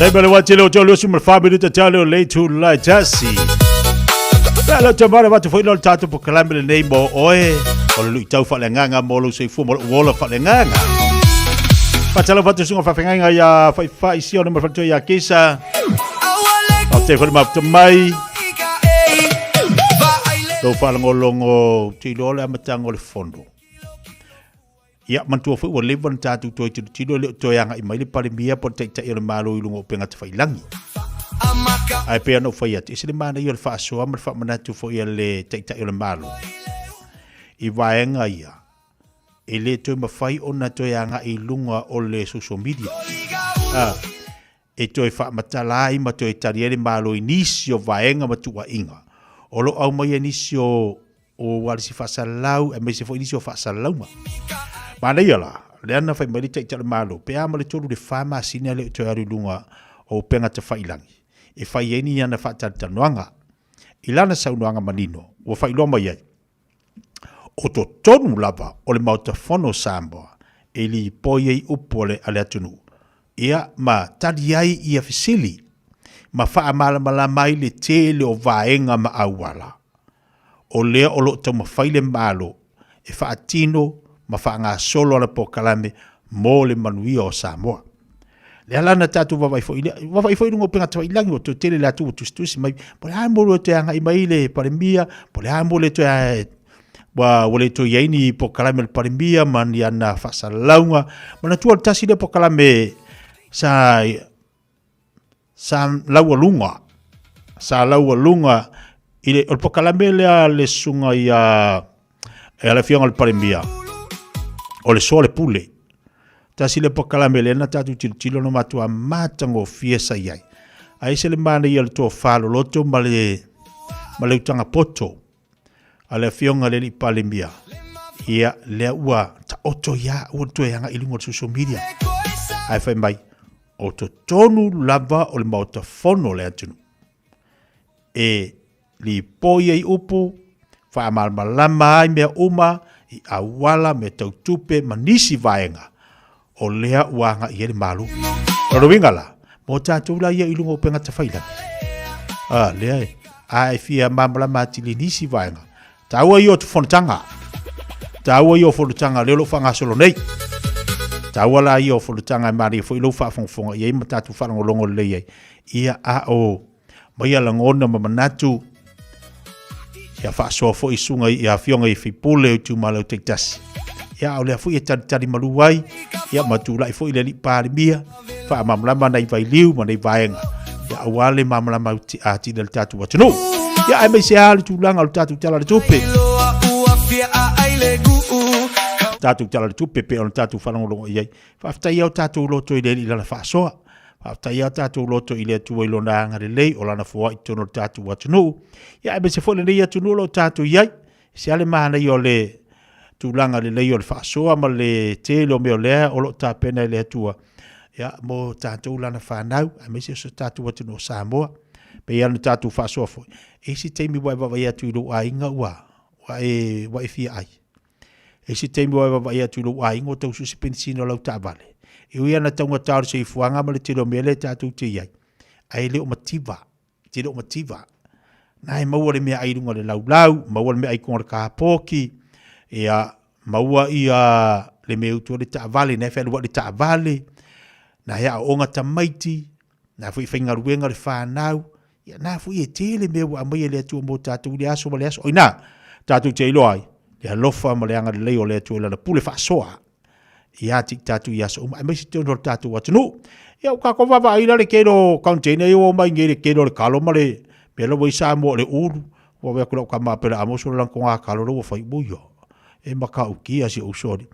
Taimi o le wati le o te lusi ma le wha minuta te ale o le tu lai tasi. Ia le te mara watu foi lo le tātou pokalame le nei mo oe. O le lui tau wha le nganga mo lo soifua mo le uola wha le nganga. Whatalo whatu sunga whawhengainga ia whai whai si o le mawhantua ia kisa. O te whare maputa mai. Tau whalongolongo te iloa le amatanga o le fono. Ia, manatua foi ua leva ona tatou toe tilotilo e le o toe agai mai le Palemia po o le Taitai o le Malo i luga o upega tafailangi. Ae pei ona ou fai atu, e ese le manaia o le faasoa ma le faamanatu foi a le Taitai o le Malo i vaega ia e le toe mafai ona toe agai i luga o le social media. A, e toe faamatala ai ma toe tali ai le Malo i nisi o vaega ma tuuaiga o lo o aumaia nisi o o ualisi faasalalau aemaise foi nisi o faasalalauga. Manaia la, lea na fai mai le Taitai o le Malo, pe a ma le 3 i le 4 masina e le o toe alu i luga o upega tafailangi e fai ai ni ana faatalatalanoaga. I lana saunoaga manino, ua faailoa mai ai, o totonu lava o le Maota Fono o Samoa e lipoi ai upu a le atunuu, ia ma tali ai ia fesili ma faamalamalama ai le tele o vaega ma auala o lea o lo o taumafai le Malo e faatino ma faagasolo ana polokalame mo le manuia o Samoa. Lea la na tatou vaavaai foi lea, vaavaai foi i luga o upega tafailagi ua toe tele le atu ua tusitusi mai, po o le a mo le toe agai mai le Palemia, po o le a mo le toe ua le toe i ai ni polokalame a le Palemia ma ni ana faasalalauga. Manatua o le tasi lea polokalame sa Sa laualuga, sa laualuga i le, o le polokalame lea a le susuga ia, e le Afioga i le Palemia, o le soa le pule. Tasi le polokalame lea na tatou tilotilo na matua matagofie sa i ai. Ae ese le manaia o le tofa loloto ma le, ma le utaga poto a le Afioga i le Alii Palemia, ia, lea ua taoto ia, ua toe agai i luga o le social media. Ae fai mai, o totonu lava o le Maota Fono o le atunuu e lipoi ai upu, faamalamalama ai mea uma i auala, mea tau tupe ma nisi vaega o lea ua agai i ai le Malo. O lona uiga la, mo tatou la ia i luga o upega tafailagi, a, lea e, a e fia malamalama atili i nisi vaega, Taua ia o fonotaga. Taua ia o fonotaga lea o lo o faagasolo nei. Taua la ia o fonotaga e malie foi lou faafogafoga i ai ma tatou faalogologo lelei ai. Ia a o mai ia lagona ma manatu ia faasoa foi susuga i afioga i faipule o itumalo taitasi. Ia a o lea foi e talitali malu ai, ia ma tulai foi le alii Palemia, faamalamalama nai vailiu ma nai vaega ia aua le malamalama atili a le tatou atunuu. Ia aemaise lava le tulaga o le tatou Tala o le Tupe. Tatou Tala o le Tupe pei ona tatou faalogologo i ai. Faafetai o tatou loto i le Alii i lana faasoa. Faafetai o tatou loto i le Atua i lona agalelei o lana foai i totonu o le tatou atunuu. Ia aemaise foi lenei atunuu o lo o tatou i ai. Se a le manaia o le tulaga lelei o le faasoa ma le tele o mea o lea o lo o tapena e le Atua ia, mo tatou lana fanau, aemaise o so tatou atunuu o Samoa. Pei lava ona tatou faasoa foi, e i ai se taimi ua e vaavaai atu i lou aiga ua, ua e, ua e fia ai. E i ai se taimi ua e vaavaai atu i lou aiga ua tau sue se penisini o lau taavale. E ui lava ina taugata o le soifuaga ma le tele o mea lea tatou te i ai, ae le o mativa te le o mativa. Na e maua le meaai i luga o le laulau, maua le meaai i luga o le kapoki, ia, maua ia le mea e utu ai le taavale, na e fealuai le taavale, na e aooga tamaiti, na foi e faigaluega le fanau, ia na foi e tele mea ua aumai e le Atua mo tatou i le aso ma le aso. O i ina, tatou te iloa ai le alofa ma le agalelei o le Atua i lana pule faasoa ia te i tatou i aso uma, aemaise totonu o le tatou atunuu. Ia, ua tatou vaavaai la le tele o container ia ua omai nei i le tele o le talo ma le mea la ua i Samoa o le ulu. Ua vaai atu lau tama a Pele Amos o le lana toga talo la ua fai, ui ia, e matautia si ou uso alii.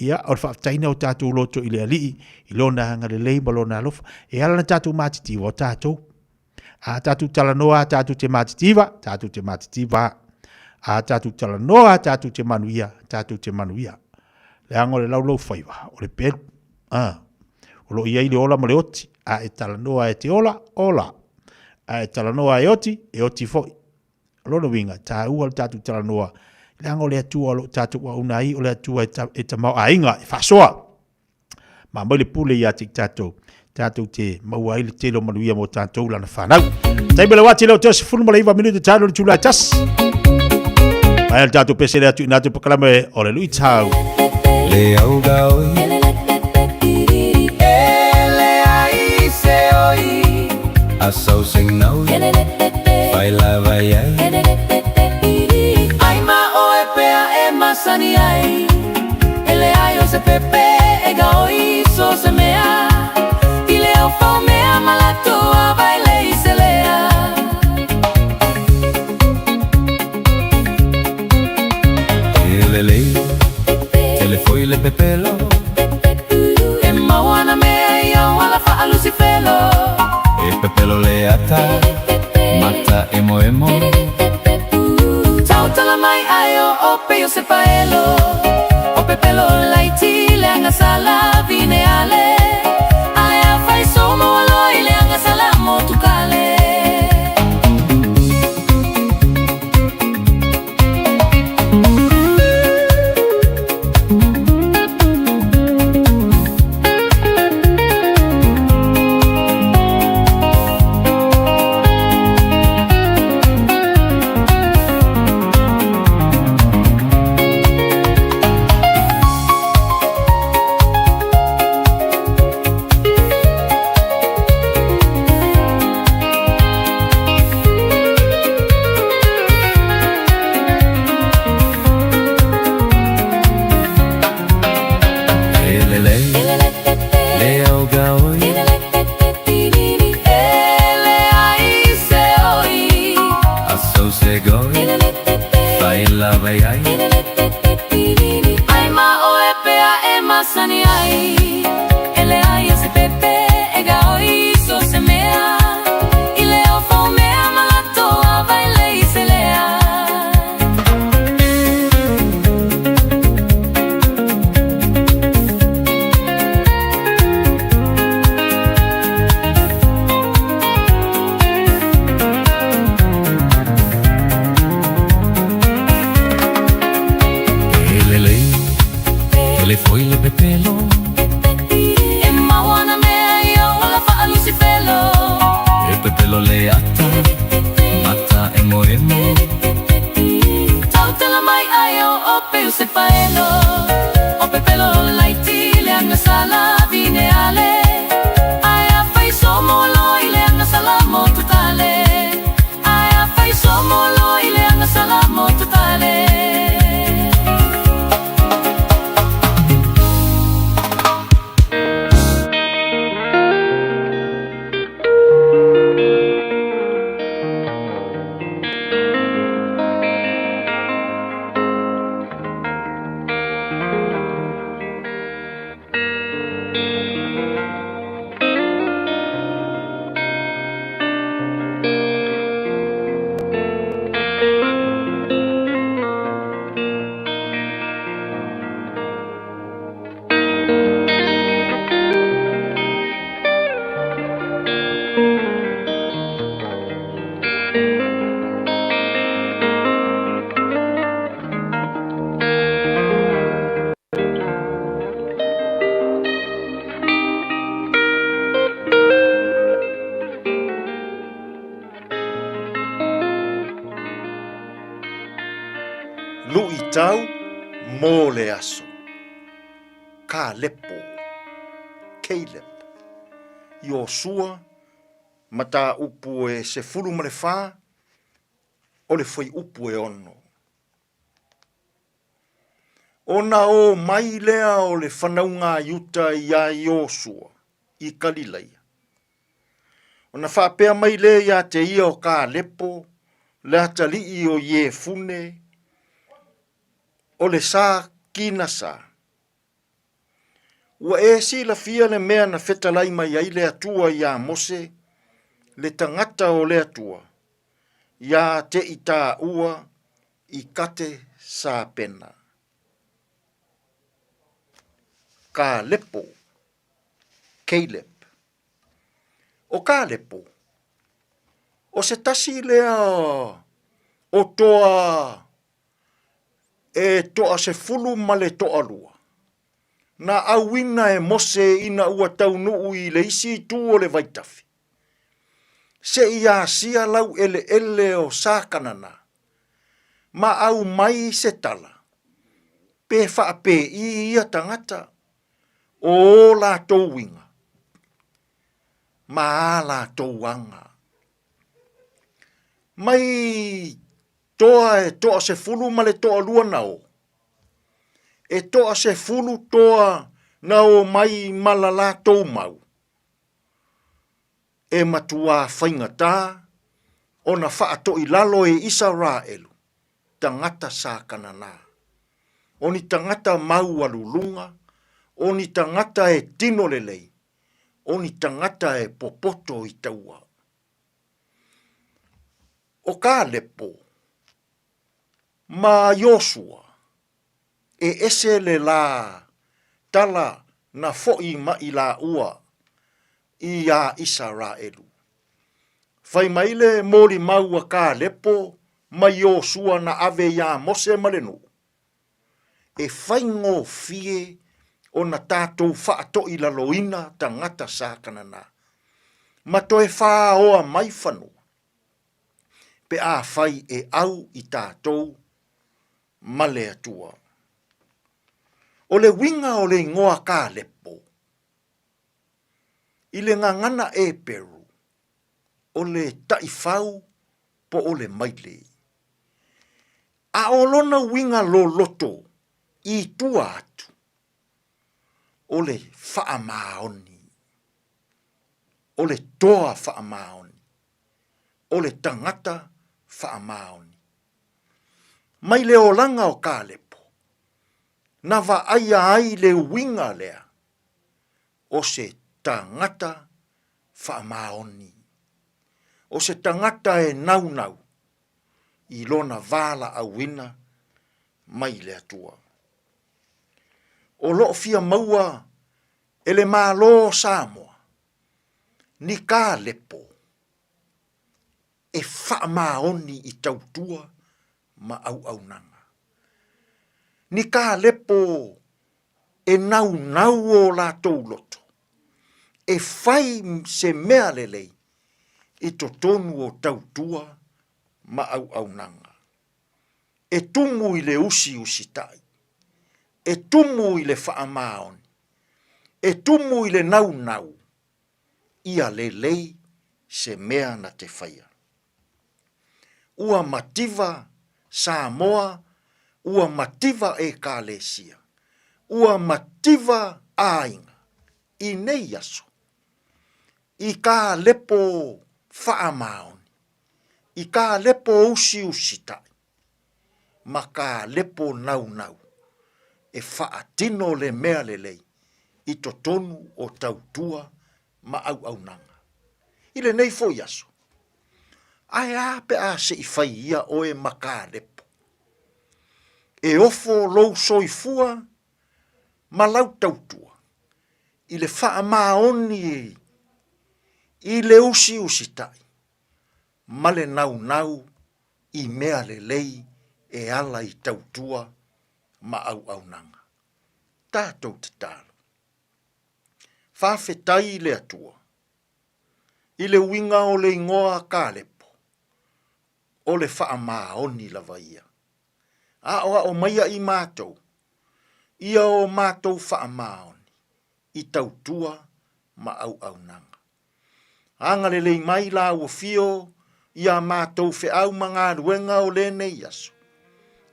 Ia, o le faafetai lena o tatou loto i le Alii, i Lona agalelei ma Lona alofa. E ala ona tatou matitiva o tatou. A tatou talanoa a tatou te matitiva, tatou te matitiva. A tatou talanoa a tatou te manuia, tatou te manuia. Leaga o le laulou faiva, o le pelu. A, o lo o i ai le ola ma le oti. A e talanoa e te ola, ola. A e talanoa e oti, e oti foi. O lona uiga, e taua le tatou talanoa, leaga o le Atua o lo o tatou auauna ai, o le Atua e tamaoaiga, e faasoa. Ma aumai le pule ia te i tatou. Tatou te maua ai le tele o manuia mo tatou lana fanau. Taimi le wati leo te 19 minute talo le tula tasi. Mai le tatou pese le atu ina atu pakalame o le lui tau. Le au gaoi. Ele ai se oi. A sau sing nau. Fai la vai ai. Ai ma oe pea e masani ai. Ele ai o se pepe e gaoi so se mea. I le au fau mea ma latou a vai le i se lea. Ele lei. Telefoi le pepelo. E maua na mea i au ala whaalusi felo. E pepelo le ata. Mata emo emo. Tautala mai ai o ope o se paelo. O pepelo laiti le anga sala vine ale. Ai a fai somo alo i le anga sala motukale. Ele lei. Le au gaoi. Ele ai se oi. A sau se goi. Fai la vai ai. Ai ma oe pea e masani ai. Ele ai o se pepe e gaoi so se mea. I le au fau mea ma latou a vai le i se lea. Ele lei. Telefoi le pepelo. E maua na mea i au ala whaalusi felo. E pepelo le ata. Mata emo emo. Tautala mai ai o ope o se paelo. O pepelo laiti le anga sala vine ale. Ai a fai somo lo i le anga sala motukale. Ai a fai somo lo i le anga sala motukale. Lu'itau mo le aso. Kalepo. Caleb. Iosua mataupu e 14 o le fuaiupu e 6. Ona o mai lea o le fanauga a Iuta iā Iosua i Kalilaia. Ona faapea mai lea ia te ia o Kalepo, le atalii o Iefune, o le sa Kinasa. Ua e silafia le mea na fetalai mai ai le Atua iā Mose, le tagata o le Atua, iā te i tāua i Kate Sapena. Kalepo, Caleb. O Kalepo, o se tasi lea o toa e toa 12. na auina e Mose ina ua taunuu i le isi itu o le vaitafe, seia asia laueleele o Sakanana, ma aumai se tala, pe faapei ia tagata o o latou uiga ma a latou aga. Mai toa e toasefulu ma le toalua na o, e toasefulu toa na omai ma la latou mau, e matuā faigata ona faatoilalo e Isaraelu tagata sa Kanana, o ni tagata maualuluga, o ni tagata e tino lelei, o ni tagata e popoto i taua. ʻO Kalepo ma Iosua, e ese le lā tala na foʻi maʻi lāua iā ʻIsaraʻelu. Fai mai le molimau a Kalepo ma Iosua na ave iā Mose ma le nuu, e faigofie ona tatou faatoʻilaloina tagata sa Kanana, ma toe fāoa mai fanua, pe afai e ʻau i tatou ma le Atua. ʻO le uiga o le igoa Kalepo, i le gagana Eperu, o le taʻifau po o le maile. A ʻo lona uiga loloto i tua atu, o le faamaoni, o le toa faamaoni, o le tagata faamaoni. Mai le olaga o Kalepo, na vaaia ai le uiga lea o se tagata faamaoni, o se tagata e naunau i lona valaauina mai le Atua. O loo fia maua e le Malo o Samoa ni Kalepo e faamaoni i tautua ma auaunaga. Ni Kalepo e naunau o latou loto e fai se mea lelei i totonu o tautua ma auaunaga. E tumu i le usiusitai, e tumu i le faamaoni, e tumu i le naunau, ia lelei se mea na te faia. Ua mativa Samoa, ua mativa Ekalesia, ua mativa aiga i nei aso, i ka lepo faamaoni, i ka lepo usiusitai, ma ka lepo naunau e faatino le mea lelei i totonu o tautua ma auaunaga. I lenei foi aso, ae a pe a se i fai ia oe ma ka lepo? E ofo lou soifua ma lau tautua i le faamaoni i le usiusitai ma le naunau i mea lelei e ala i tautua ma auaunaga. Tatou tatalo. Faafetai i le Atua i le uiga o le igoa Kalepo, o le faamaoni lava ia. Aoao maia i matou ia o matou faamaoni i tautua ma auaunaga. Agalelei mai la ua fio i a matou feau ma galuega o lenei aso,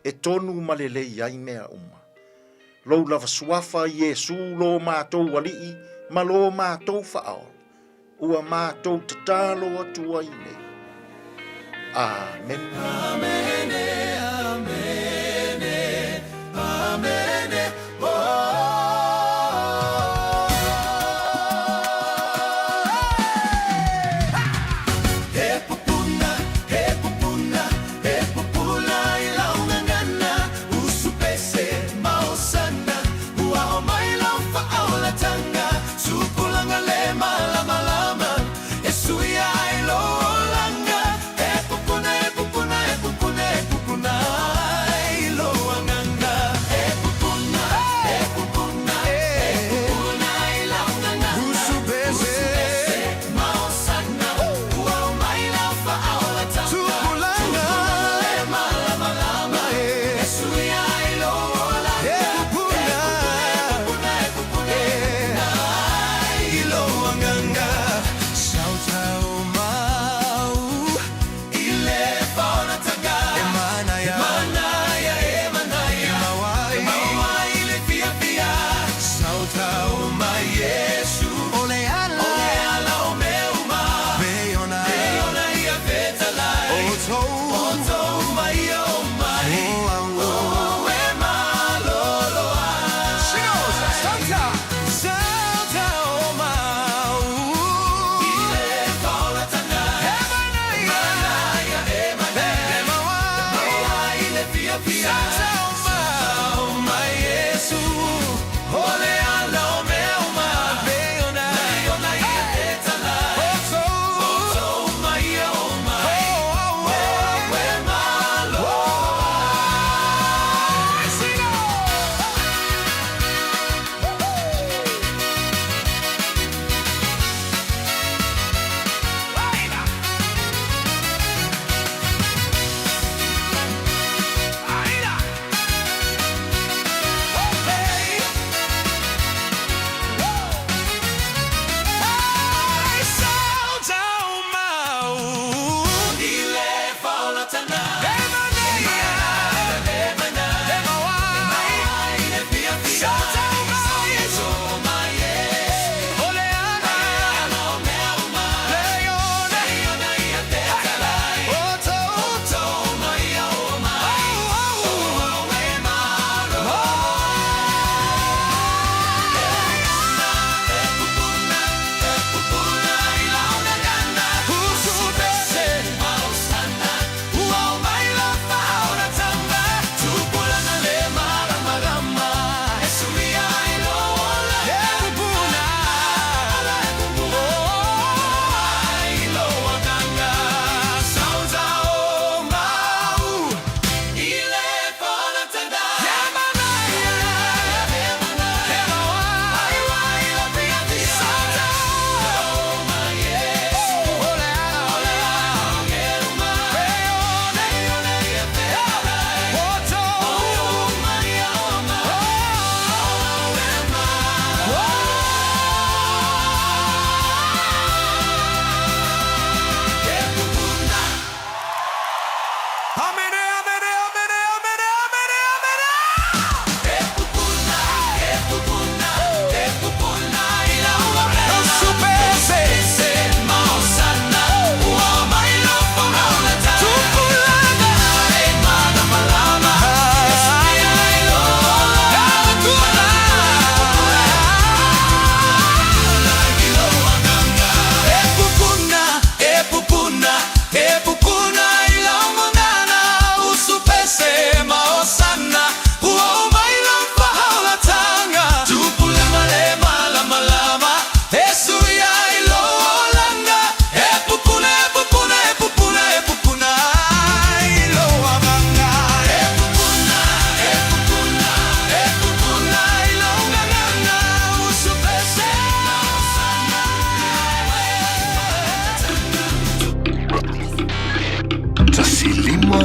e tonu ma lelei ai mea uma. Lou lava suafa Iesu lo matou Alii ma lo matou Faaola, ua matou tatalo atu ai nei. Amene. Amene, amene, amene, oh. He pupuna, he pupuna, he pupula i lau gagana, usu pese ma osana, ua ao mai lau faaolatanga, supulaga le malamalama, E suia ai lou olaga, e pupuna, e pupuna, e pupuna.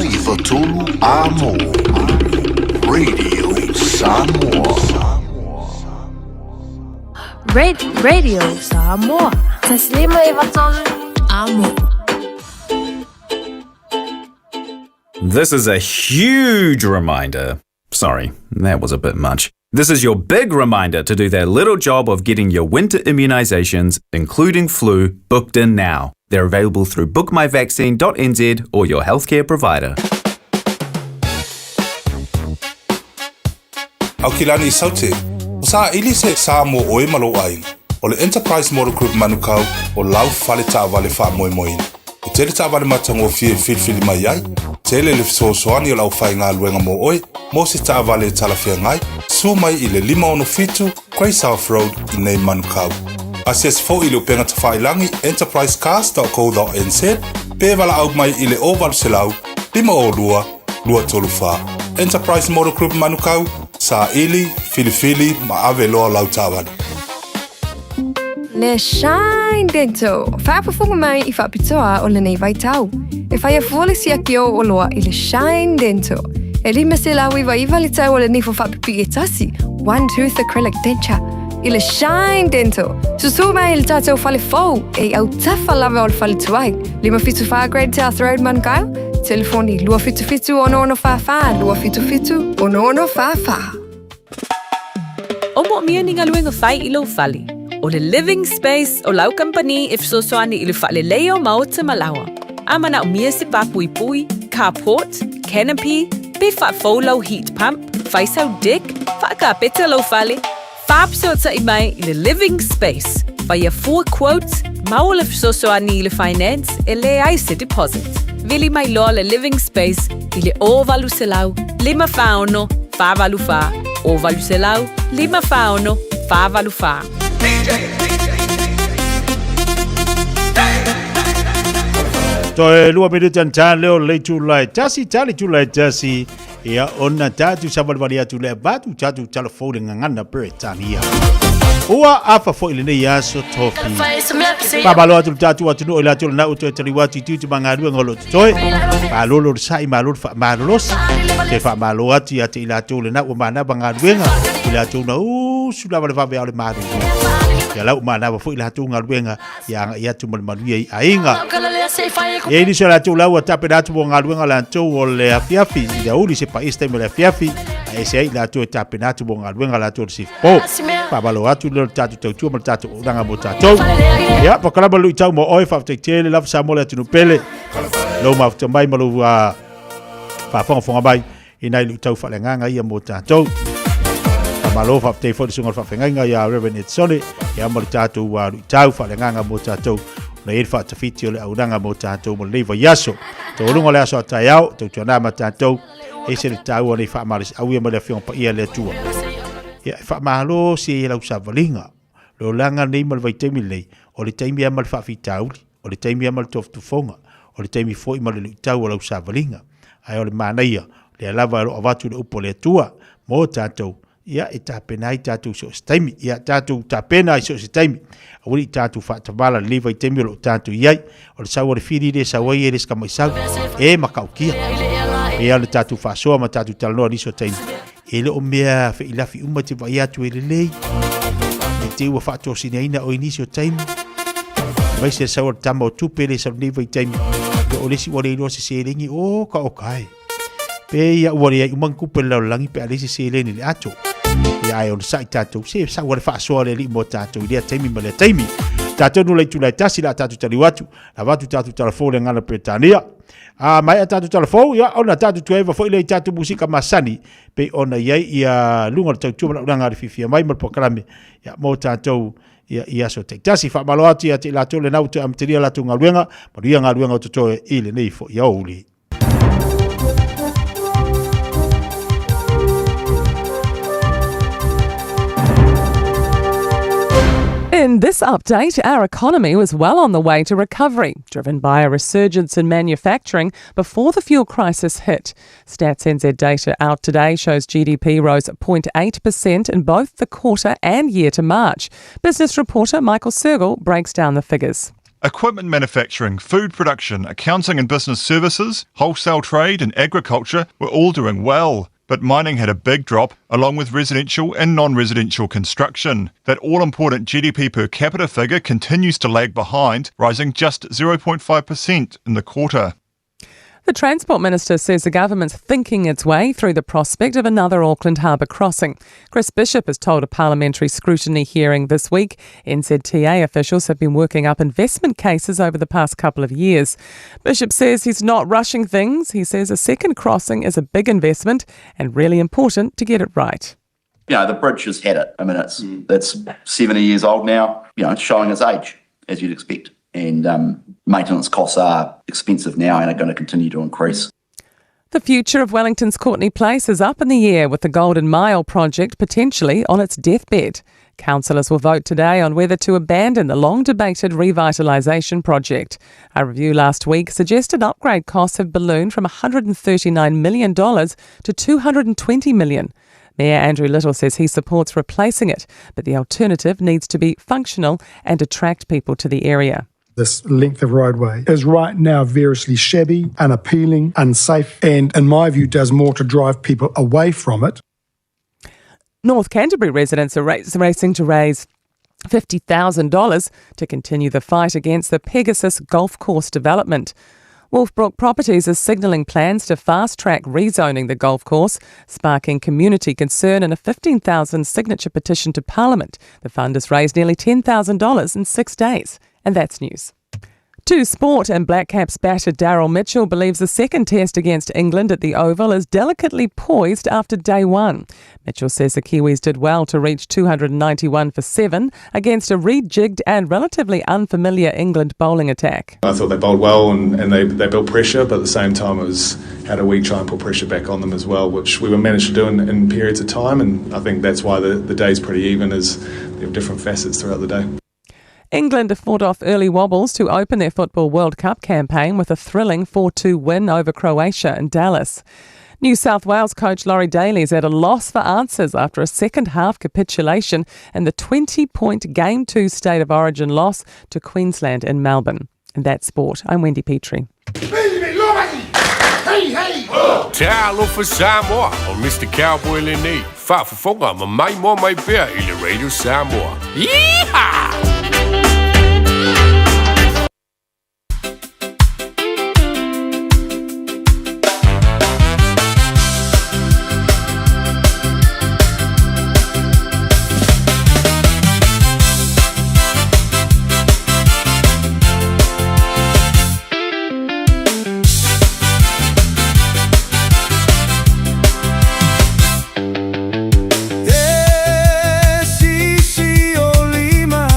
lima iva tolu A Mo. Radio Samoa. Radio Samoa. Taslima Ivatolu Amo. This is a huge reminder. Sorry, that was a bit much. This is your big reminder to do that little job of getting your winter immunisations, including flu, booked in now. They're available through bookmyvaccine.nz or your healthcare provider. Aukilani Saute, o saʻili se sa mo oe ma lou aiga. O le Enterprise Motor Group Manukau o lau fale taavale faamoemoeina. E tele taavale matagofie e filifili mai ai, tele le fesoasoani o le aufaigaluega mo oe mo se taavale e talafeagai, susu mai i le 567 Grey South Road i nei Manukau. Asiasi foi i le upega tafailagi enterprisecars.co.nz pe valaau mai i le 0800 502 234. Enterprise Motor Group Manukau, saili, filifili ma ave loa lau taavale. Le Shine Dental, faafofoga mai i faapitoa o lenei vaitau. E faia fua le siaki o oloa i le Shine Dental. E 599 le tau o le nifo faapipii e tasi, one tooth acrylic denture, i le Shine Dental. Susū mai i le tātou fale fou e i autafa lava o le fale tuai. 574 Great South Road, Manukau. Telefoni 277 6644 277 6644. O moomia ni galuega fai i lou fale. O le Living Space o lau kamupani e fesoasoani i le faaleleia o maota ma laoa. A manaomia se papuipui, carport, canopy, pe faafou lau heat pump, fai sau deck, faakapeta lou fale, faafesootai mai i le Living Space. Faia fua quote, maua le fesoasoani i le finance e leai se deposit. Vili mai loa le Living Space i le 0800 546 484, 0800 546 484. Toe lua minute ana tā leo le itula e tasi, tā le itula e tasi, ia ona tātou savalivali atu le avatu tātou talafou le gagana Peretania. Ua afa foi lenei aso tofi. Faamalo atu le tatou atunuu i latou lena ua toe taliu atu i tiute ma galuega o lo o totoe. Malolo le sa'i, malo le faamalolosi. Toe faamalo atu ia te i latou lena ua manava galuega, i latou na usu lava le vave ao le malulu. Ia lau manava foi latou galuega ia agai atu ma le manuia i aiga. E ai nisi o latou la ua tapena atu mo galuega latou o le afiafi, i le aouli se paʻia se taimi o le afiafi, a ese ai latou e tapena atu mo galuega latou o le sift po. Faamalo atu lea o le tatou tautua ma le tatou auaunaga mo tatou. Ia, pakalama le luitau mo oe, faafetai tele lava Samoa le atunuu pele. Lou mafuta mai ma lou faafogafoga mai i nai luitau faaleagaga ia mo tatou. Faamalo faafetai foi le susuga o le faafeagaiga ia Reverend Edsone, ia ma le tatou luitau faaleagaga mo tatou ona i ai le faatafiti o le auaunaga mo tatou mo lenei vaiaso. Taualuga o le aso a taeao, tautuana ma tatou, ese le taua nei faamalosiau ia ma le Afioga Paia a le Atua. Ia, e faamalo se i lau savaliga. Le olaga nei ma le vaitaimi lenei, o le taimi lava ma le faafitauli, o le taimi lava ma le tofotofoga, o le taimi foi ma le luitau o lau savaliga. Ae o le manaia, lea lava o lo o avatu le upu a le Atua mo tatou, ia e tapena ai tatou i so o se taimi. Ia tatou tapena i so o se taimi. Aua ne i tatou faatavala i lenei vaitaimi o lo o tatou i ai. O le sau a le fili lea e sau ai e le se tamaisau, e matautia. E pei lava ona tatou faasoa ma tatou talanoa i nisi o taimi, e le o mea feilafi uma e te vaai atu e lelei. Ne i te i ua faatosinaina oe i nisi o taimi. Aemaise le sau a le tama o tupe lea e sau i lenei vaitaimi, ia o le isi ua le iloa se seleni, oka oka e. Pe ia ua leai uma ni tupe i le lalolagi pe a leai se seleni i le ato. Ia ae onosai tatou, se sau a le faasoa le Alii mo tatou i lea taimi ma lea taimi. Tatou nu le itula e tasi la tatou taliu atu, avatu tatou talafou le gagana Peretania. A maea tatou talafou, ia ona tatou tuaiva foi lea i tatou musika masani, pei ona i ai ia luga o le tautua ma le auaunaga a le fiafia mai ma le polokalame, ia mo tatou ia i aso taitasi. Faamalo atu ia te i latou lena ua toe amatalia latou galuega, manuia galuega o totoe i lenei foi aoauli. In this update, our economy was well on the way to recovery, driven by a resurgence in manufacturing before the fuel crisis hit. Stats NZ data out today shows GDP rose 0.8% in both the quarter and year to March. Business reporter Michael Sergel breaks down the figures. Equipment manufacturing, food production, accounting and business services, wholesale trade, and agriculture were all doing well. But mining had a big drop, along with residential and non residential construction. That all important GDP per capita figure continues to lag behind, rising just 0.5% in the quarter. The Transport Minister says the government's thinking its way through the prospect of another Auckland Harbour crossing. Chris Bishop has told a parliamentary scrutiny hearing this week NZTA officials have been working up investment cases over the past couple of years. Bishop says he's not rushing things. He says a second crossing is a big investment and really important to get it right. You know, the bridge has had it. I mean, it's it's 70 years old now, you know, it's showing its age, as you'd expect. And maintenance costs are expensive now and are going to continue to increase. The future of Wellington's Courtenay Place is up in the air with the Golden Mile project potentially on its deathbed. Councillors will vote today on whether to abandon the long debated revitalisation project. A review last week suggested upgrade costs have ballooned from $139 million to $220 million. Mayor Andrew Little says he supports replacing it, but the alternative needs to be functional and attract people to the area. This length of roadway is right now variously shabby, unappealing, unsafe, and in my view, does more to drive people away from it. North Canterbury residents are racing to raise $50,000 to continue the fight against the Pegasus Golf Course development. Wolfbrook Properties is signalling plans to fast track rezoning the golf course, sparking community concern in a 15,000 signature petition to Parliament. The fund has raised nearly $10,000 in six days. And that's news. To sport and Black Caps batter Daryl Mitchell believes the second test against England at the Oval is delicately poised after day one. Mitchell says the Kiwis did well to reach 291 for 7 against a rejigged and relatively unfamiliar England bowling attack. I thought they bowled well and, and they, they built pressure, but at the same time, it was how do we try and put pressure back on them as well, which we were managed to do in, in periods of time. And I think that's why the, the day's pretty even, is there are different facets throughout the day. England fought off early wobbles to open their Football World Cup campaign with a thrilling 4 2 win over Croatia in Dallas. New South Wales coach Laurie Daly is at a loss for answers after a second half capitulation and the 20 point Game 2 State of Origin loss to Queensland in Melbourne. And that's sport. I'm Wendy Petrie. Talofa Samoa o Mr. Cowboy lenei. Faafofoga ma mai moa mai pea i le Radio Samoa. Yeehaw! E sisi o lima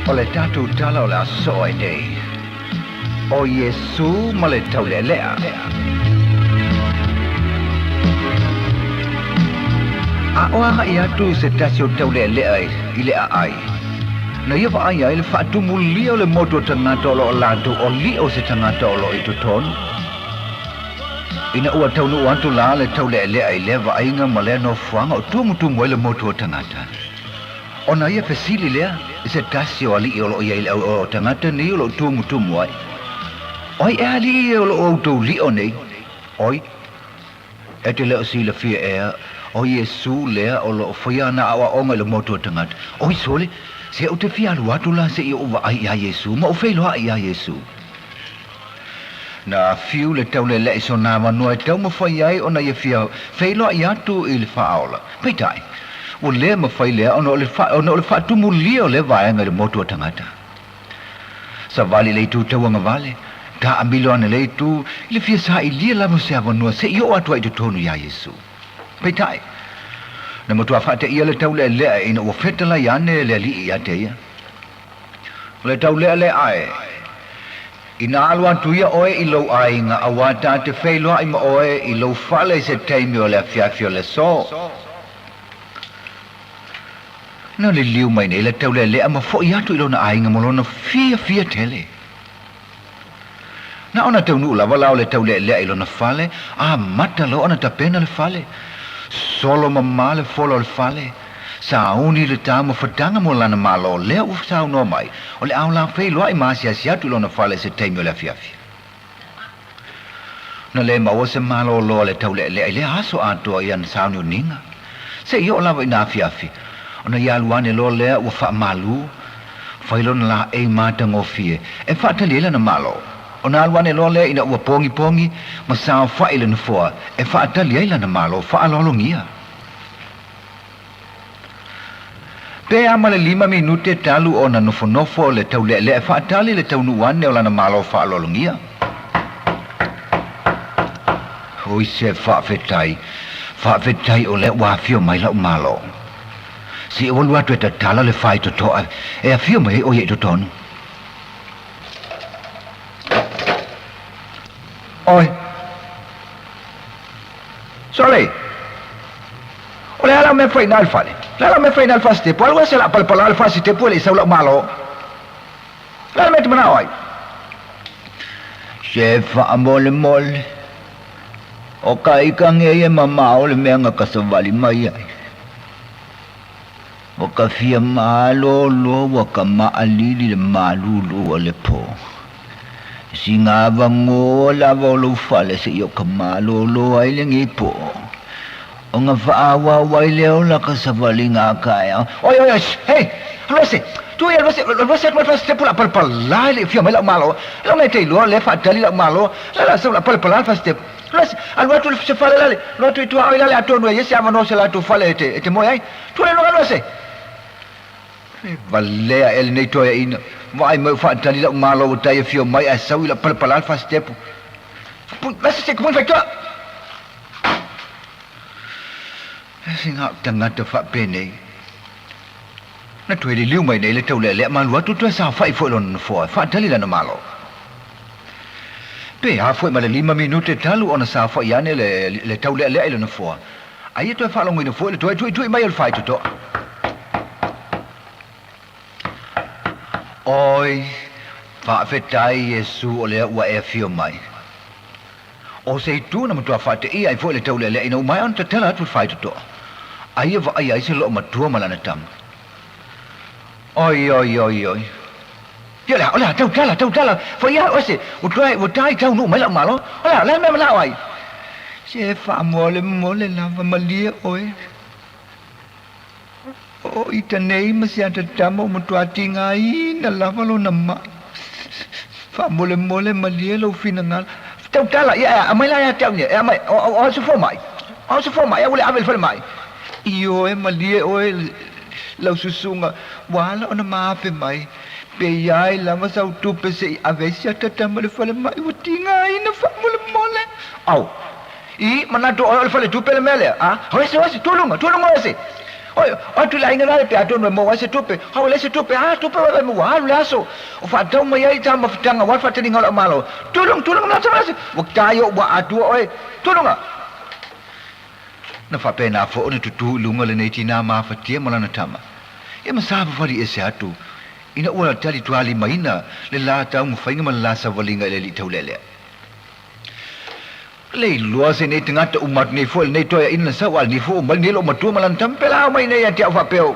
O le tatou tala o le a sosoo ai nei, o Iesū ma le taulealea. A o agai atu se tasi o taulealea i le aai, na ia vaai ai le faatumulia o le motu o tagata o lo o latou o lio se tagata o lo o i totonu. Ina ua taunuu atu la le taulealea i lea vaaiga ma lea nofoaga o tumutumu ai le motu o tagata, Ona ia fesili lea i se tasi o alii o lo o i ai le au o tagata nei o lo o tumutumu ai, O ai ea alii e o lo o outou lio nei? Oi, e te le o silafia ea, o Iesū lea o lo o faia ana aoaoga i le motu o tagata. Oi, sole, se ou te fia alu atu la se i ou vaai iā Iesū ma ou feiloai iā Iesū. Na fiu le tauleleʻi sona avanoa e taumafai ai ona ia fia feiloai atu i le Faaola. Peitai, ua le mafai lea ona o le ona o le faatumulia o lea vaega i le motu o tagata. Savali le itu tauagavale, taamilo ana le itu i le fia sailia lava o se avanoa se i oo atu ai i totonu iā Iesu. Peitai, na matua faateia le taulealea ina ua fetalai ane le Alii ia te ia. O le taulealea ae, Ina alu atu ia oe i lou aiga auā ta te feiloai ma oe i lou fale i se taimi o le afiafi o le aso. Na liliu mai nei le taulealea ma foʻi atu i lona aiga mo lona fiafia tele. Na ona taunuu lava la o le taulealea i lona fale, amata loa ona tapena le fale. Solo mamā le fola o le fale. Sauni le ta ma fataga mo lana Malo lea ua saunoa mai, o le ao la feiloai ma asiasi atu i lona fale i se taimi o le afiafi. Na le maua se malōlō a le taulealea i lea aso atoa i ana sauniuniga. Se i oo lava i na afiafi, ona ia alu ane loa lea ua faamalū, fai lona laei matagofie e faatali ai lana Malo. Ona alu ane loa lea ina ua pogipogi ma saofai le nofoa e faatali ai lana Malo faaaloalogia. Pe a ma le lima minute talu ona nofonofo le taulealea e faatali le taunuu ane o lana Malo faaaloalogia. Oi se faafetai, faafetai o lea ua afio mai lau Malo. Se i ou alu atu e tatala le faitotoa e afio mai ai ʻo ia i totonu. Oi! Sole! O le a lau mea fai i ina i le fale? O le a lau mea fai i ina i le fasitepu? Alu ese la palapala le fasitepu e le i sau lau Malo. O le a le mea e te manao ai? Se faamolemole, o ka ika nei e mamao le mea na ka savali mai ai. O ka fia malōlō ua ka maʻalili le malūlū o le pō. Sina avanoa lava o lou fale seia o ka malōlō ai lenei pō. Ona faaauau ai lea o laka savaliga a taeao. Oi, oi, oi, hei! Alu ese! Tu ia, alu ese, alu ese atu mai le fasitepu o le a palapala e le i afio mai lau malo. Lau mea e te iloa o lea e faatali lau malo, la la sau o le a palapala le fasitepu. Alu ese, alu atu i se fale lale, alu atu i tuaoi lale atonu e i ai se avanoa o se latou fale e te moe ai. Tu le luga alu ese! E valea ea lenei toeaina. Vaai mai ua faatali lau malo ua tai afio mai ae sau i lau palapala le fasitepu. Lasi se kumuni faitoa! E sina au tagata faapenei. Na toe liliu mai nei le taulealea ma alu atu toe saofai foi lona nofoa e faatali lana malo. Pe a foi ma le lima minute talu ona saofai ane le, le taulealea i le nofoa. Aia toe faalogoina foi le toe tuitui mai o le faitotoa. Oi, faafetai Iesu o lea ua e afio mai. O se itu na matua faateia ai foi le taulealea ina ua maea ona tatala atu le faitotoa. Aia vaaia ai se loomatua ma lana tama. Oi, oi, oi, oi. Ia o le a, o le a, tautala, tautala, foi ia oe se, ua toe, ua tai taunuu mai lau malo. O le a, o le a le mea manao ai? Se faamolemole lava, malie oe. O ita nei ma si ata tama ua matua tigaina lava lona mai. Faamolemole malie lou finagalo. Tautala, ia, e aumai la ia te au nei, e aumai, o, o, o se fomai, o se fomai, aua le ave i le falemai. Ioe, malie oe lau susuga, ua ala ona maafe mai, pe i ai lava sau tupe se i ave ai si ata tama i le falemai, ua tigaina faamolemole. Au, I manatu oe o le faletupe le mea lea, a? Hoese, hoese, tu i luga, tu i luga hoese! Oi, o atu i le aiga lale pe atonu e maua ai se tupe. A ua leai se tupe, a tupe ua ave ua alu le aso. O faatau mai ai taumafataga aua le faataliga o lau Malo. Tuluga, tuluga, lasa, lasa, ua tai ou ua atua oe. Tuluga! Na faapena foi ona tutū i luga lenei tinā mafatia ma lana tama. Ia ma savavali ese atu, ina ua talitualimaina le la taumafaiga ma le la savaliga i le alii taulealea. Le iloa se nei tagata uma atu nei foi lenei toeaina na sau a lenei foi ua mai lenei loomatua ma lana tama pela ao mai nei ia te au faapea o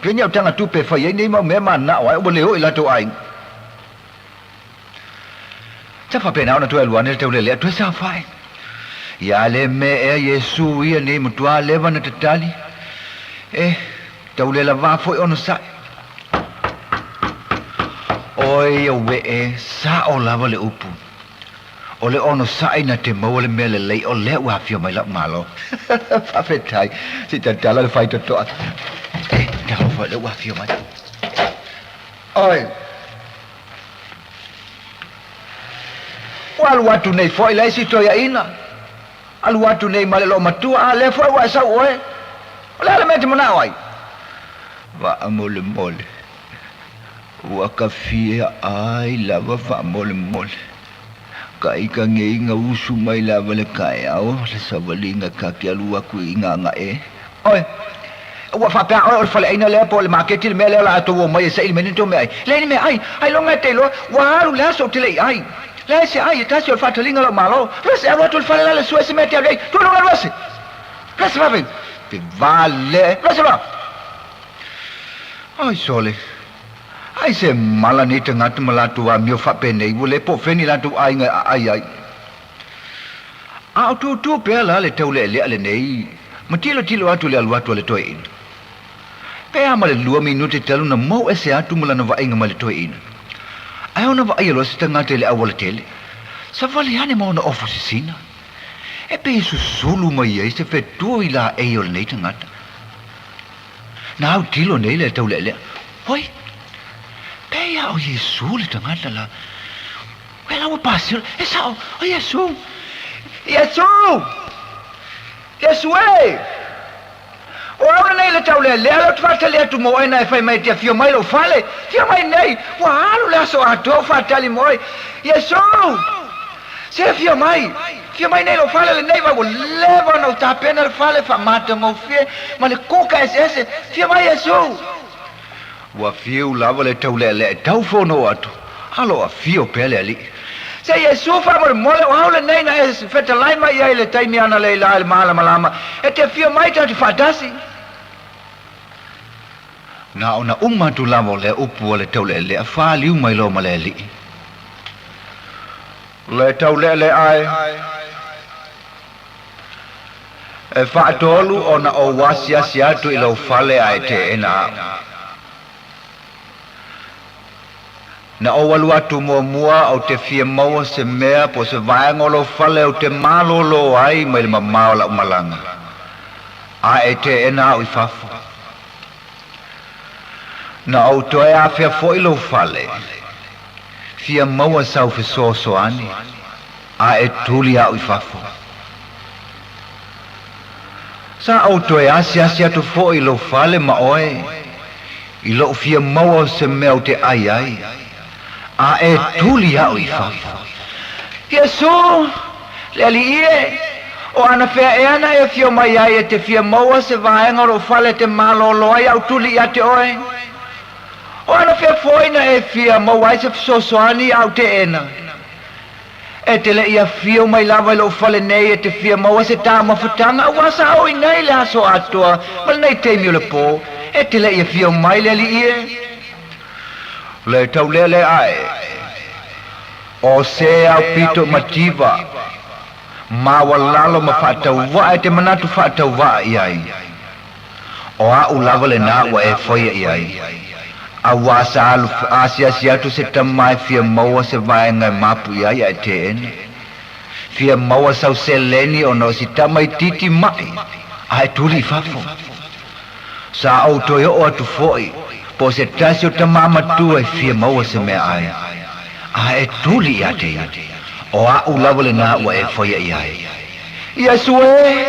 peni au taga tupe e fai ai nei mau mea mananao ai ua le oo i latou aiga. Sa faapena ona toe alu ane le taulelea toe saofai. Ia le mea ea Iesu ia nei matua leva na tatali e taulelavā foi ona sa'i. Oi auē e, sao lava le upu. O le onosai na te maua le mea lelei o lea ua afio mai la'u Malo. Faafetai. Se i tatala le faitotoa. E, talofa o lea ua afio mai. Oi. Ua alu atu nei foi le isi toeaina. Alu atu nei ma le loomatua, a lea foi ua e sau oe. O le a le mea e te manao ai? Faamolemole. Ua ka fia ai lava faamolemole. Ka ika ngei nga usu mai lava le kaeao le savaliga ka ke alu aku i Gagae. Oi! Ua faapea oe o le faleaina lea po o le maketi le mea lea o le a tou omai e saili mai ni tou meaai. Leai ni meaai! Ailoga e te iloa, ua alu le aso ou te le i ai. Leai se ai, e tasi o le faataliga o lau Malo. Rese, alu atu i le fale la le sue se mea e te alu i ai. Tuu i luga, Rese! Rese vave! Pe vale! Rese loa! Ai sole, ai se mala nei tagata ma latou amio faapenei ua le po fea ni latou aiga e aai ai. A o tūtū pea la le taulealea lenei ma tilotilo atu i le alu atu a le toeaina. Pe a ma le lua minute talu na mou ese atu ma lana vaaiga mai le toeaina. Ae ona vaaia loa se tagata i le auala tele, savali ane ma ona ofu sisina. E pei e susulu mai ai se fetua i laei o lenei tagata. Na autilo nei le taulealea, Oi, pei a o Iesu le tagata la. Oi la ua pasio, e sao, o Iesu! Iesu! Iesu e! O au lenei le taulealea lea ou te faatali atu mo oe na e fai mai e te afio mai lou fale. Afio mai nei, ua alu le aso atoa o faatali mo oe. Iesu! Se afio mai! Afio mai nei lou fale lenei va ua leva ona ou tapena le fale faamatagofie ma le kuka eseese. Afio mai Iesu! Ua fiu lava le taulealea e tau fono atu, a lo afio pea le Alii. Se Iesu faamolemole o au lenei na e fetalai mai ai le taimi ana lei la i le malamalama e te afio mai tatou te faatasi. Na ona uma atu lava o lea upu a le taulealea faliu mai loa ma le Alii. Le taulealea e. E faatolu ona ou asiasi atu i lou fale ae teena au. Na ou alu atu muamua ou te fia maua se mea po o se vaega o lou fale ou te malōlō ai mai le mamao o lau malaga, a e teena au i fafo. Na ou toe afea foi lou fale, fia maua sau fesoasoani, a e tuli au i fafo. Sa ou toe asiasi atu foi i lou fale ma oe, i lou fia maua o se mea ou te ai ai, a e tuli au i fafo. Iesu, le Alii e, o anafea ea na e afio mai ai e te fia maua se vaega o lou fale e te malōlō ai au tuli ia te oe? O anafea foi na e fia maua ai se fesoasoani au teena? E te le i afio mai lava i lou fale nei e te fia maua se taumafataga aua sa ou i nei le aso atoa ma lenei taimi o le pō, e te le i afio mai le Alii e. Le taulealea ae, o se aupito mativa, maualalo ma faatauvaa e te manatu faatauvaa i ai. O a'u lava lenā ua e faia i ai, auā sa alu asiasi atu se tama e fia maua se vaega e mapu i ai ae teena. Fia maua sau seleni ona o si tama itiiti ma'i ae tuli i fafo. Sa ou toe oo atu foi po o se tasi o tamā matua e fia maua se meaai ae tuli ia te ia. O a'u lava lenā ua e faia i ai. Iesu e!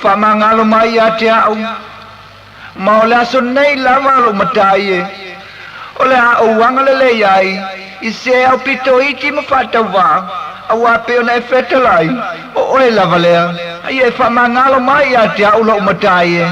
Faamagalo mai ia te au. Ma o le aso nei lava lou matai e, o le a ou agalelei ai i se aupito iti ma faatauvaa, auā pei ona e fetalai, o oe lava lea, a ia e faamagalo mai ia te a'u lou matai e.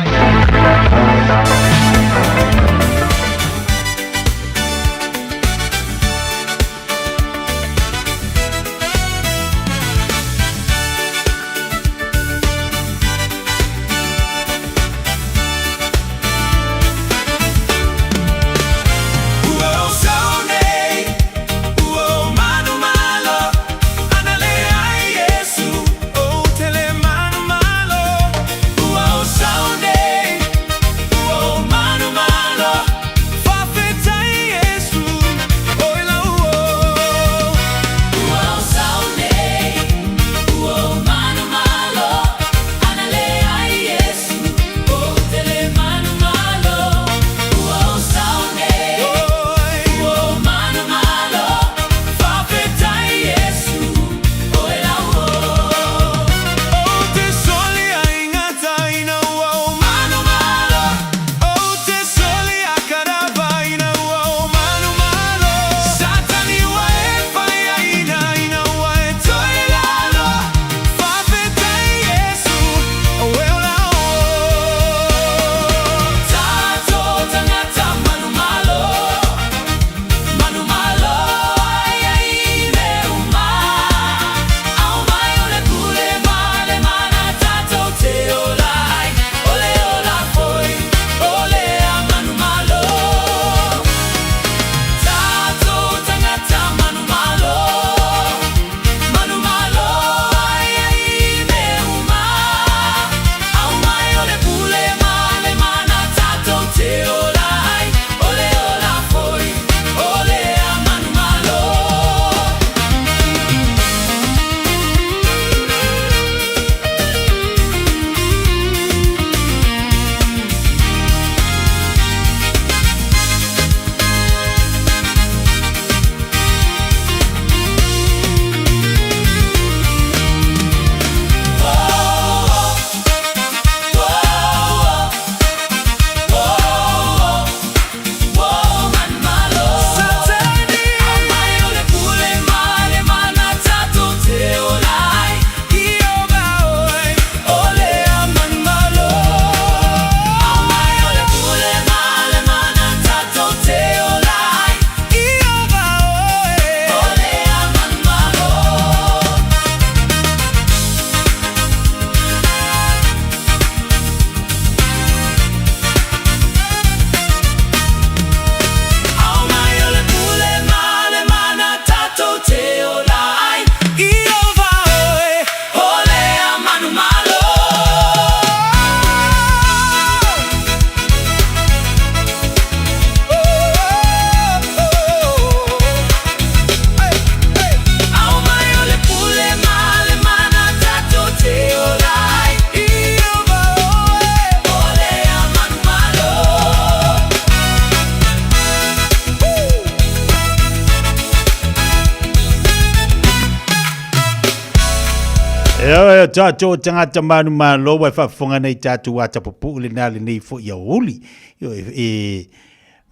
E tātou tangata manu malo wai whaafonga nei tātou a tapupu le nā le nei fo ia uli. Io e, e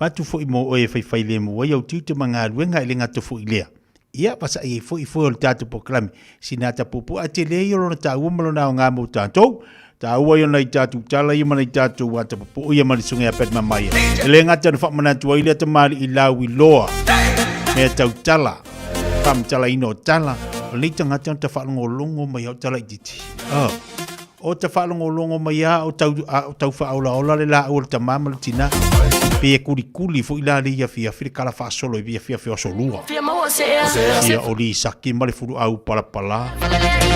watu fo i mo oe whai whai le mo ai au tiute ma ngā luenga i le ngā tofu i lea. Ia, pasa i fo i fo o le tātou poklami. Sina tapupu a te le i o lona tāua ma lona o ngā mō tātou. Tāua i ona i tātou tala ia mana i tātou a tapupu ia mana sunga ia pet mamaia. E le ngata na whamanatu ai lea tamali i lau i loa. Mea tau tala. Whamatala ina o tala. O nei tangata o ta whaalongolongo mai au tala i titi. Oh. O ta whaalongolongo mai a o tau, a, o tau whaolaola le la o le tamama le tina. Pe e kulikuli fo i la le ia fia fili kala whaasolo i fia fia osolua. Ia o li saki ma le fulu au palapala.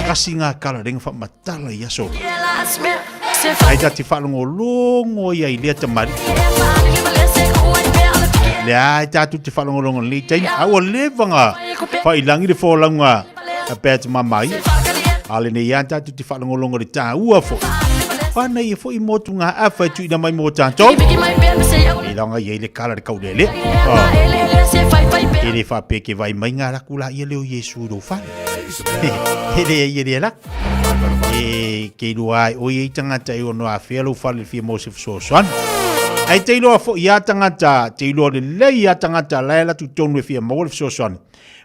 Kasi ngā kala renga whamatala i aso. Ai ta te whaalongolongo ia i lea tamari. Le ai tātou te whaalongolongo le taimi. A ua leva ngā whailangi le fōlauga a pea te mamai. A le nei a tātou te whaalongolongo le tāua fo. Whana ia fo i motu ngā awha e tuina mai mō tātou. I laga ia i le kala le kaulele. Oh. E le whapeke vai mai ngā raku la ia leo Iesu i rō whare. E le ia le lak. E ke iloa ai o iai tagata e ono afea lou fale i le fia maua se fesoasoani. Ae te iloa foi lava tagata, te iloa lelei lava tagata la e alu atu tonu e fia maua le fesoasoani,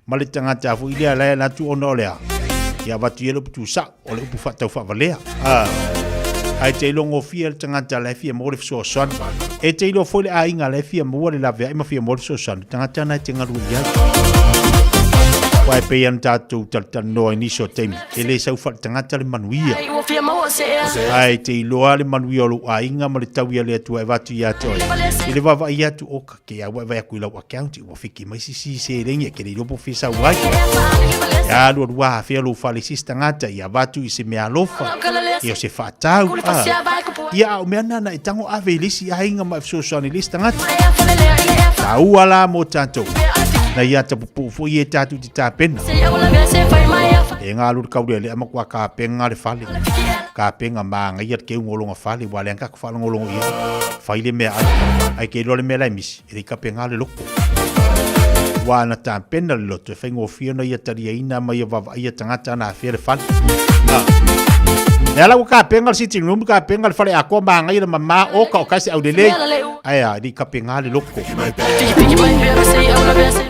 ma le tagata foi lea la e alu atu ona o le a? Ia avatu i ai le upu tuusao, o le upu faataufavalea. A, ae te iloa gofie le tagata la e fia maua le fesoasoani. E te iloa foi le aiga la e fia maua le laveai ma fia maua le fesoasoani, le tagata lena e te galue i ai. Aua e pei ona tatou talatalanoa i nisi o taimi, e le sau faaletagata le manuia. Ae te iloa le manuia o lou aiga ma le taui a le Atua e avatu ia te oe. I le vaavaai atu, oka, ke a ua e vaai atu i lau account, ua fiki mai sisi seleni e ke le iloa po o fea sau ai. E alu alu a afea lou fale i se isi tagata, ia avatu i se meaalofa, ia o se faatau. A, ia a o mea na na e tago ave i le isi aiga ma e fesoasoani i le isi tagata. Taua la mo tatou. Na ia tapupuu foi e tatou te tapena. E ngā alu le kaulelea ma kua kapenga le fale. Kapenga māngaia le keuga o longa fale, ua lea ka whaalongolongo ia. Whai le mea ai. Ai ke iloa le mea la e misi. E le kapenga le loko. Ua na tapena le loto e whaingofie ona ia taliaina ma ia vavaia tagata ana afea le fale. Ah. E ala ua kapenga le sitting room, kapenga le fale akoa māngaia le mamā oka o kai se aulelei. Ai a, li kapenga le loko.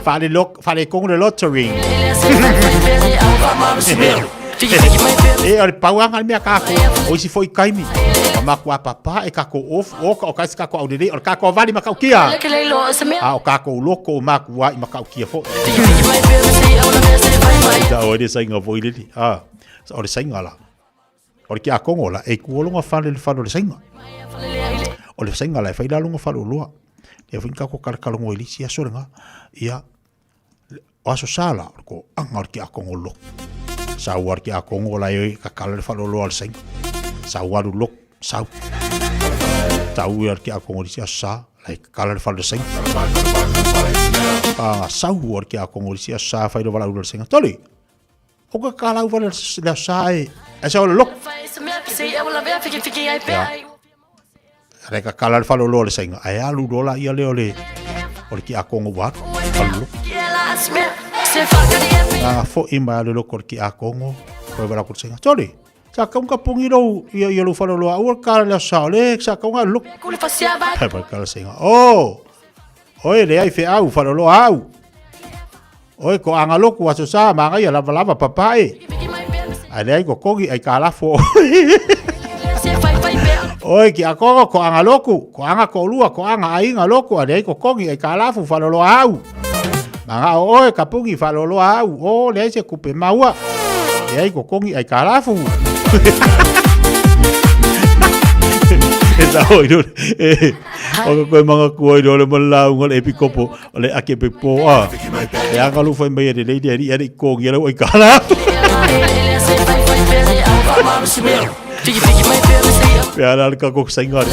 Whale lok, whale kongo le lottery. E o le pauanga le mea kako. O isi foi kaimi. O maku a papa e kako off o ka o kai se kako aulelei o le kako avali ma kaukia. A o kako loko o maku a i ma kaukia fo. Ta o le sainga foi lele. A o le sainga la. O le kia kongo la e ku olonga fale le fale o le sainga. O le sainga la e fai la longa fale o loa. Ia foi kako kalakala ngo elisi aso le nga. Ia O aso sa la, o ko anga o le kiakongo loko. Sau a le kiakongo la e kakala le faaloloa o le saina. Sau alu loko, sau. Tau ia le kiakongo i le isi aso sa, la e kakala le fale o le saina. A sau o le kiakongo i le isi aso sa fai le valaau le saina. Toli! O ka kakala au fale le aso sa e, e sa o le loko. Ia. Re ka kala le fale o loa le sainga. Ae alu loa la ia lea o le, o le kiakongo ua alu. Alu loko. Nga fo'i mai a le loko o le kiakongo. Koe wala ko le sainga. Toli, sa kaunga ka pungi lou, ia, ia lou fale o loa. Ua kala le aso sa o le, sa kaunga alu loko. Hai pai kala sainga. Oh! Oe le ai feau fale o loa au. Oe ko anga loku aso sa mangaia lava lava papa e. Ai le ai ko kongi ai ka lafo. Oe ki akongo ko anga loku, ko anga ko lua, ko anga ainga loku, ai le ai ko kongi ai ka lafu faloloa au. Manga o oe ka pungi faloloa au, o le ai se kupe maua. Le ai ko kongi ai ka lafu. E ta hoi e, o ka koe manga kua i le malauga le epikopo o le ake pe po a. E anga lu whai mai e le lady ari ari kongi ala oi kala. Pe ala le kako sainga.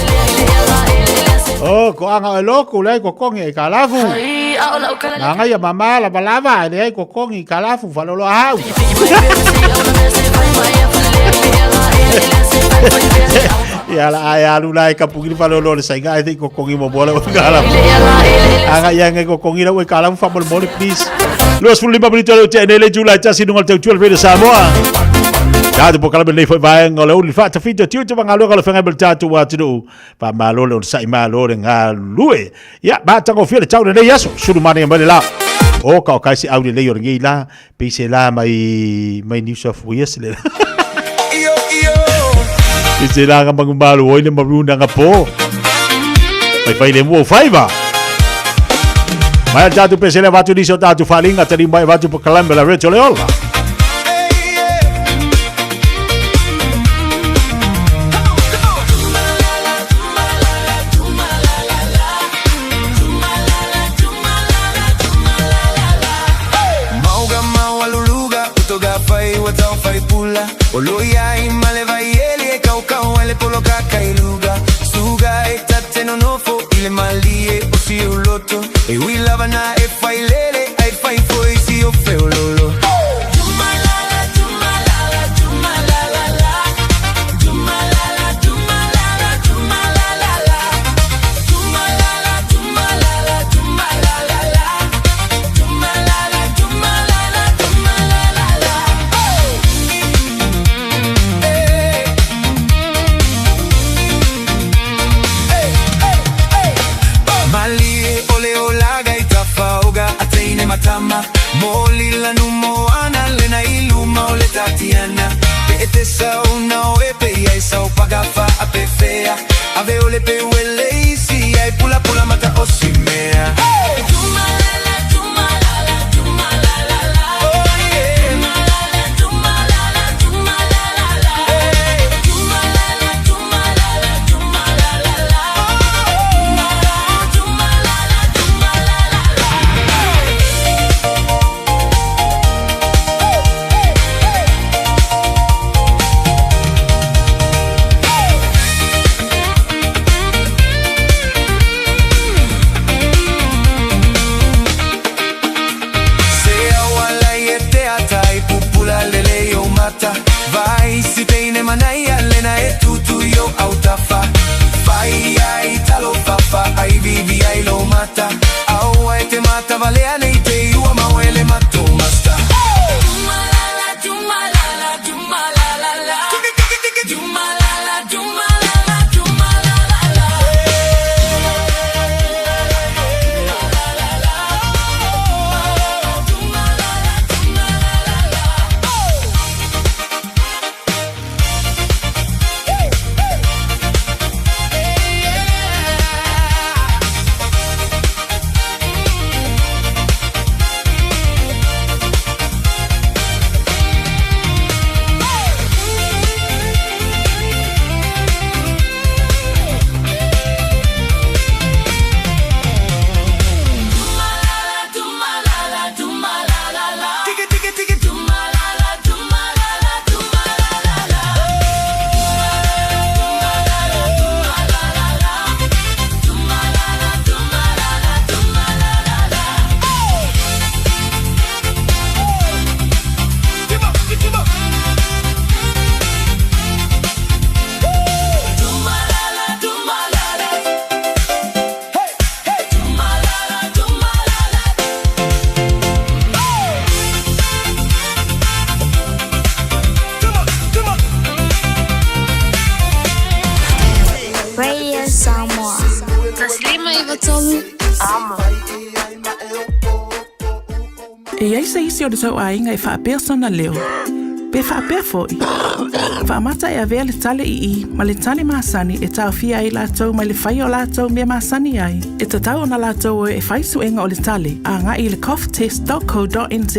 Oh, ko anga e loko le ko kongi e kalafu. Nanga ia mama lava lava le ko kongi kalafu falolo au. Ia la ai alu la e kapuki le falolo le sainga ai te ko kongi mo bola o kalafu. Anga ia ngai ko kongi la o kalafu fa mo mo please. 25 minuto le te nei le July tasi nunga le tau 12 Radio Samoa. Tātou po kalame nei foi vaenga o le uli whaatawhito tiu te wangaluega o le whangai mo le tātou atunuu. Wha malo le ona sai malo le ngā lue. Ia, mātanga o whia le tau le nei aso. Sulu mane mai le la. O ka o kai se au le lei o le ngei la. Pei se la mai, mai New South Wales le la. Pei se la nga mangu malo oi le maroon nga po. Mai fai le mua o whaiva. Mai a tātou pesele vatu nisi o tātou whalinga, tali mai vatu po kalambe la reto le ola. Mauga maualuluga utoga fai ua tau fai pula O loia i male vai eli e kaukau ai le poloka kailuga Suga e tate nonofo i le malie o si o loto E ui lava na e fai lele ai fai foi si o feololo. iviivi ai lou mata. Aua e te matavalea nei te i ua mau e le matou Mazda. Radio Samoa. 1593 Amo. E i ai se isi o le tou aiga e faapea sona leo, pe faapea foi, faamata e avea le tale i i ma le tale masani e taofia ai latou mai le faia o latou mea masani ai. E tatau ona latou o e fai suega o le tale agai i le coughtest.co.nz.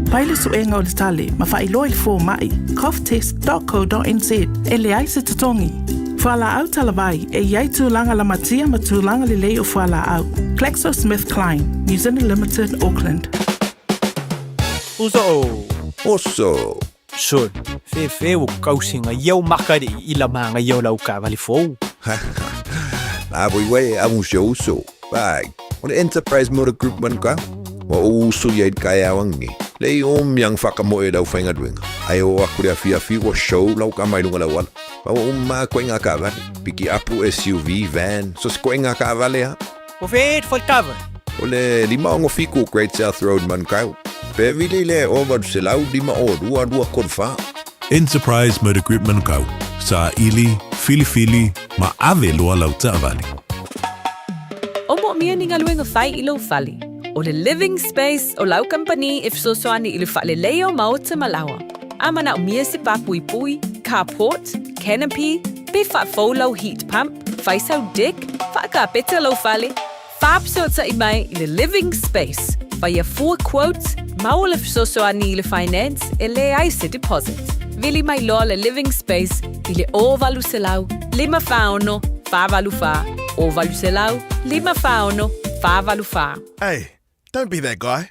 Fai le suega o le tale ma faailoa i le fomai, coughtest.co.nz, e leai se totogi. Fualaau talavai, e i ai tulaga lamatia ma tulaga lelei o fualaau. GlaxoSmithKline, New Zealand Limited, Auckland. Uso. Oso. Sol, fefe ua kausiga ia o makaliʻi i la magaia o lau taavale fou. La voi wai amu se uso. Vai, o le Enterprise Motor Group Manukau. Ua ou uso ia i le taeao angi. Lei o miang whakamoe lau whaingaluenga. Ai o aku le afiafi ua show lau kama i lunga lau ala. Ma ua uma koe ngā kaavale. Piki apu, SUV, van, so se koe ngā kaavale ha. O fe e taavale? O le 567 Great South Road Manukau. Pe vili le o 800 52 2 3 4. Enterprise Motor Group Manukau, saili, filifili, ma ave loa lau taavale. O moomia ni galuega fai i lou fale. O le Living Space o lau kamupani e fesoasoani i le faaleleia o maota ma laoa. A manaomia se pāpuipui, carport, canopy, pe faafou lau heat pump, fai sau deck, faakapeta lou fale, faafesootai mai i le Living Space. Faia fua quote, maua le fesoasoani i le finance e leai se deposit. Vili mai loa le Living Space i le 0800 546 484, 0800 546 484. Hey, don't be that guy.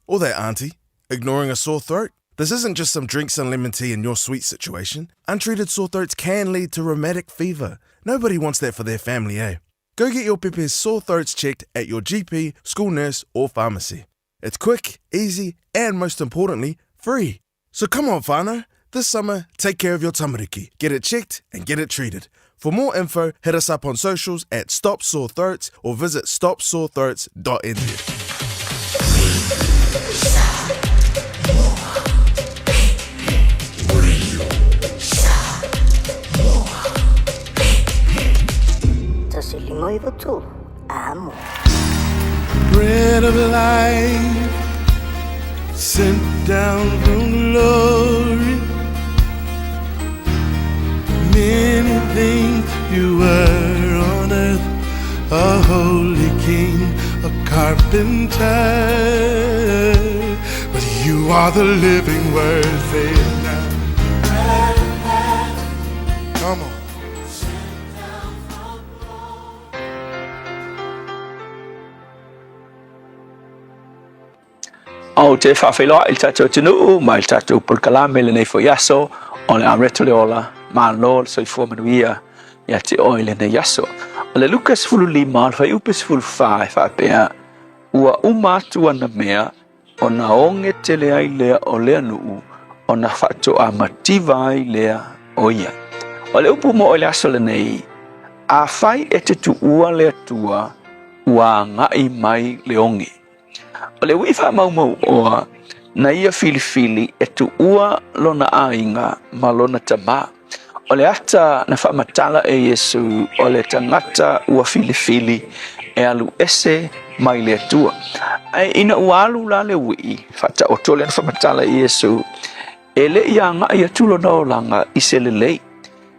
Or that auntie, ignoring a sore throat. This isn't just some drinks and lemon tea in your sweet situation. Untreated sore throats can lead to rheumatic fever. Nobody wants that for their family, eh? Go get your pepe's sore throats checked at your GP, school nurse, or pharmacy. It's quick, easy, and most importantly, free. So come on, whānau. This summer, take care of your tamariki. Get it checked and get it treated. For more info, hit us up on socials at Stop Sore Throats or visit stopsorethroats.nz. 1593 Amo. Bread of life, sent down from glory. Many things you were on earth, a holy king, a carpenter. But you are the living word, say it now. Come on. Ou te faafeiloai i le tatou atunuu ma i le tatou polokalame i lenei foi aso o le Areto le Ola, malo le soifua manuia ia te oe i lenei aso. O le Luka 15, o le fuaiupu 14 e faapea, Ua uma atu ana mea, ona oge tele ai lea o lea nuu, ona faatoa mativa ai lea o ia. O le upu moʻo i le aso lenei, Afai e te tuua le Atua, ua agai mai le oge. O le uiʻi faamaumauʻoa na ia filifili e tuua lona aiga ma lona tamā. O le ata na faamatala e Iesu o le tagata ua filifili e alu ese mai le Atua. Ae ina ua alu la le uiʻi faataoto lea na faamatala e Iesu, e le i agai atu lona olaga i se lelei.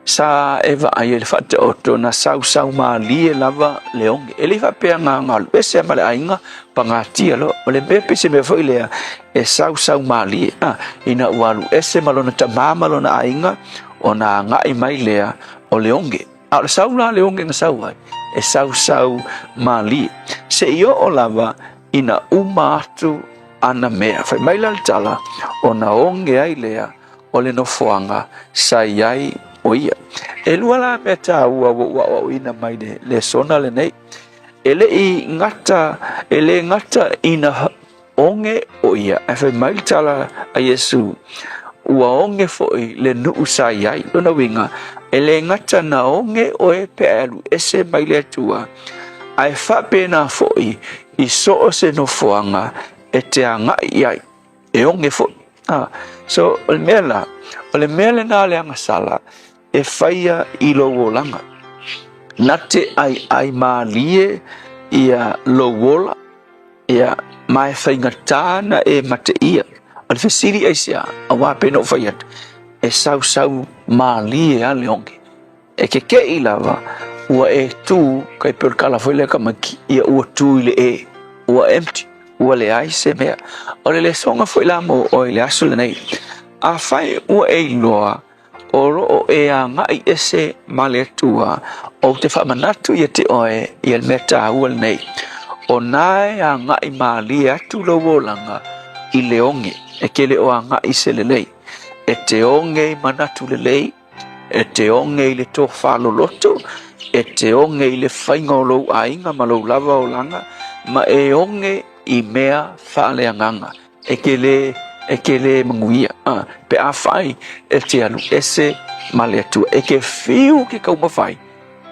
Sa e vaai ai le faataoto na sausau malie lava le oge. E le i faapea na alu ese ma le aiga pagatia loa. O le mea pei se mea foi lea e sausau malie. A, ina ua alu ese ma lona tamā ma lona aiga, ona agai mai lea o le oge. A o le sau la le oge na sau ai, e sausau malie. Seia oo lava ina uma atu ana mea. Fai mai la le tala, ona oge ai lea o le nofoaga sa i ai o ia. E lua la mea tāua ua ou aʻoaʻoina mai le lesona lenei. E le i gata, e le gata ina oge o ia, ae fai mai le tala a Iesu, ua oge foi le nuu sa i ai. Lona uiga, e le gata na oge oe pe a e alu ese mai le Atua, ae faapena foi i so o se nofoaga e te agai i ai. E oge foi. Ah, so, o le mea la, o le mea lena le agasala e faia i lou olaga. Na te ʻaiʻai mālie ia lou ola, ia, ma e faigata na e mateia. O le fesili aisea, auā pei ona ou fai atu, e sausau mālie a le oge. E kekeʻi lava ua e tū, kai pei o le kala foi lea tamaiti, ia ua tū i le e, ua empty, ua leai se mea. O le lesoga foi la mo ʻoe i le aso lenei, afai ua e iloa o lo o e agai ese ma le Atua, ou te faamanatu ia te ʻoe ia le mea tāua lenei, o na e agai mālie atu lou olaga i le oge, e ke le o agai i se lelei, e te oge i manatu lelei, E te oge i le tofā loloto, e te oge i le faiga o lou aiga ma lou lava olaga, ma e oge i mea faaleagaga. E ke lē, e ke lē manuia, a, pe afai e te alu ese ma le Atua. E ke fiu ke taumafai,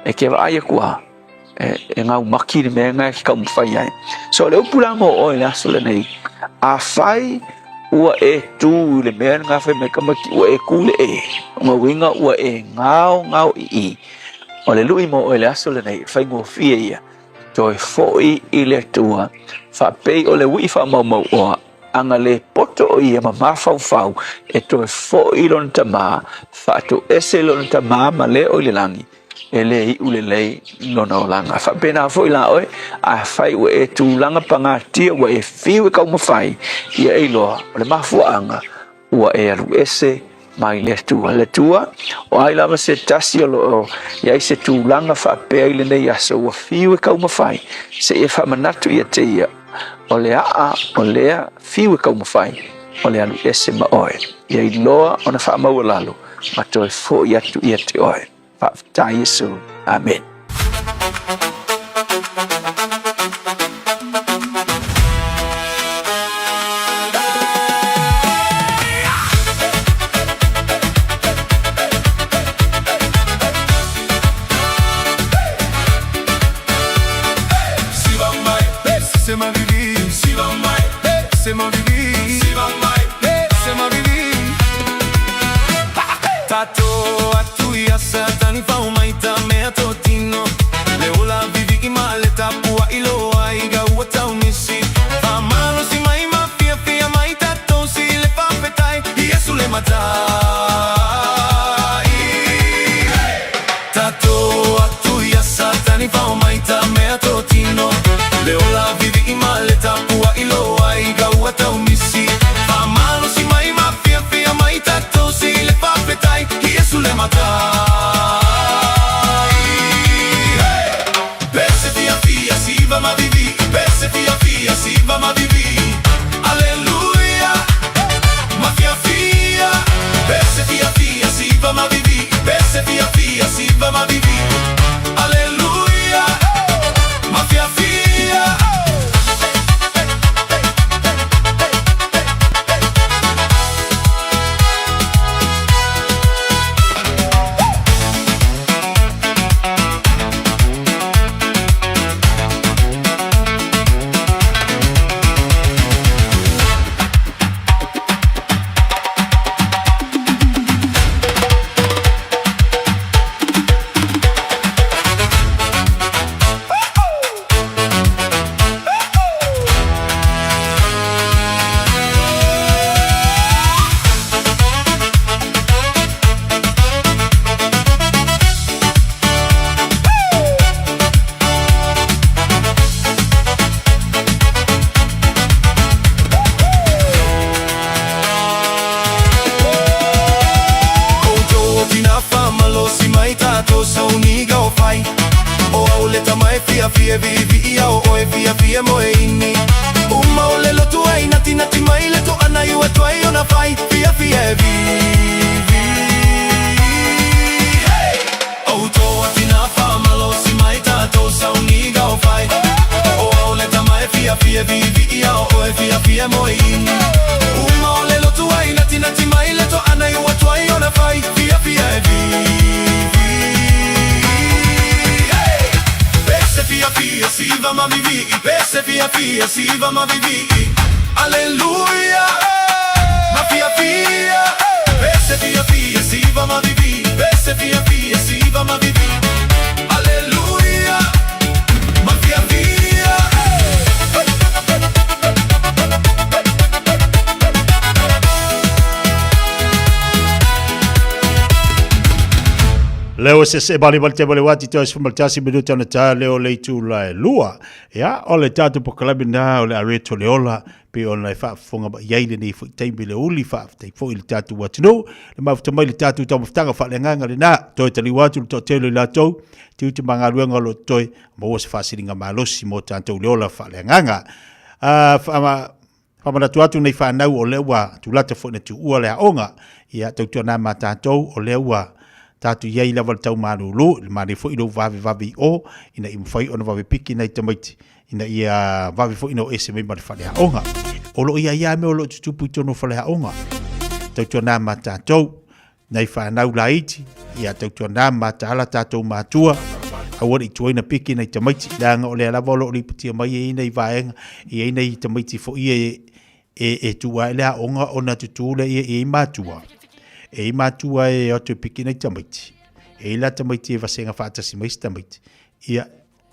e ke vaai aku a, e, e gaumaki le mea lena e ke taumafai ai. So, o le upu la mo ʻoe i le aso lenei, afai ua e tū i le mea lena fai mai tamaiti ua e tū i le e, o lona uiga ua e gaogaoʻiʻi, o le luʻi mo ʻoe i le aso lenei, e faigofie ia, toe foʻi i le Atua, faapei o le uiʻi faamaumauʻoa, a na lē poto o ia ma mafaufau e toe foʻi i lona tamā, faatoese lona tamā ma le o i le lagi, e lē iʻu lelei lona olaga. Faapena foi la ʻoe, afai ua e tulaga pagatia ua e fiu e taumafai, ia e iloa, o le mafuaaga, ua e alu ese mai le Atua. Le Atua, o ai lava se tasi o lo o i ai se tulaga faapea i lenei aso, ua fiu e taumafai, seia e faamanatu ia te ia, o le aʻa o lea fiu e taumafai, o le alu ese ma ʻoe. Ia iloa ona faamaualalo ma toe foʻi atu ia te ʻoe. Faafetai Iesu. Amen. fai O au le tama e fiafia e viivii a o oe fiafia mo e ini Uma o le lotu ai natinati mai le toana i ua tuai ona fai Fiafia e viivii Hey! O toa tina whamalosi mai tātou sauniga o fai O au le tama e fiafia e viivii a o oe fiafia mo e ini Uma o le lotu ai natinati mai le toana i ua tuai ona fai Fiafia e viivii Hey! Pese fiafia siva ma vivii Pese fiafia siva ma vivii Alleluia Ma fiafia Pese fiafia siva ma vivii Pese fiafia siva ma vivii Alleluia Ma fiafia Leo se se bali bali te bali wati te osfu maltasi minuta na ta leo le itu la e lua. Ia, o le tātou pokalabi nā o le areto le ola, pe ona e whaafonga ma iai le nei fo i taimi le uli, whaaftai fo i le tātou atunuu, le mafuta mai le tātou taumafataga faaleagaga lenā, toe taliu atu le toatele o i latou, tiute ma galuega o lo o totoe, maua se faasiliga malosi mo tātou le ola faaleagaga. Faamanatu atu nei fanau o lea ua tulata foi na tuua le aoga, ia tautuana ma tātou o lea ua tātou i ai lava le tau malūlū, i le manaia foi lou vavevave i o, ina ia mafai ona vave piki nai tamaiti, ina ia vave foi ona o ese mai ma le faleaoga. O lo o i ai lava mea o lo o tutupu i totonu o faleaoga. Tautuana ma tātou, nai fanau laiti, ia tautuana ma mataala tātou matua, aua ne i tuai na piki nai tamaiti, leaga o lea lava o lo o lipotia mai e nei vaega, e i ai nai tamaiti foi ia e tuu ae le aoga ona tutū lea e i ai matua. E i ai matua e o atu e piki nai tamaiti. E i ai la tamaiti e vasega faatasi mai isi tamaiti. Ia,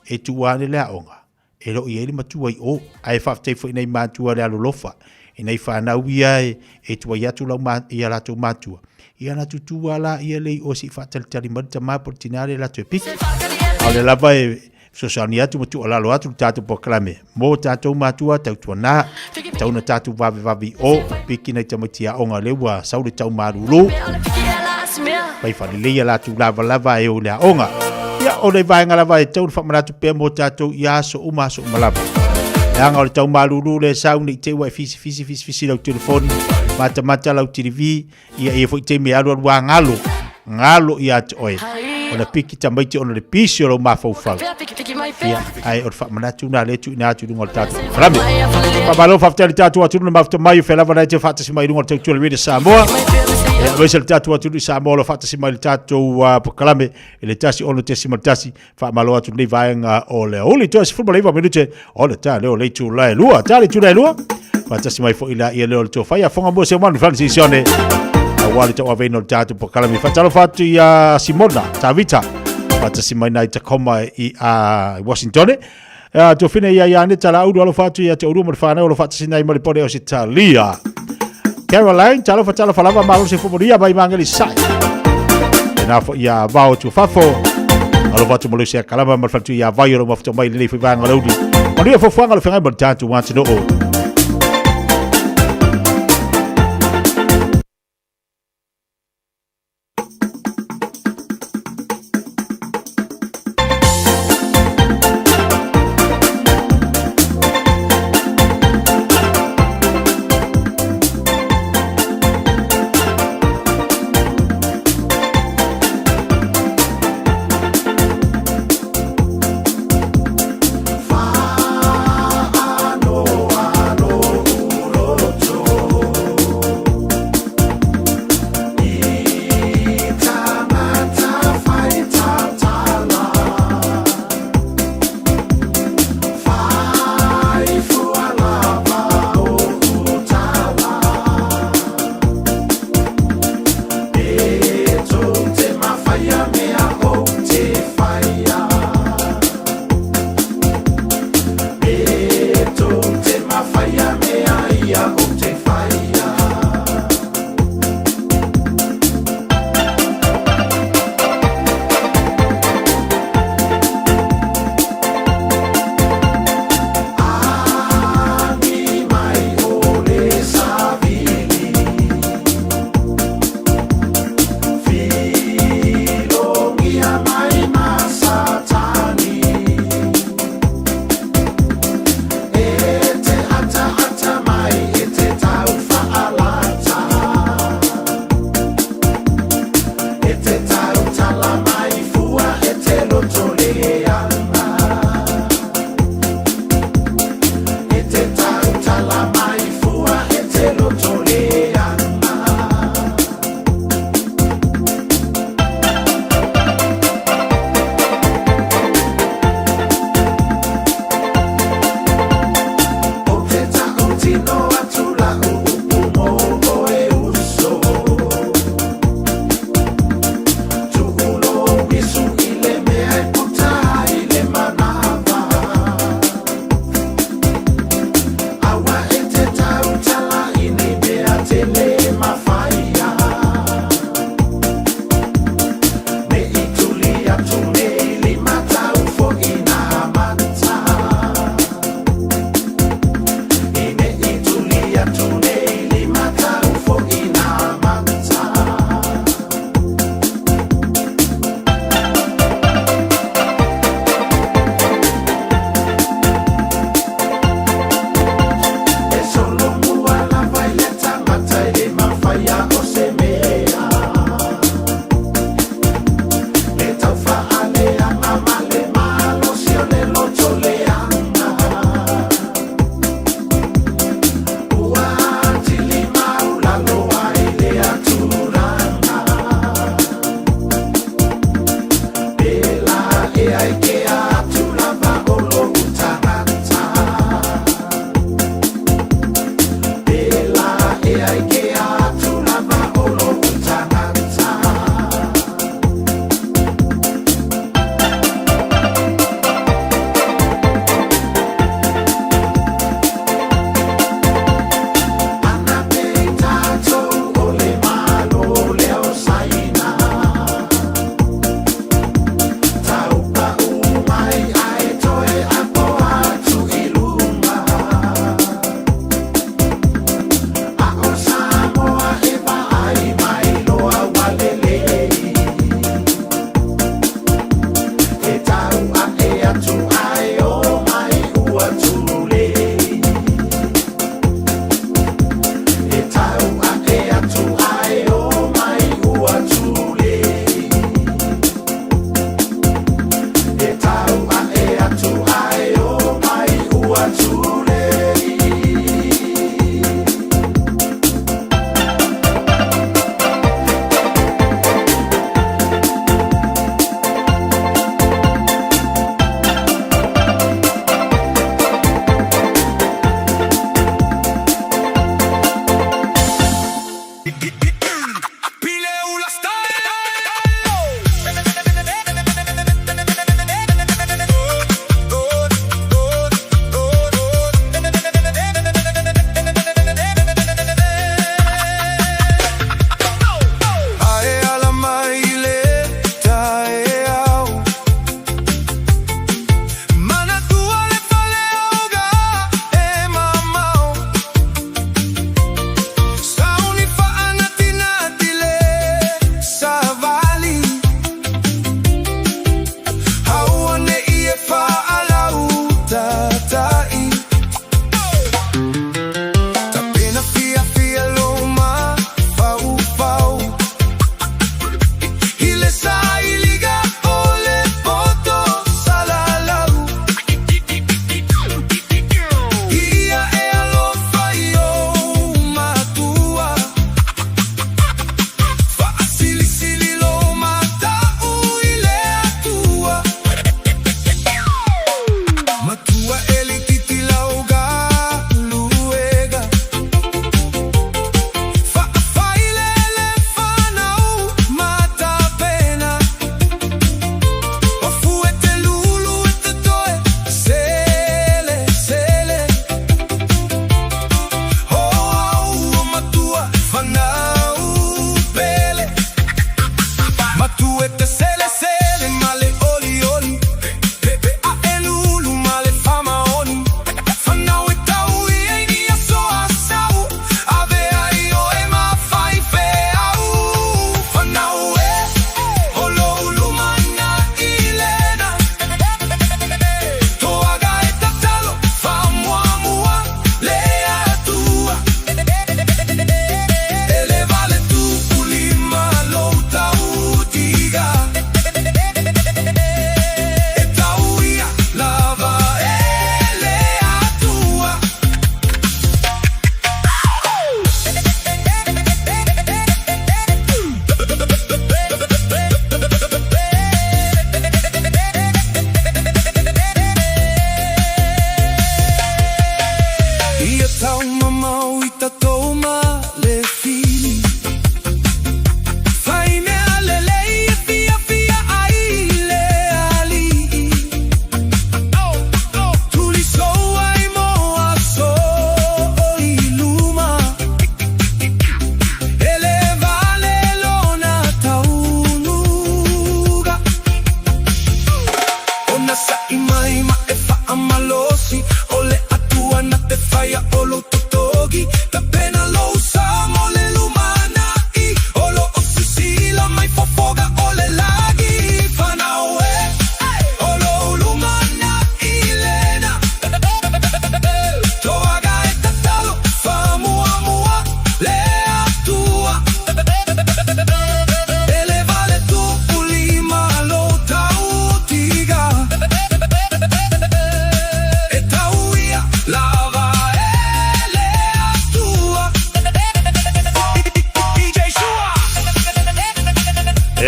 e tuu ane le aoga, e loo i ai le matua i o. Ae faafetai foi i nai matua le alolofa, i nai fanau ia e tuai atu lau ma, ia latou matua. Ia na tutū lava laia le i o se i faatalitali mai le tama po o le tina lea latou e piki. A o lea lava e fesoasoani atu ma tuualalo atu le tatou polokalame mo tatou matua tautuana, tau na tatou vavevave i o, piki nai tamaiti aoga lea ua sau le tau malūlū, fai faalelei a latou lavalava e o i le aoga. Ia, o le vaega lava e tau na faamanatu pea mo tatou i aso uma aso uma lava. Leaga o le tau malūlū lea e sau ne i te i ua e fisifisi fisifisi lau telefoni, matamata lau TV, Ia ia foi taimi e alualu a galo, galo ia te oe. Ona piki tamaiti ona le pisi o lou mafaufau. Ia, ae o le faamanatu na lea tuuina atu i luga o le tatou polokalame. Faamalo faafetai i le tatou atunuu na mafuta mai o fea lava na e te faatasi mai i luga o le tautua le Radio Samoa. Ia, aemaise le tatou atunuu i Samoa o lo o faatasi mai i le tatou polokalame i le 106.1. Faamalo atu lenei vaega o le aoauli. Toe 19 minute o le taeao o le itula e lua. Ta le itula e lua. Faatasi mai foi la ia leo o le tofa ia fonga mo se manu Francis Sione. Aua le tauaveina o le tatou polokalame. Faatalofa atu ia Simona Tavita. Faatasi mai nai Tacoma i Washington. Tofina ia ia Aneta Laulu alofa atu ia te urua ma le whanau alofa faatasi nai ma le pone o Sitalia. Caroline, talofa talofa lava malo se fumonia mai mangeli sai. Tēnā fo ia vao tu fafo. Alofa atu mo le kalama ma le faletu ia vai o lo mafuta mai lenei foi vaega o le aoauli. Manuia fuafuaga o le feagai ma le tatou atunuu.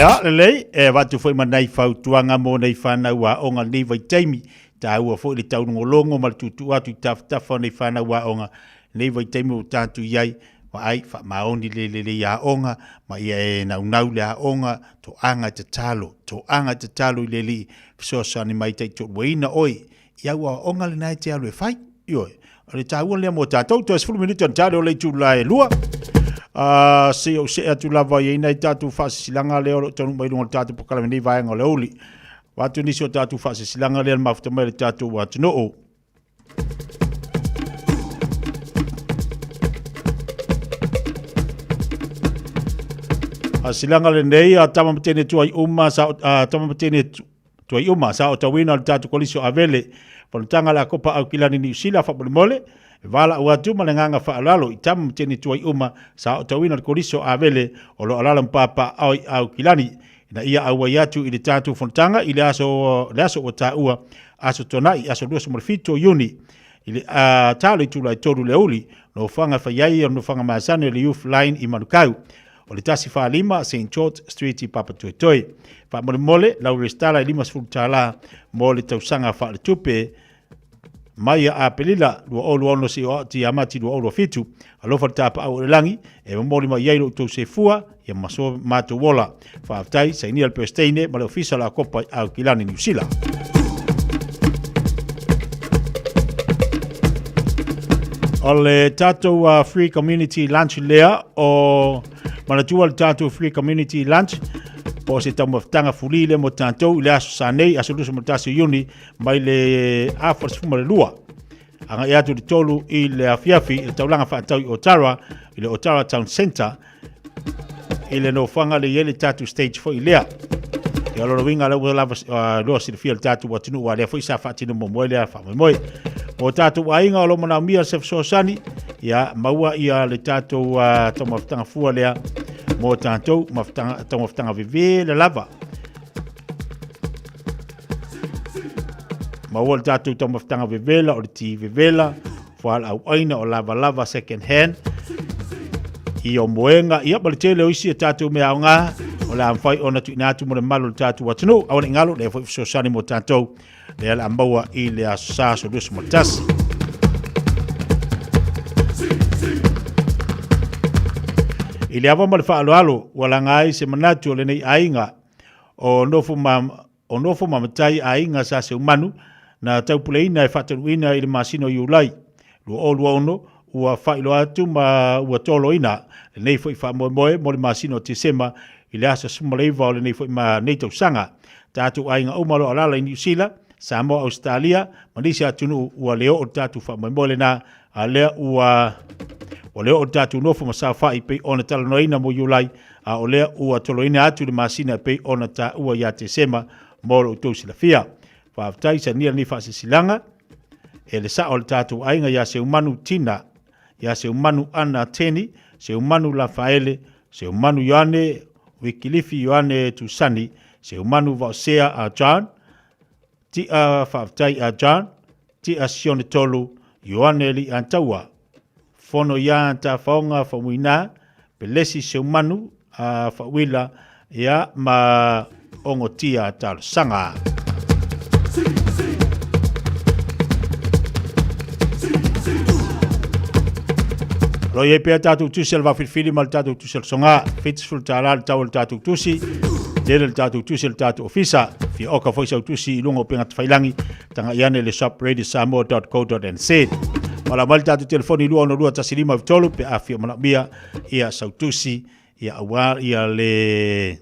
Ia, lelei, e avatu foi ma nai fautuaga mo nei fanau aoga i lenei vaitaimi. Taua foi le taulogologo ma le tuutuu atu i tafatafa o nei fanau aoga i lenei vaitaimi ua tatou i ai, vaai, faamaoni le lelei aoga, ma ia e naunau le aoga, toaga e tatalo, toaga e tatalo i le Alii, fesoasoani mai taitoaluaina oe i au aoaoga lena e te alu e fai. Ioe, o le taua lea mo tatou. Toe 10 minute ona tali o le itula e 2. Se i ou see atu lava i ai nai tatou faasisilaga lea o lo o taunuu mai i luga o le tatou polokalame nei vaega o le aoauli. Avatu nisi o tatou faasisilaga lea le mafuta mai le tatou atunuu. Faasisilaga lenei a tama ma teine tuai uma sa a tama ma teine Tuai uma, sa otauina o le tatou Kolisi o Avele, Fonotaga a le Akopa Aukilani Niu Sila faamolemole, e valaau atu ma le agaga faaaloalo i tama ma teine tuai uma sa otauina o le Kolisi o Avele o lo o alaala ma papaaao i Aukilani, ina ia auai atu i le tatou fonotaga i le aso le aso ua taua, Aso Toonai, aso 27 o Iuni, i le talo i itula e 3 i le aoauli, nofoaga e fai ai o le nofoaga masani o le Youth Line i Manukau. O le 145 St George Street i Papatoetoe. Faamolemole, lau resitala e $50 mo le tausaga faaletupe mai ia Aperila 2026 seia oo atu ia Mati 2027. Alofa le tapaau o le lagi e momoli mai ai lo outou sefua ia ma so matou ola. Faafetai, sainia le Peresetene ma le Ofisa o le Akopa i Aukilani, Niu Sila. O le tatou free community lunch lea o manatua le tatou free community lunch po o se taumafataga fuli lea mo tatou i le aso sa nei, aso 21 Iuni mai le afa le 12 agai atu i le 3 i le afiafi i le taulaga faatau i Otara i le Otara Town Centre i le nofoaga le i ai le tatou stage foi lea. Ia o lona uiga lea ua lava loa silafia le tatou atunuu a lea foi sa faatino muamua lea faamoemoe. Mo tatou aiga o lo o manaomia se fesoasoani, ia maua ia le tatou taumafataga fua lea mo tatou taumafataga vevela lava. Maua le tatou taumafataga vevela o le ti vevela, fualaau aina o lavalava second hand, i o moega, ia ma le tele o isi a tatou mea aoga, o le a mafai ona tuuina atu mo le malu o le tatou atunuu. Aua ne i galo, lea foi fesoasoani mo tatou, lea le a maua i le aso Sa aso 21. I le ava ma le faaaloalo, ua laga ai se manatu o lenei aiga o nofo ma O nofo ma matai aiga sa Seumanu na taupuleina e faatanuuina i le masina o Iulai 2026 ua faailoa atu ma ua toloina lenei foi faamoemoe mo le masina o Tesema i le aso 19 o lenei foi ma nei tausaga. Tatou aiga uma o lo o alaala i Niu Sila, Samoa, Ausetalia ma nisi atunuu ua le oo le tatou faamoemoe lena a lea ua ua le oo le tatou nofo ma saofai pei ona talanoaina mo Iulai a o lea ua toloina atu le masina e pei ona taua ia Tesema mo lo outou silafia. Faafetai sainia lenei faasilasilaga e le sao o le tatou aiga ia Seumanu Tina, ia Seumanu Ana Teni, Seumanu Lafaele, Seumanu Ioane Wikilifi Ioane Tusani, Seumanu Vaosea a John, Tia Faafetai a John, Tia Sione Tolu, Ioane Li'antaua, Fono ia Tafaoga Faumuina, Pelesi Seumanu a Fauila ia ma Ogotia Talosaga. O lo o i ai pea tatou tusi a le vaafilifili ma le tatou tusi a le soga. $70 le tau o le tatou tusi. Tele le tatou tusi a le tatou ofisa. Fia oka foi sau tusi i luga o upega tafailangi. Tagai ane i le shop radiosamoa.co.nz. Valaau mai le tatou telefoni 262 1593 pe a fia manaomia ia sau tusi ia aua ia le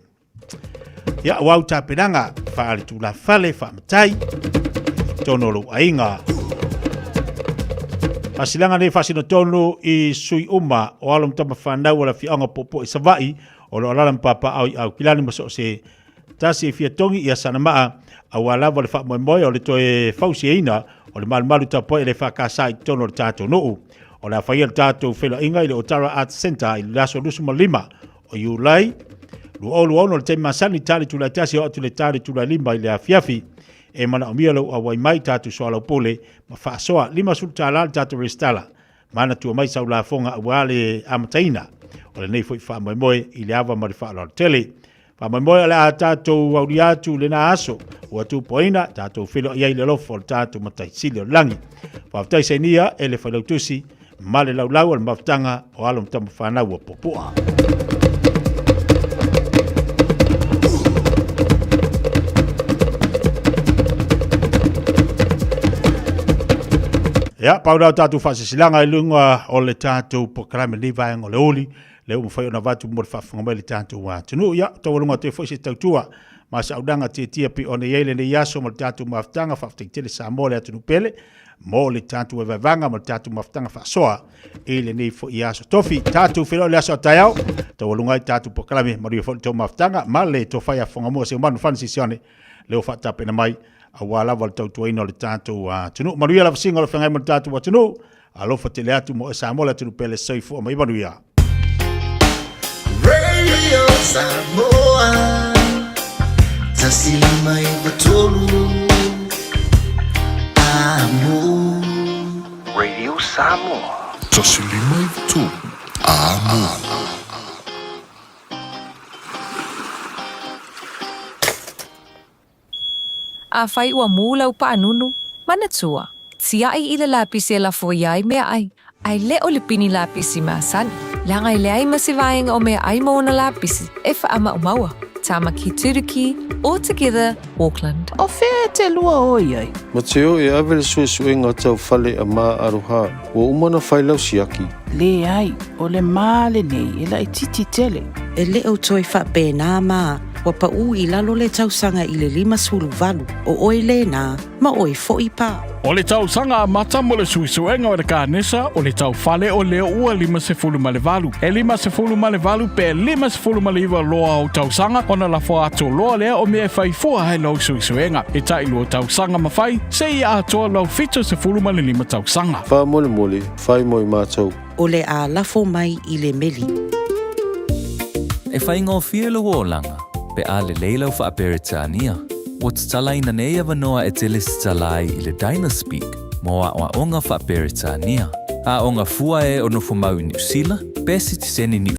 ia aua au tapenaga faaletulafale faamatai totonu o lou aiga. Faasilaga nei faasino tonu i sui uma o alo ma tama fanau o le afioaga o Popo i Savaii o lo o alaala ma papaaao i Aukilani ma so o se tasi e fia togi ia sana maa aua lava le faamoemoe o le toe fausiaina o le malumalu tapuai e le FKS i totonu o le tatou nuu. O le a faia le tatou feiloaiga i le Otara Arts Centre i le aso 25 o Iulai 2026 le taimi masani tali tulai tasi o atu le tali tulai lima i le afiafi. E manaomia lou auai mai tatou soalaupule ma faasoa $50 le tatou resitala. Manatua mai sau lafoga aua le amataina o lenei foi faamoemoe i le ava ma le faaaloalo tele. Faamoemoe o le a tatou aulia atu lena aso ua tupuaina tatou feiloai ai i le alofa o le tatou Matai Sili o le Lagi. Faafetai Sainia e le Failautusi ma le laulau o le mafutaga o alo ma tama fanau ua puapua. Ia, pau lea o tatou faasisilaga i luga o le tatou polokalame lenei vaega o le oli, lea ua mafai ona avatu mo le faafofoga mai le tatou atunuu. Ia, taualuga atu ai foi se tautua ma se audaga tietia pei ona i ai lenei aso ma le tatou mafutaga. Faafetai tele Samoa le atunuu pele mo le tatou vaevaevaga ma le tatou mafutaga faasoa i lenei foi aso tofi. Tatou feiloai le aso a taeao, taualuga ai tatou polokalame, manuia foi le tou mafutaga ma le tofa ia Fogamua Seumanu Francis Sione lea ua faatapena mai aua lava le tautuaina o le tatou atunuu. Manuia le vasiga o le feagai ma le tatou atunuu. Alofa tele atu mo e Samoa le atunuu pele soifua mai manuia. Radio Samoa 153 Amo. Radio Samoa. 153 Amo. Afai ua mū lau paanunu, manatua, tiaʻi i le lapisi e lafo ia ai meaʻai, a e le o le pini lapisi masani, leaga e leai ma se vaega o meaʻai ma ona lapisi e faamaumauа. Tamaki Turuki, All Together, Auckland. O fea e te lua o i ai? Mateo e ave le suesuega tau fale a Ma Aroha, ua uma ona fai lau siaki. Leai, o le ma lenei e laitiiti tele. E le o toe faapena ma ua paʻū i lalo le tausaga i le 58, o oe lēnā, ma oe foʻi pā. O le tausaga amata mo le suesuega o le kanesa o le taufale o lea ua 58. E 58 pe 59 loa ou tausaga ona lafo atu loa lea o mea e fai fua ai lou suesuega. E tailua tausaga ma fai, seia atoa lou 75 tausaga. Faamolemole, fai mo i matou. O le a lafo mai i le meli. E faigofie lou olaga pe a lelei lau Faa-Peretania. Ua tatalaina nei avanoa e te lesitala ai i le Dynaspeak mo aoaoga Faa-Peretania. Aoga fua e o nofo mau i Niu Sila pe sitiseni Niu.